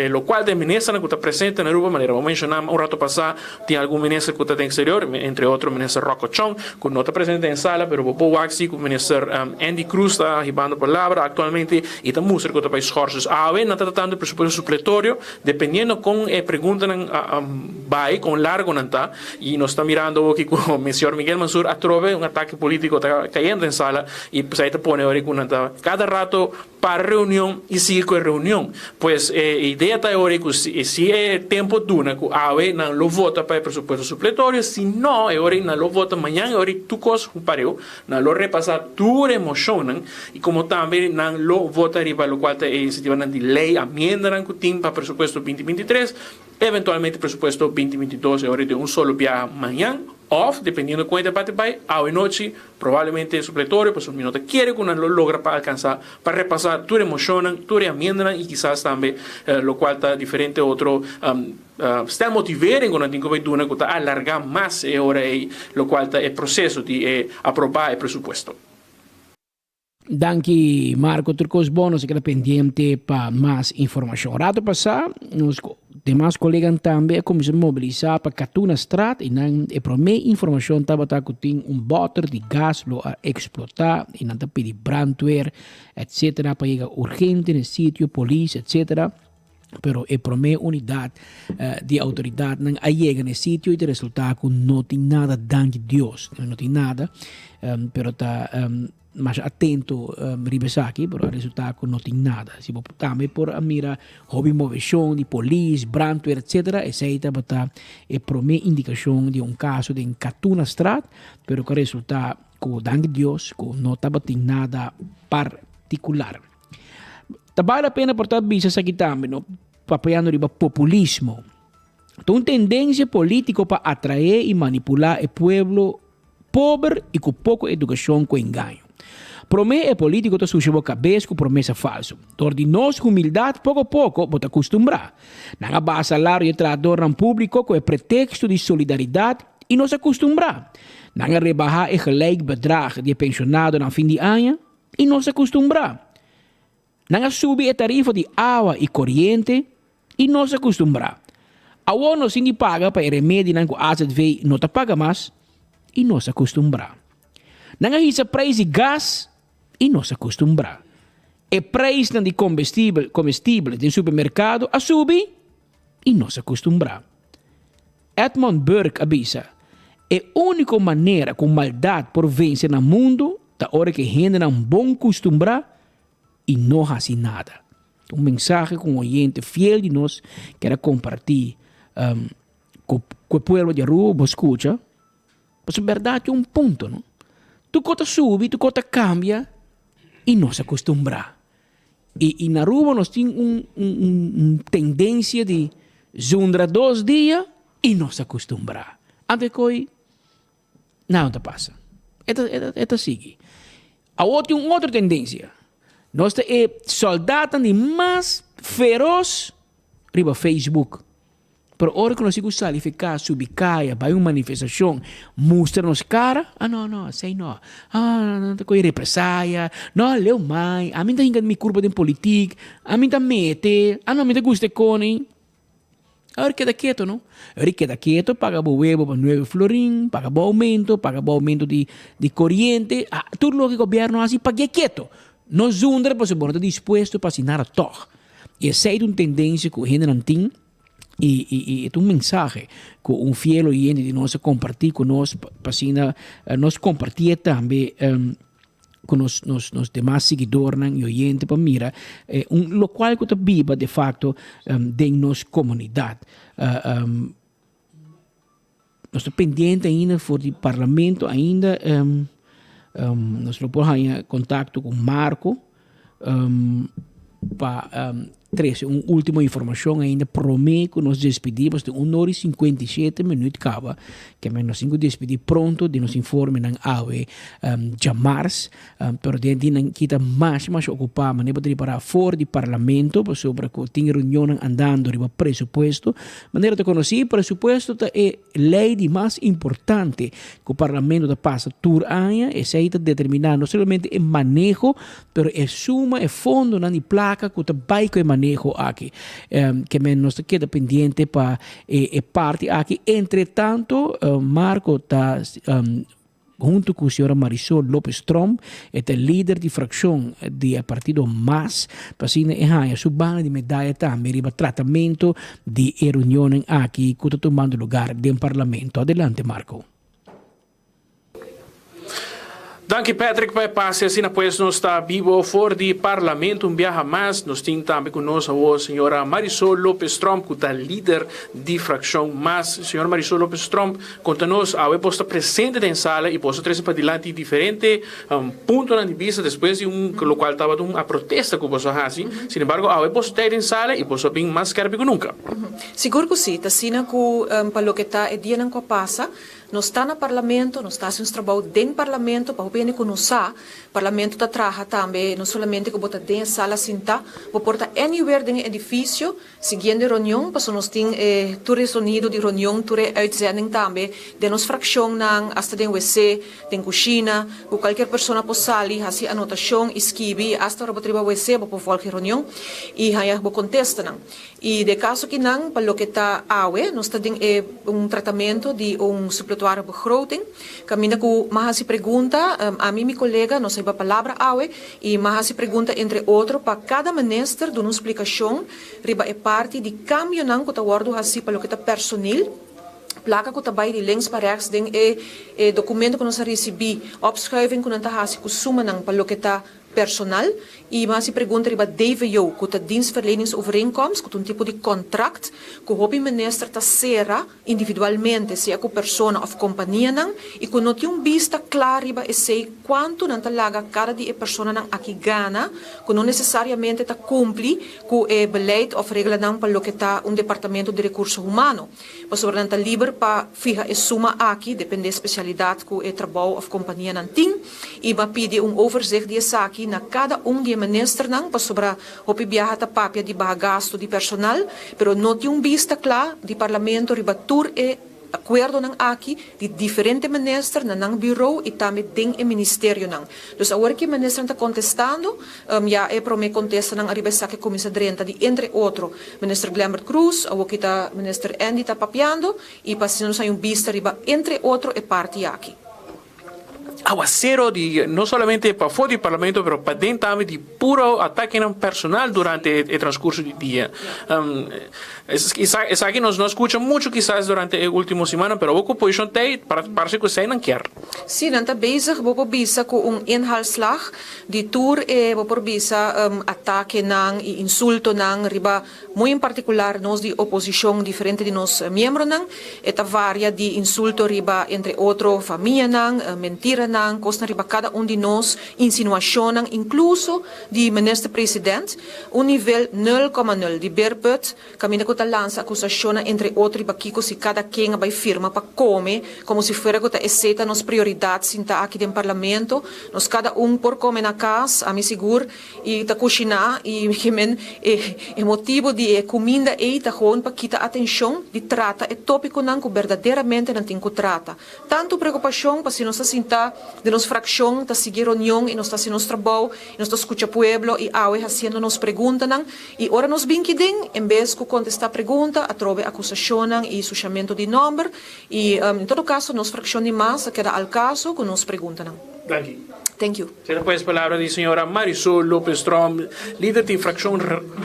locual ta e ministernan cu ta presente na Aruba, manera bo menciona un rato pasa tin algun minister cu ta den exterior, entre otro minister Rocco Chong cu no ta presente den sala, pero bo por wak si cu minister Endy Croes ta hibando palabra actualmente y ta mustra cu ta bay schors. Dus awe nan ta tratando e presupuesto supletorio, dependiendo con e preguntanan bay, con largo nan ta, y nos ta mirando awo ki cu señor Miguel Mansur atrobe un atake politico ta cayendo den. den sala y esai ta pone ora cu nan ta cada rato para reunion y sigui cu e reunion. Pues e idea ta e ora cu si e tempo duna cu awe nan lo vota pa e presupuesto supletorio, si no e ora nan lo vota mañan e ora tur cos pareu, nan lo repasa tur e mocionnan y como tambe nan lo vota riba locual ta e iniciativanan di ley, amiendanan cu tin pa presupuesto binti 23. Eventualmente presupuesto 2022 e ora di un solo biaha mañan of, dependiendo con e debate bay, awe nochi, probablemente supletorio, pasobra mi no ta kere cu nan lo logra pa alcansa, pa repasa tur e mocionnan, tur e amiendanan y kisas tambe locual ta diferente otro stemmotivering cu nan tin cu bay duna cu ta alarga mas e ora ey locual ta e proceso di e aproba e presupuesto. Danki Marco, tur kos bon, nos a keda pendiente pa mas informashon. Rato pasá nos demas kolegan tambe a kuminsá mobilisá pa Katuna Straat i nan e promé informashon tabata ku tin un bòter di gas lo a eksplotá i nan ta pidi brandweer etsetera pa yega urgente na e sitio, polis etsetera. Pero e promé unidat di outoridatnan a yega na e sitio i ta resultá ku no tin nada, danki Dios, no tin nada, pero ta masha atento riba esaki, pero a resultá ku no tin nada. Si bo tambe por a mira hopi moveshon di polis, brandweer, etcetera, esei tabata e promé indikashon di un kaso den Katunastraat, pero ku a resultá ku danki Dios ku no tabatin nada partikular. Ta bale la pena por ta bisa esaki tambe, no? Papiando riba populismo. Ta un tendencia politico pa atrae y manipula e pueblo pober y cu poco educacion cu engaño. Prome e politico ta susha bo cabes cu promesa falso. Dor di nos humildad poco poco bo ta custumbra. Nan a baha salario di e trahadornan publico cu e pretexto di solidaridad y nos a custumbra. Nan a rebaha e gelijk bedrag di e pensionadonan fin di aña I nos a kustumbrá. Nan a subi e tarifa di awa i koriente i nos a kustumbrá. Awor nos tin di paga pa e remedinan ku AZV no ta paga mas i nos a kustumbrá. Nan a hisa preis di gas i nos a kustumbrá. E preisnan di kombestibel komestibel den supermerkado a subi i nos a kustumbrá. Edmund Burke a bisa, E úniko manera ku maldat por vense na mundu ta ora ku e hendenan bon kustumbrá i no hasi nada. Un mensahe ku un oyente fiel di nos kier a kompartí ku e pueblo di Aruba. Bo skucha, pasobra bèrdat tin un punto, no? Tur kos ta subi, tur kos ta kambia i nos a kustumbrá. I na Aruba nos tin un un tendencia di zundra dos dia y nos a custumbra. Anto e coi nada no ta pasa. E ta e ta sigui. Awor tin un otro tendencia. Nos ta e soldadnan di mas feroz riba Facebook. Pero ora ku nos tin ku sali fi kas, subi kaya, bai un manifestashon, mustra nos kara, ah no, no, esei no. Ah, nan ta kohe represaya, no, leu mai, ami ta hinka mi kurpa den politik, ami ta mete, ah no, mi ta gusta e koni. Awor keda keto no. Awor i keda keto, paga bo webo pa nuebe florin, paga bo oumento, paga bo oumento di di koriente, ah, tur loke gobièrnu hasi, pag'é keto. No zundra pasobra bo no ta dispuesto pa hasi nada tòg. I esei ta un tendensia ku hendenan tin. I i i e ta un mensahe ku un fiel oyente di nos a kompartí ku nos pa asina nos kompartié tambe ku nos nos nos demas siguidornan i oyente pa mira un lokual ku ta biba de fakto den nos komunidat. Nos ta pendiente ainda for di parlamento ainda nos lo por haña kontakto ku Marco pa trese un ultimo informashon ainda prome ku nos despidi pasobra tin un ora i 57 minüt kaba ke men nos tin ku despidi pronto di nos informenan awe djamars pero den di nan kita masha masha okupá manera bo ta ripará for di parlamento pasobra ku tin reunionnan andando riba presupuesto. Manera ta konosí presupuesto ta e lei di mas importante ku parlamento ta pasa tur aña. Esei ta determiná no solamente e maneho pero e suma, e fondonan di plaka ku ta bai ku e maneho aki. Ke men nos ta keda pendiente pa e parti aki. Entretanto Marco ta Huntu ku señora Marisol Lopez Tromp, e ta lider di frakshon di e partido mas, pa asina e haña su banda di medaya tambe riba tratamentu di e reunionnan aki ku ta tumando lugar den parlamento. Adelante Marco. Danki Patrick pa e pase asina pues nos ta bibo for di Parlamento un biaha mas. Nos tin tambe cu nos awor señora Marisol Lopez Tromp cu ta lider di fraccion mas. Señora Marisol Lopez Tromp conta nos awe bos ta presente den sala y bos a trece padilanti diferente puntonan di bista despues di un locual tabata un a protesta cu bos a haci. Sin embargo awe bos ta den sala y bos a bin mas skerpi cu nunca. Sigur cu si, ta asina cu pa loke ta e dianan cu a pasa Nos ta na Parlamento, nos ta hasi nos trabou den Parlamento, pa hopi hende ku no sa, Parlamento ta traha tambe no solamente ku bo ta den e sala sintá, bo por ta anywhere den e edifisio siguiendo e reunion, pasobra nos tin e tur e sonido di reunion, tur e uitzending tambe den nos frakshonnan, asta den wc, den kushina, ku kualkier persona por sali hasi anotashon i skibi, asta ora bo ta riba wc bo por volg e reunion i haña bo kontestanan. I den kaso kinan, pa loke ta awe, nos ta den e un tratamento di un suppletoire begroting, kaminda ku m'a hasi pregunta, ami i mi kolega nos a hiba palabra awe, i m'a hasi pregunta entre otro pa kada minister duna un splikashon riba e parti di kambionan ku ta wòrdu hasi pa loke ta personil, plaka ku ta bai di links pa rechts den e e dokumento ku nos a risibí, opschuiving ku nan ta hasi ku sumanan pa loke ta personal y mas e pregunta riba DVO cu ta Dienstverleningsovereenkomst cu ta un tipo di contract cu hopi minister ta cera individualmente sea cu persona of companianan y cu no tin un bista cla riba esey cuanto nan ta laga cada di e personanan aki gana cu no necesariamente ta cumpli cu e beleid of reglanan pa loke ta un departamento di recurso humano pasobra nan ta liber pa fiha e suma aki depende specialidad cu e trabou of companianan tin. I bo a pidi un overzicht di esaki na kada un di e ministernan pasobra hopi biaha ta papia di baha gasto di personal, pero no tin un bista kla di Parlamento riba tur e akuerdonan aki di diferente minister na nan bureau i tambe den e ministerionan. Dus awor ki e ministernan ta kontestando, ya e prome kontestanan ariba esaki a kuminsa drenta di entre otro Minister Glenbert Croes, awor ki ta Minister Endy ta papiando i pa asina nos haña un bista riba entre otro e parti aki. Awacero di no solamente pafó di parlamento pero paden tambe di puro atakenan personal durante e transcurso di dia. Esaki nos no a scucha mucho kisas durante e ultimo simannan pero awor cu oposicion ta ey parse cu esey nan kier. Si, nan ta bezig bo por bisa cu un inhaalslag di tur e bo por bisa atakenan y insultonan riba Muy en partikular nos di oposishon diferente di nos miembronan e ta varia di insulto riba entre otro famianan, mentiranan, kosnan riba kada un di nos, insinuashonnan inkluso di minister president, un nivel nul koma nul di beerput kaminda ku ta lansa akusashonnan entre otro riba kiko si kada ken a bai firma pa kome komo si fuera ku ta esei ta nos prioridat sinta aki den parlamento nos kada un por kome na kas ami sigur I ta kushiná i men e e motibu di e kuminda ei ta gewoon pa kita atenshon di trata e tópikonan ku berdaderamente nan tin ku trata. Tantu preokupashon pa si nos ta sintá den nos frakshon ta sigui reunion i nos ta hasi nos trabou i nos ta skucha pueblo i awe hasiendo nos preguntanan i ora nos bin kiden en bes ku kontestá pregunta atrobe akusashonnan i sushamentu di nòmber i en todo kaso nos frakshon di mas a keda al kaso ku nos preguntanan. Danki. Thank you. Sera pues palabra di señora Marisol Lopez Tromp, lider di fraccion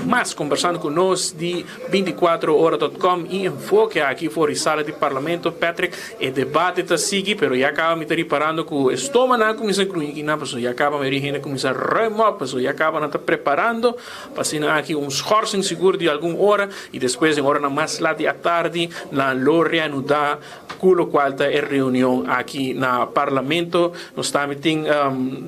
mas, conversando cu nos di binticuatro ora dot com y enfoke aki for di sala di parlamento. Patrick, e debate ta sigui, pero ya caba mi ta riparando cu e stomanan a cuminsa gruñi kinan, pasobra ya caba mayoria hende a cuminsa ruim op, pasobra ya caba nan ta preparando pa asina aki un schorsing sigur di algun ora y despues den oranan mas lat di atardi nan lo reanuda Cu locual ta e reunion aki na Parlamento. Nos tambe tin,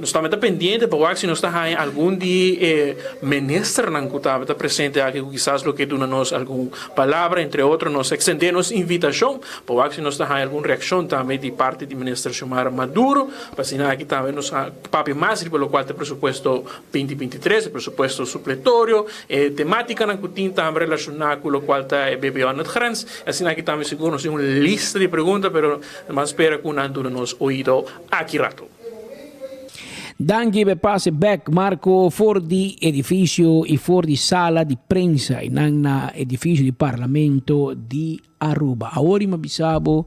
nos tambe ta pendiente pa wak si nos ta haña algun di e ministernan cu tabata presente aki cu kisas lo ke duna nos algun palabra. Entre otro nos a extende nos invitacion pa wak si nos ta haña algun reaccion tambe di parti di Minister Xiomara Maduro pa asina aki tambe nos a papia mas riba locual ta e presupuesto binti binti tres, e presupuesto supletorio, e tematicanan cu tin tambe relaciona cu locual ta e BBO aan het grens. Asina aki tambe sigur nos tin un lista di pregunta, pero mas spera cu nan duna nos oido aki rato. Danki p'e pase bek Marco for di edificio y for di sala di prensa y nan na edificio di Parlamento di Aruba. Awor mi a bisa bo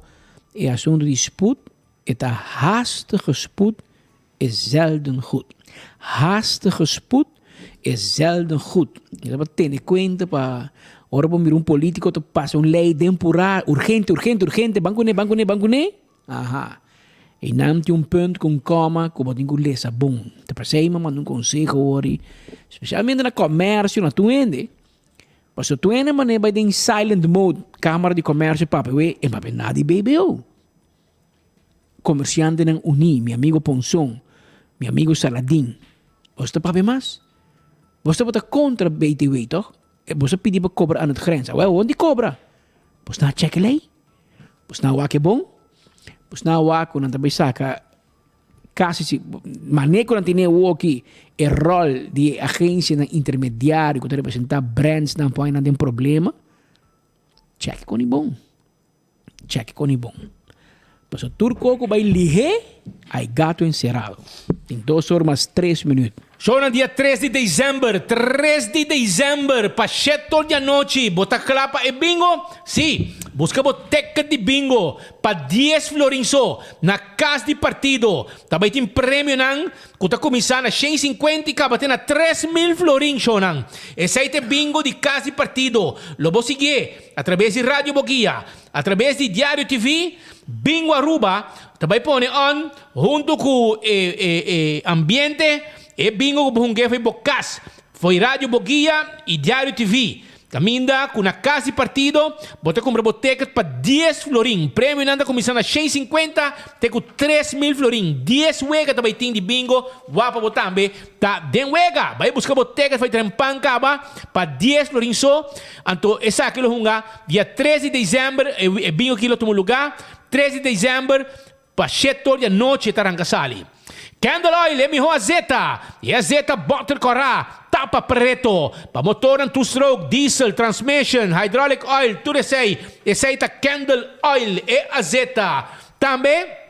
e asunto di spoed, e ta haastige spoed is zelden goed. Haastige spoed is zelden goed. Je ta tene cuenta pa ora bo mira un politico ta pasa un ley den pura, urgente, urgente, urgente, ban cune, ban cune, ban cune. Aha. Einan tin un punt ku un kòma ku bo tin ku lesa bon. Ta p'esei mi a manda un konseho ori, spesialmente na kòmèrsio, na tur hende. Pasobra tur hende manera bai den silent mode, Kámara di Kòmèrsio papia wei, e papia nada di BBO. Komersiantenan uní, mi amigo Ponson, mi amigo Saladin, boso ta papia mas? Boso tabata kontra BTW, tòg? Boso a pidi pa kobra aan het grens. Awel, awor di kobra? Boso nan a chèk e lei? Boso nan a wak e bon? Boso nan a wak ku nan ta bai saka kasi si mane ku nan tene awoki e ròl di e agensianan intermediario ku ta representá brandsnan por nan den problema? Chèk kon i bon. Chèk kon i bon. Pasobra tur kos ku bai lihé, hay gato encerrado. Tin dos or mas tres minüt. Shownan dia tres di december, tres di december, pa shet or di anochi, bo ta kla pa e bingo? Si! Buska bo ticket di bingo pa dies florin so na Cas di Partido. Ta bai tin premionan ku ta kuminsá na shen sinkuenta i kaba te na 3000 florin, shownan. Esei ta e bingo di Cas di Partido. Lo bo siguié atrabes di Radio Boguia, atrabes di Diario TV, Bingo Aruba ta bai pone on hunto ku e e e ambiente, e bingo ku bo hung'é fo'i bo kas, fo'i Radio Boguia i Diario TV. Kaminda ku na kas di partido bo ta kumpra bo ticket pa dies florin. Premionan ta kuminsá na 150 te ku 3000 florin. Dies wega ta bai tin di bingo, wapa bo tambe ta den wega. Bai buska bo ticket fo'i trempan kaba pa dies florin so. Anto esaki lo hunga dia tres di december, e bingo aki lo tuma luga tres di december pa shet or di anochi e ta ranka sali. Candle oil e miho azeta, e azeta boter kora, tapa preto, pa motornan two stroke, diesel, transmission, hydraulic oil, tur esei, esei ta candle oil, e azeta. Tambe.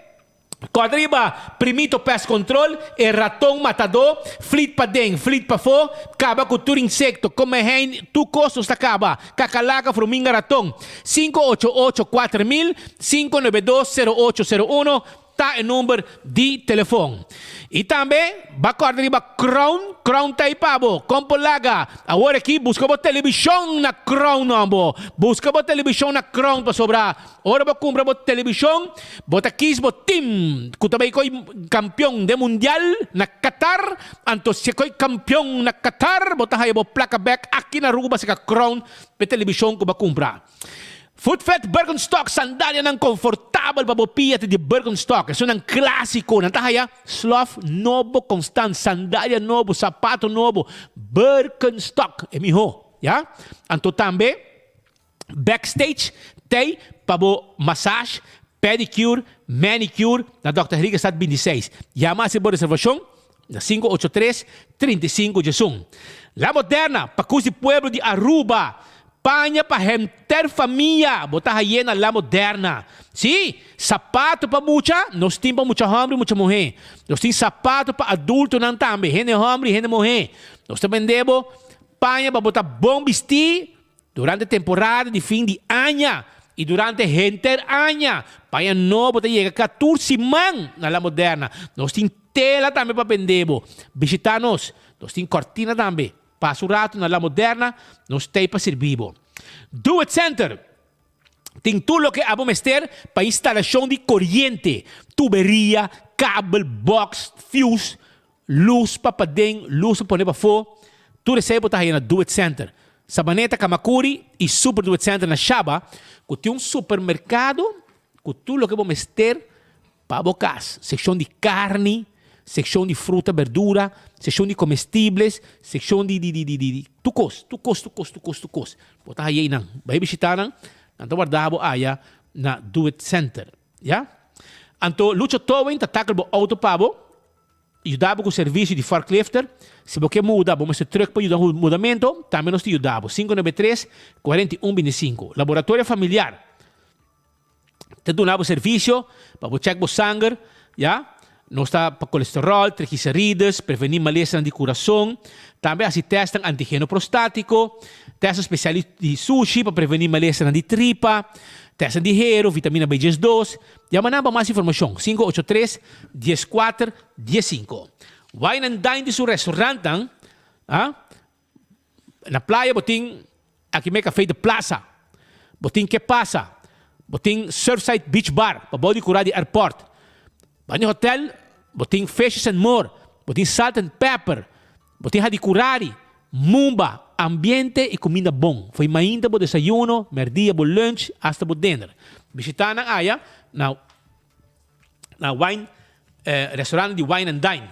Kòrda riba Primito Pest Control, e raton matadó, flit paden, flit pafó, kaba ku tur insekto, komehein, tur kos nos ta kaba, kakalaka, fruminga, raton. 588 4000, 592 0801 ta e number di telefon. I tambe ba kòrda riba Crown, Crown ta ei pa bo, kon por laga? Awor aki buska bo telebishon na Crown nombo, buska bo telebishon na Crown pasobra Ora bo kumpra bo telebishon, bo ta kis bo tim ku ta bai koi kampion den mundial na Qatar, anto si e koi kampion na Qatar bo ta haya bo plaka bek aki na Aruba seka Crown p'e telebishon ku bo a kumpra. Footfed Birkenstock sandalianan konfortabel pa bo pia ta di Birkenstock, esunnan klasiko, nan ta haya slof nobo konstant, sandalia nobo, sapato nobo, Birkenstock e miho, ya. Anto tambe. Backstage tei pa bo massage, pedicure, manicure na Dòkter Henriquezstad 26. Yama hasi bo reservashon na 583 35 diesun. La Moderna pa kus di pueblo di Aruba. Paña pa henter famia bo ta haye na La Moderna. Si, sapato pa mucha, nos tin pa mucha homber y mucha muhe. Nos tin sapato pa adultonan tambe, hende homber y hende muhe. Nos ta bende bo paña pa bo ta bon bisti. Durante temporada di fin di aña y durante henter aña, paña nobo ta yega ka tur siman na La Moderna. Nos tin tela tambe pa bende bo. Bishita nos. Nos tin cortina tambe. Pasa un rato na La Moderna, nos t'ey pa sirbi bo. Do It Center tin tur loke abo mester pa instalacion di coriente, tuberia, kabel, box, fuse, Lus pa paden, lus pa pone pafó, tur esei bo ta haya na Do It Center. Sabaneta, Kamakuri i Super Do It Center na Shaba ku tin un supermerkado ku tur loke bo mester pa bo kas. Sekshon di karni, sekshon di fruta, berdura, sekshon di komestibles, sekshon di di di di di tur kos, tur kos, tur kos, tur kos, tur kos. Bo ta haya einan. Bai bishita nan, nan ta warda bo aya na Do It Center. Ya. Anto Lucho Towing ta takel bo outo pa bo. Yuda bo ku servisio di forklifter. Si bo ke muda, bo mester trùk pa yuda ku mudamentu, tambe nos ta yuda bo. 593, 41 25. Laboratorio Familiar ta duna bo servisio pa bo chèk bo sanger, ya. Nos ta pa kolesteròl, trigliserides, prevení malesanan di kurason. Tambe hasi tèstnan antigeno prostátiko, tèstnan spesial di sushi pa prevení malesanan di tripa, tèstnan di hero, vitamina B 12. Yama nan pa mas informashon, 583, 14, 15. Wine and Dine di su restaurantnan, ah, na playa bo tin aki me Café de Plaza, bo tin Que Pasa, bo tin Surfside Beach Bar, pabou di kura di airport. Banda di hotel bo tin Fishes and More, bo tin Salt and Pepper, bo tin Hadicurari, Mumba, ambiente y cuminda bon. Fo'i mainta bo desayuno, merdia bo lunch, hasta bo dinner. Bishita nan aya na na wine restaurant di Wine and Dine.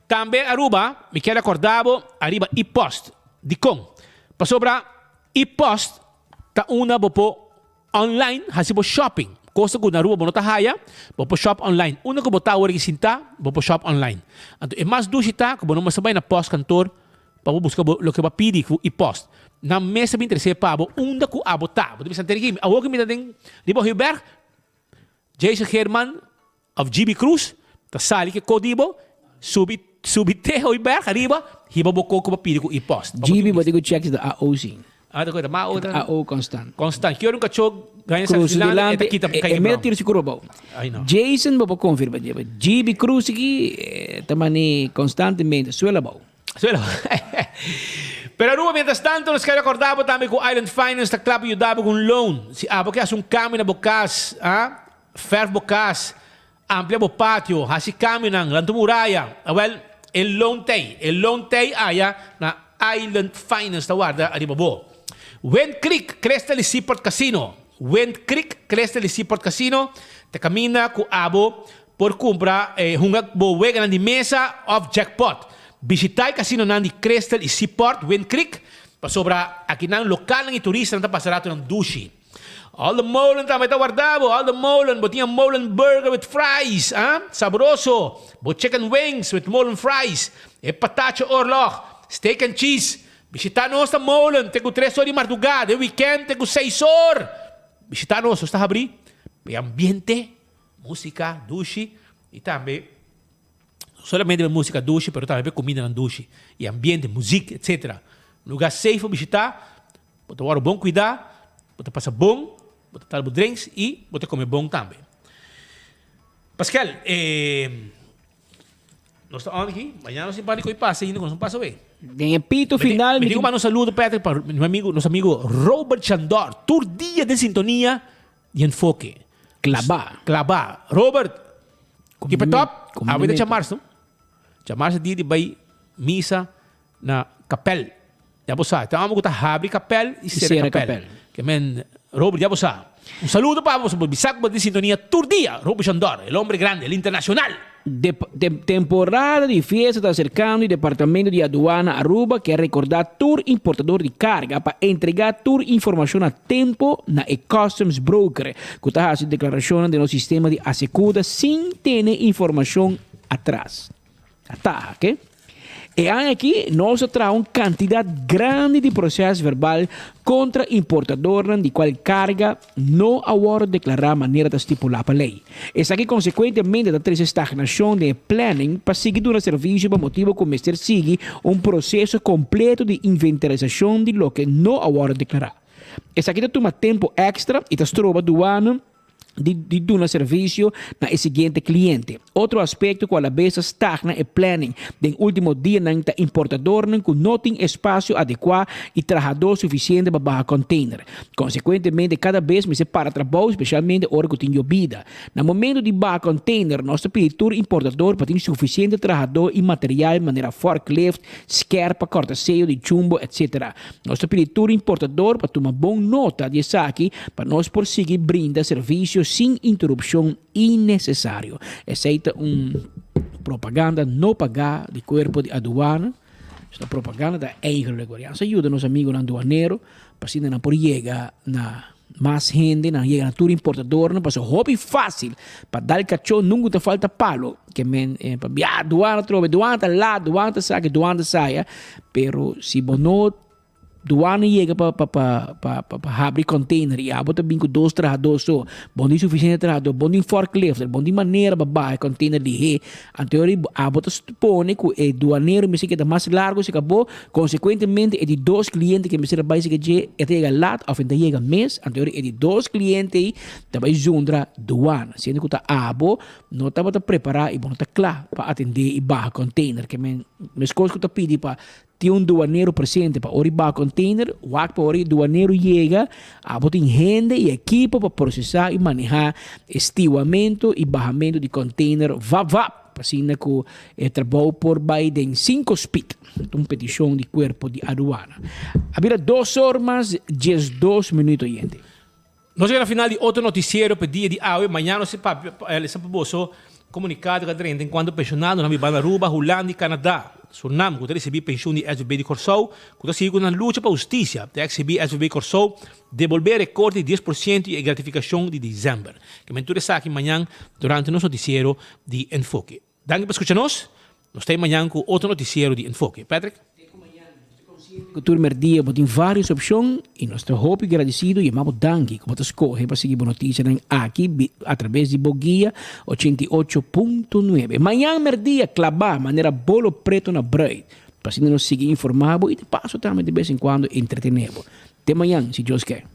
Tambe Aruba mi kier acorda bo ariba e-post. Dicon? Pasobra e-post ta unda bo por Online hasi bo shopping. Cosa cu na Aruba bo no ta haya, bo por shop online. Unda cu bo ta awor aki sinta, bo por shop online. Anto e mas dushi ta cu bo no mester bay na postkantoor pa bo busca bo loke bo a pidi cu e post. Nan mes ta bin trece pa bo unda cu abo ta. Bo ta bisa, Anterior aki, awor cu mi ta den riba Hooiberg, Jason Geerman of GB Cruz ta sali ke ko di bo, subi subi te Hooiberg ariba, hiba bo ko ku bo pidi ku e-post. GB bo tin ku check si ta AO si. Ah ta ku ta ma AO ta. AO constant. Constant. Ki ora un kachó gaña sa Cruz dilante dilante e ta kita e kai e mira brown. tira si kuro abou. Ai no. Jason bo por confirma dje. GB Cruz aki ta mane constantemente suela abou. Suela abou. Pero Aruba mientras tanto nos kere recorda bo tambe ku Island Finance ta kla pa yuda bo ku un loan. Si abo ke hasi un cambio na bo kas, ah. Verf bo kas, amplia bo patio, hasi kambionan, lanta muraya. Awel, e loan t'ei. E loan t'ei aya na Island Finance ta warda ariba bo. Wind Creek, Crystal y Seaport Casino. Wind Creek, Crystal y Seaport Casino ta kaminda ku abo por kumpra hunga bo weganan di mesa òf jackpot. Bishitá e kasinonan di Crystal y Seaport, Wind Creek, pasobra akinan lokalnan y turistanan ta pasa ratonan dushi. All the molen tambe ta warda bo, all the molen, bo tin a molen burger with fries, ah, sabroso, bo chicken wings with molen fries, e patache oorlog, steak and cheese. Bishita nos ta molen te ku tres or di marduga, den weekend te ku seis or. Bishita nos, nos ta habri pa e ambiente, musica dushi y tambe no solamente pa e musica dushi pero tambe pa e cumindanan dushi y ambiente, muziek etc. Lugar safe pa bishita. Bo ta wòrdu bon kuidá, bo ta pasa bon, bo ta tala bo drinks i bo ta kome bon tambe. Paskel, e nos ta on aki, mañana nos tin par di koi pasa ainda ku nos no pasa awey. Den e pito final mi tin ku manda un saludo Patrick pa mi amigo, nos amigo Robert Chandor, tur dia den sintonia di Enfoke. Klabá. Klabá. Robert, keep it up. Awe ta djamars no? Djamars e dia di bai misa Na kapèl. Ya bo sa. Ta amo ku ta habri kapèl i sera kapèl. Ke men Robert ya bo sa. Un saludo pa bo. Bo bisa ku bo tin sintonia tur dia. Robert Shandor, el hombre grande, el internacional. Temporada di fiesta ta aserkando i Departamento di Aduana Aruba ke rekordá tur importador di karga pa entregá tur informashon na tempo na e Customs Broker ku ta hasi deklarashonnan den nos sistema di Asekuda sin tene informashon atras. Ata, oke. E aña aki nos a traha un kantidat grandi di proses verbal kontra importadornan di kual karga no a wòrdu deklará manera ta stipulá pa lei. Esaki konsekuentemente ta trese stagnashon den e planning pa sigui duna servisio pa motibu ku mester sigui un proseso kompleto di inventarisashon di loke no a wòrdu deklará. Esaki ta tuma tempu èkstra i ta stroba duana. di di duna servisio na e siguiente kliente. Otro aspekto ku alabes a stagna e planning den ultimo dianan ta importadornan ku no tin espasio adekuá i trahadó sufisiente pa baha kònteiner. Konsekuentemente kada bes mester para trabou spesialmente ora ku tin yobida. Na momento di baha kònteiner nos ta pidi tur importador pa tin sufisiente trahadó i material manera forklift, skèr pa kòrta seyo di chumbo etc. Nos ta pidi tur importador pa tuma bon nota di esaki pa nos por sigui brinda servisio sin interupshon innesesario. Esei ta un propaganda no pagá di Kuerpo di Aduana. Esta propaganda ta eigenlik wor. Nos a yuda nos amigonan duanero pa asina nan por yega na mas hende, nan yega na tur importadornan pasobra hopi fásil pa dal kachó nunka ta falta palo. Ke men pabia duana atrobe, duana ta la, duana ta saki, duana ta saya, pero si bo no duana yega pa pa pa pa pa habri container y abo ta bin cu dos trahador so, bo no tin suficiente trahador, bo no tin forklifter, bo no tin manera pa baha e container lihé, anto ora abo ta pone cu e duanero mester keda mas largo si cabo, consecuentemente e di dos cliente ke mester a bay si dje e ta yega lat of e ta yega mes, anto ora e di dos cliente ey ta bay zundra duana, siendo cu ta abo No tabata prepará i bo no ta kla pa atendé i baha kònteiner. Ke men meskos ku ta pidi pa Tin un duanero presente pa ora i baha container, wak pa ora e duanero yega, abo tin hende i ekipo pa procesa i maneha e stiwamento i bahamento di container vap vap, pa asina ku e trabou por bai den cinco speed. Ta un peticion di Cuerpo di Aduana. A bira dos or mas 12 minuut oyente. Nos yega na final di otro noticiero p'e dia di awe. Mañana nos ta papia lesa pa boso comunicado cu a drenta en cuanto pensionadonan biba na Aruba, Hulanda y Canada. Surnam cu ta ricibi pensioen di SVB di Corsou cu ta sigui cu nan lucha pa husticia. Ta exhibi SVB Corsou debolbe e recorte di 10% y e gratificacion di december. Ke men tur esaki mañan durante nos noticiero di Enfoke. Danki pa scucha nos. Nos ta e mañan cu otro noticiero di Enfoke. Patrick? Cu tur merdia bo tin varios opcion y nos ta hopi gradicido y yama bo danki cu bo ta scoge pa sigui bo noticianan aki a traves di bo guia 88.9. Mañan merdia claba manera bolo preto na bruid pa asina nos sigui informa bo y de paso tambe de bes en cuando entretene bo. Te mañan si Dios ke.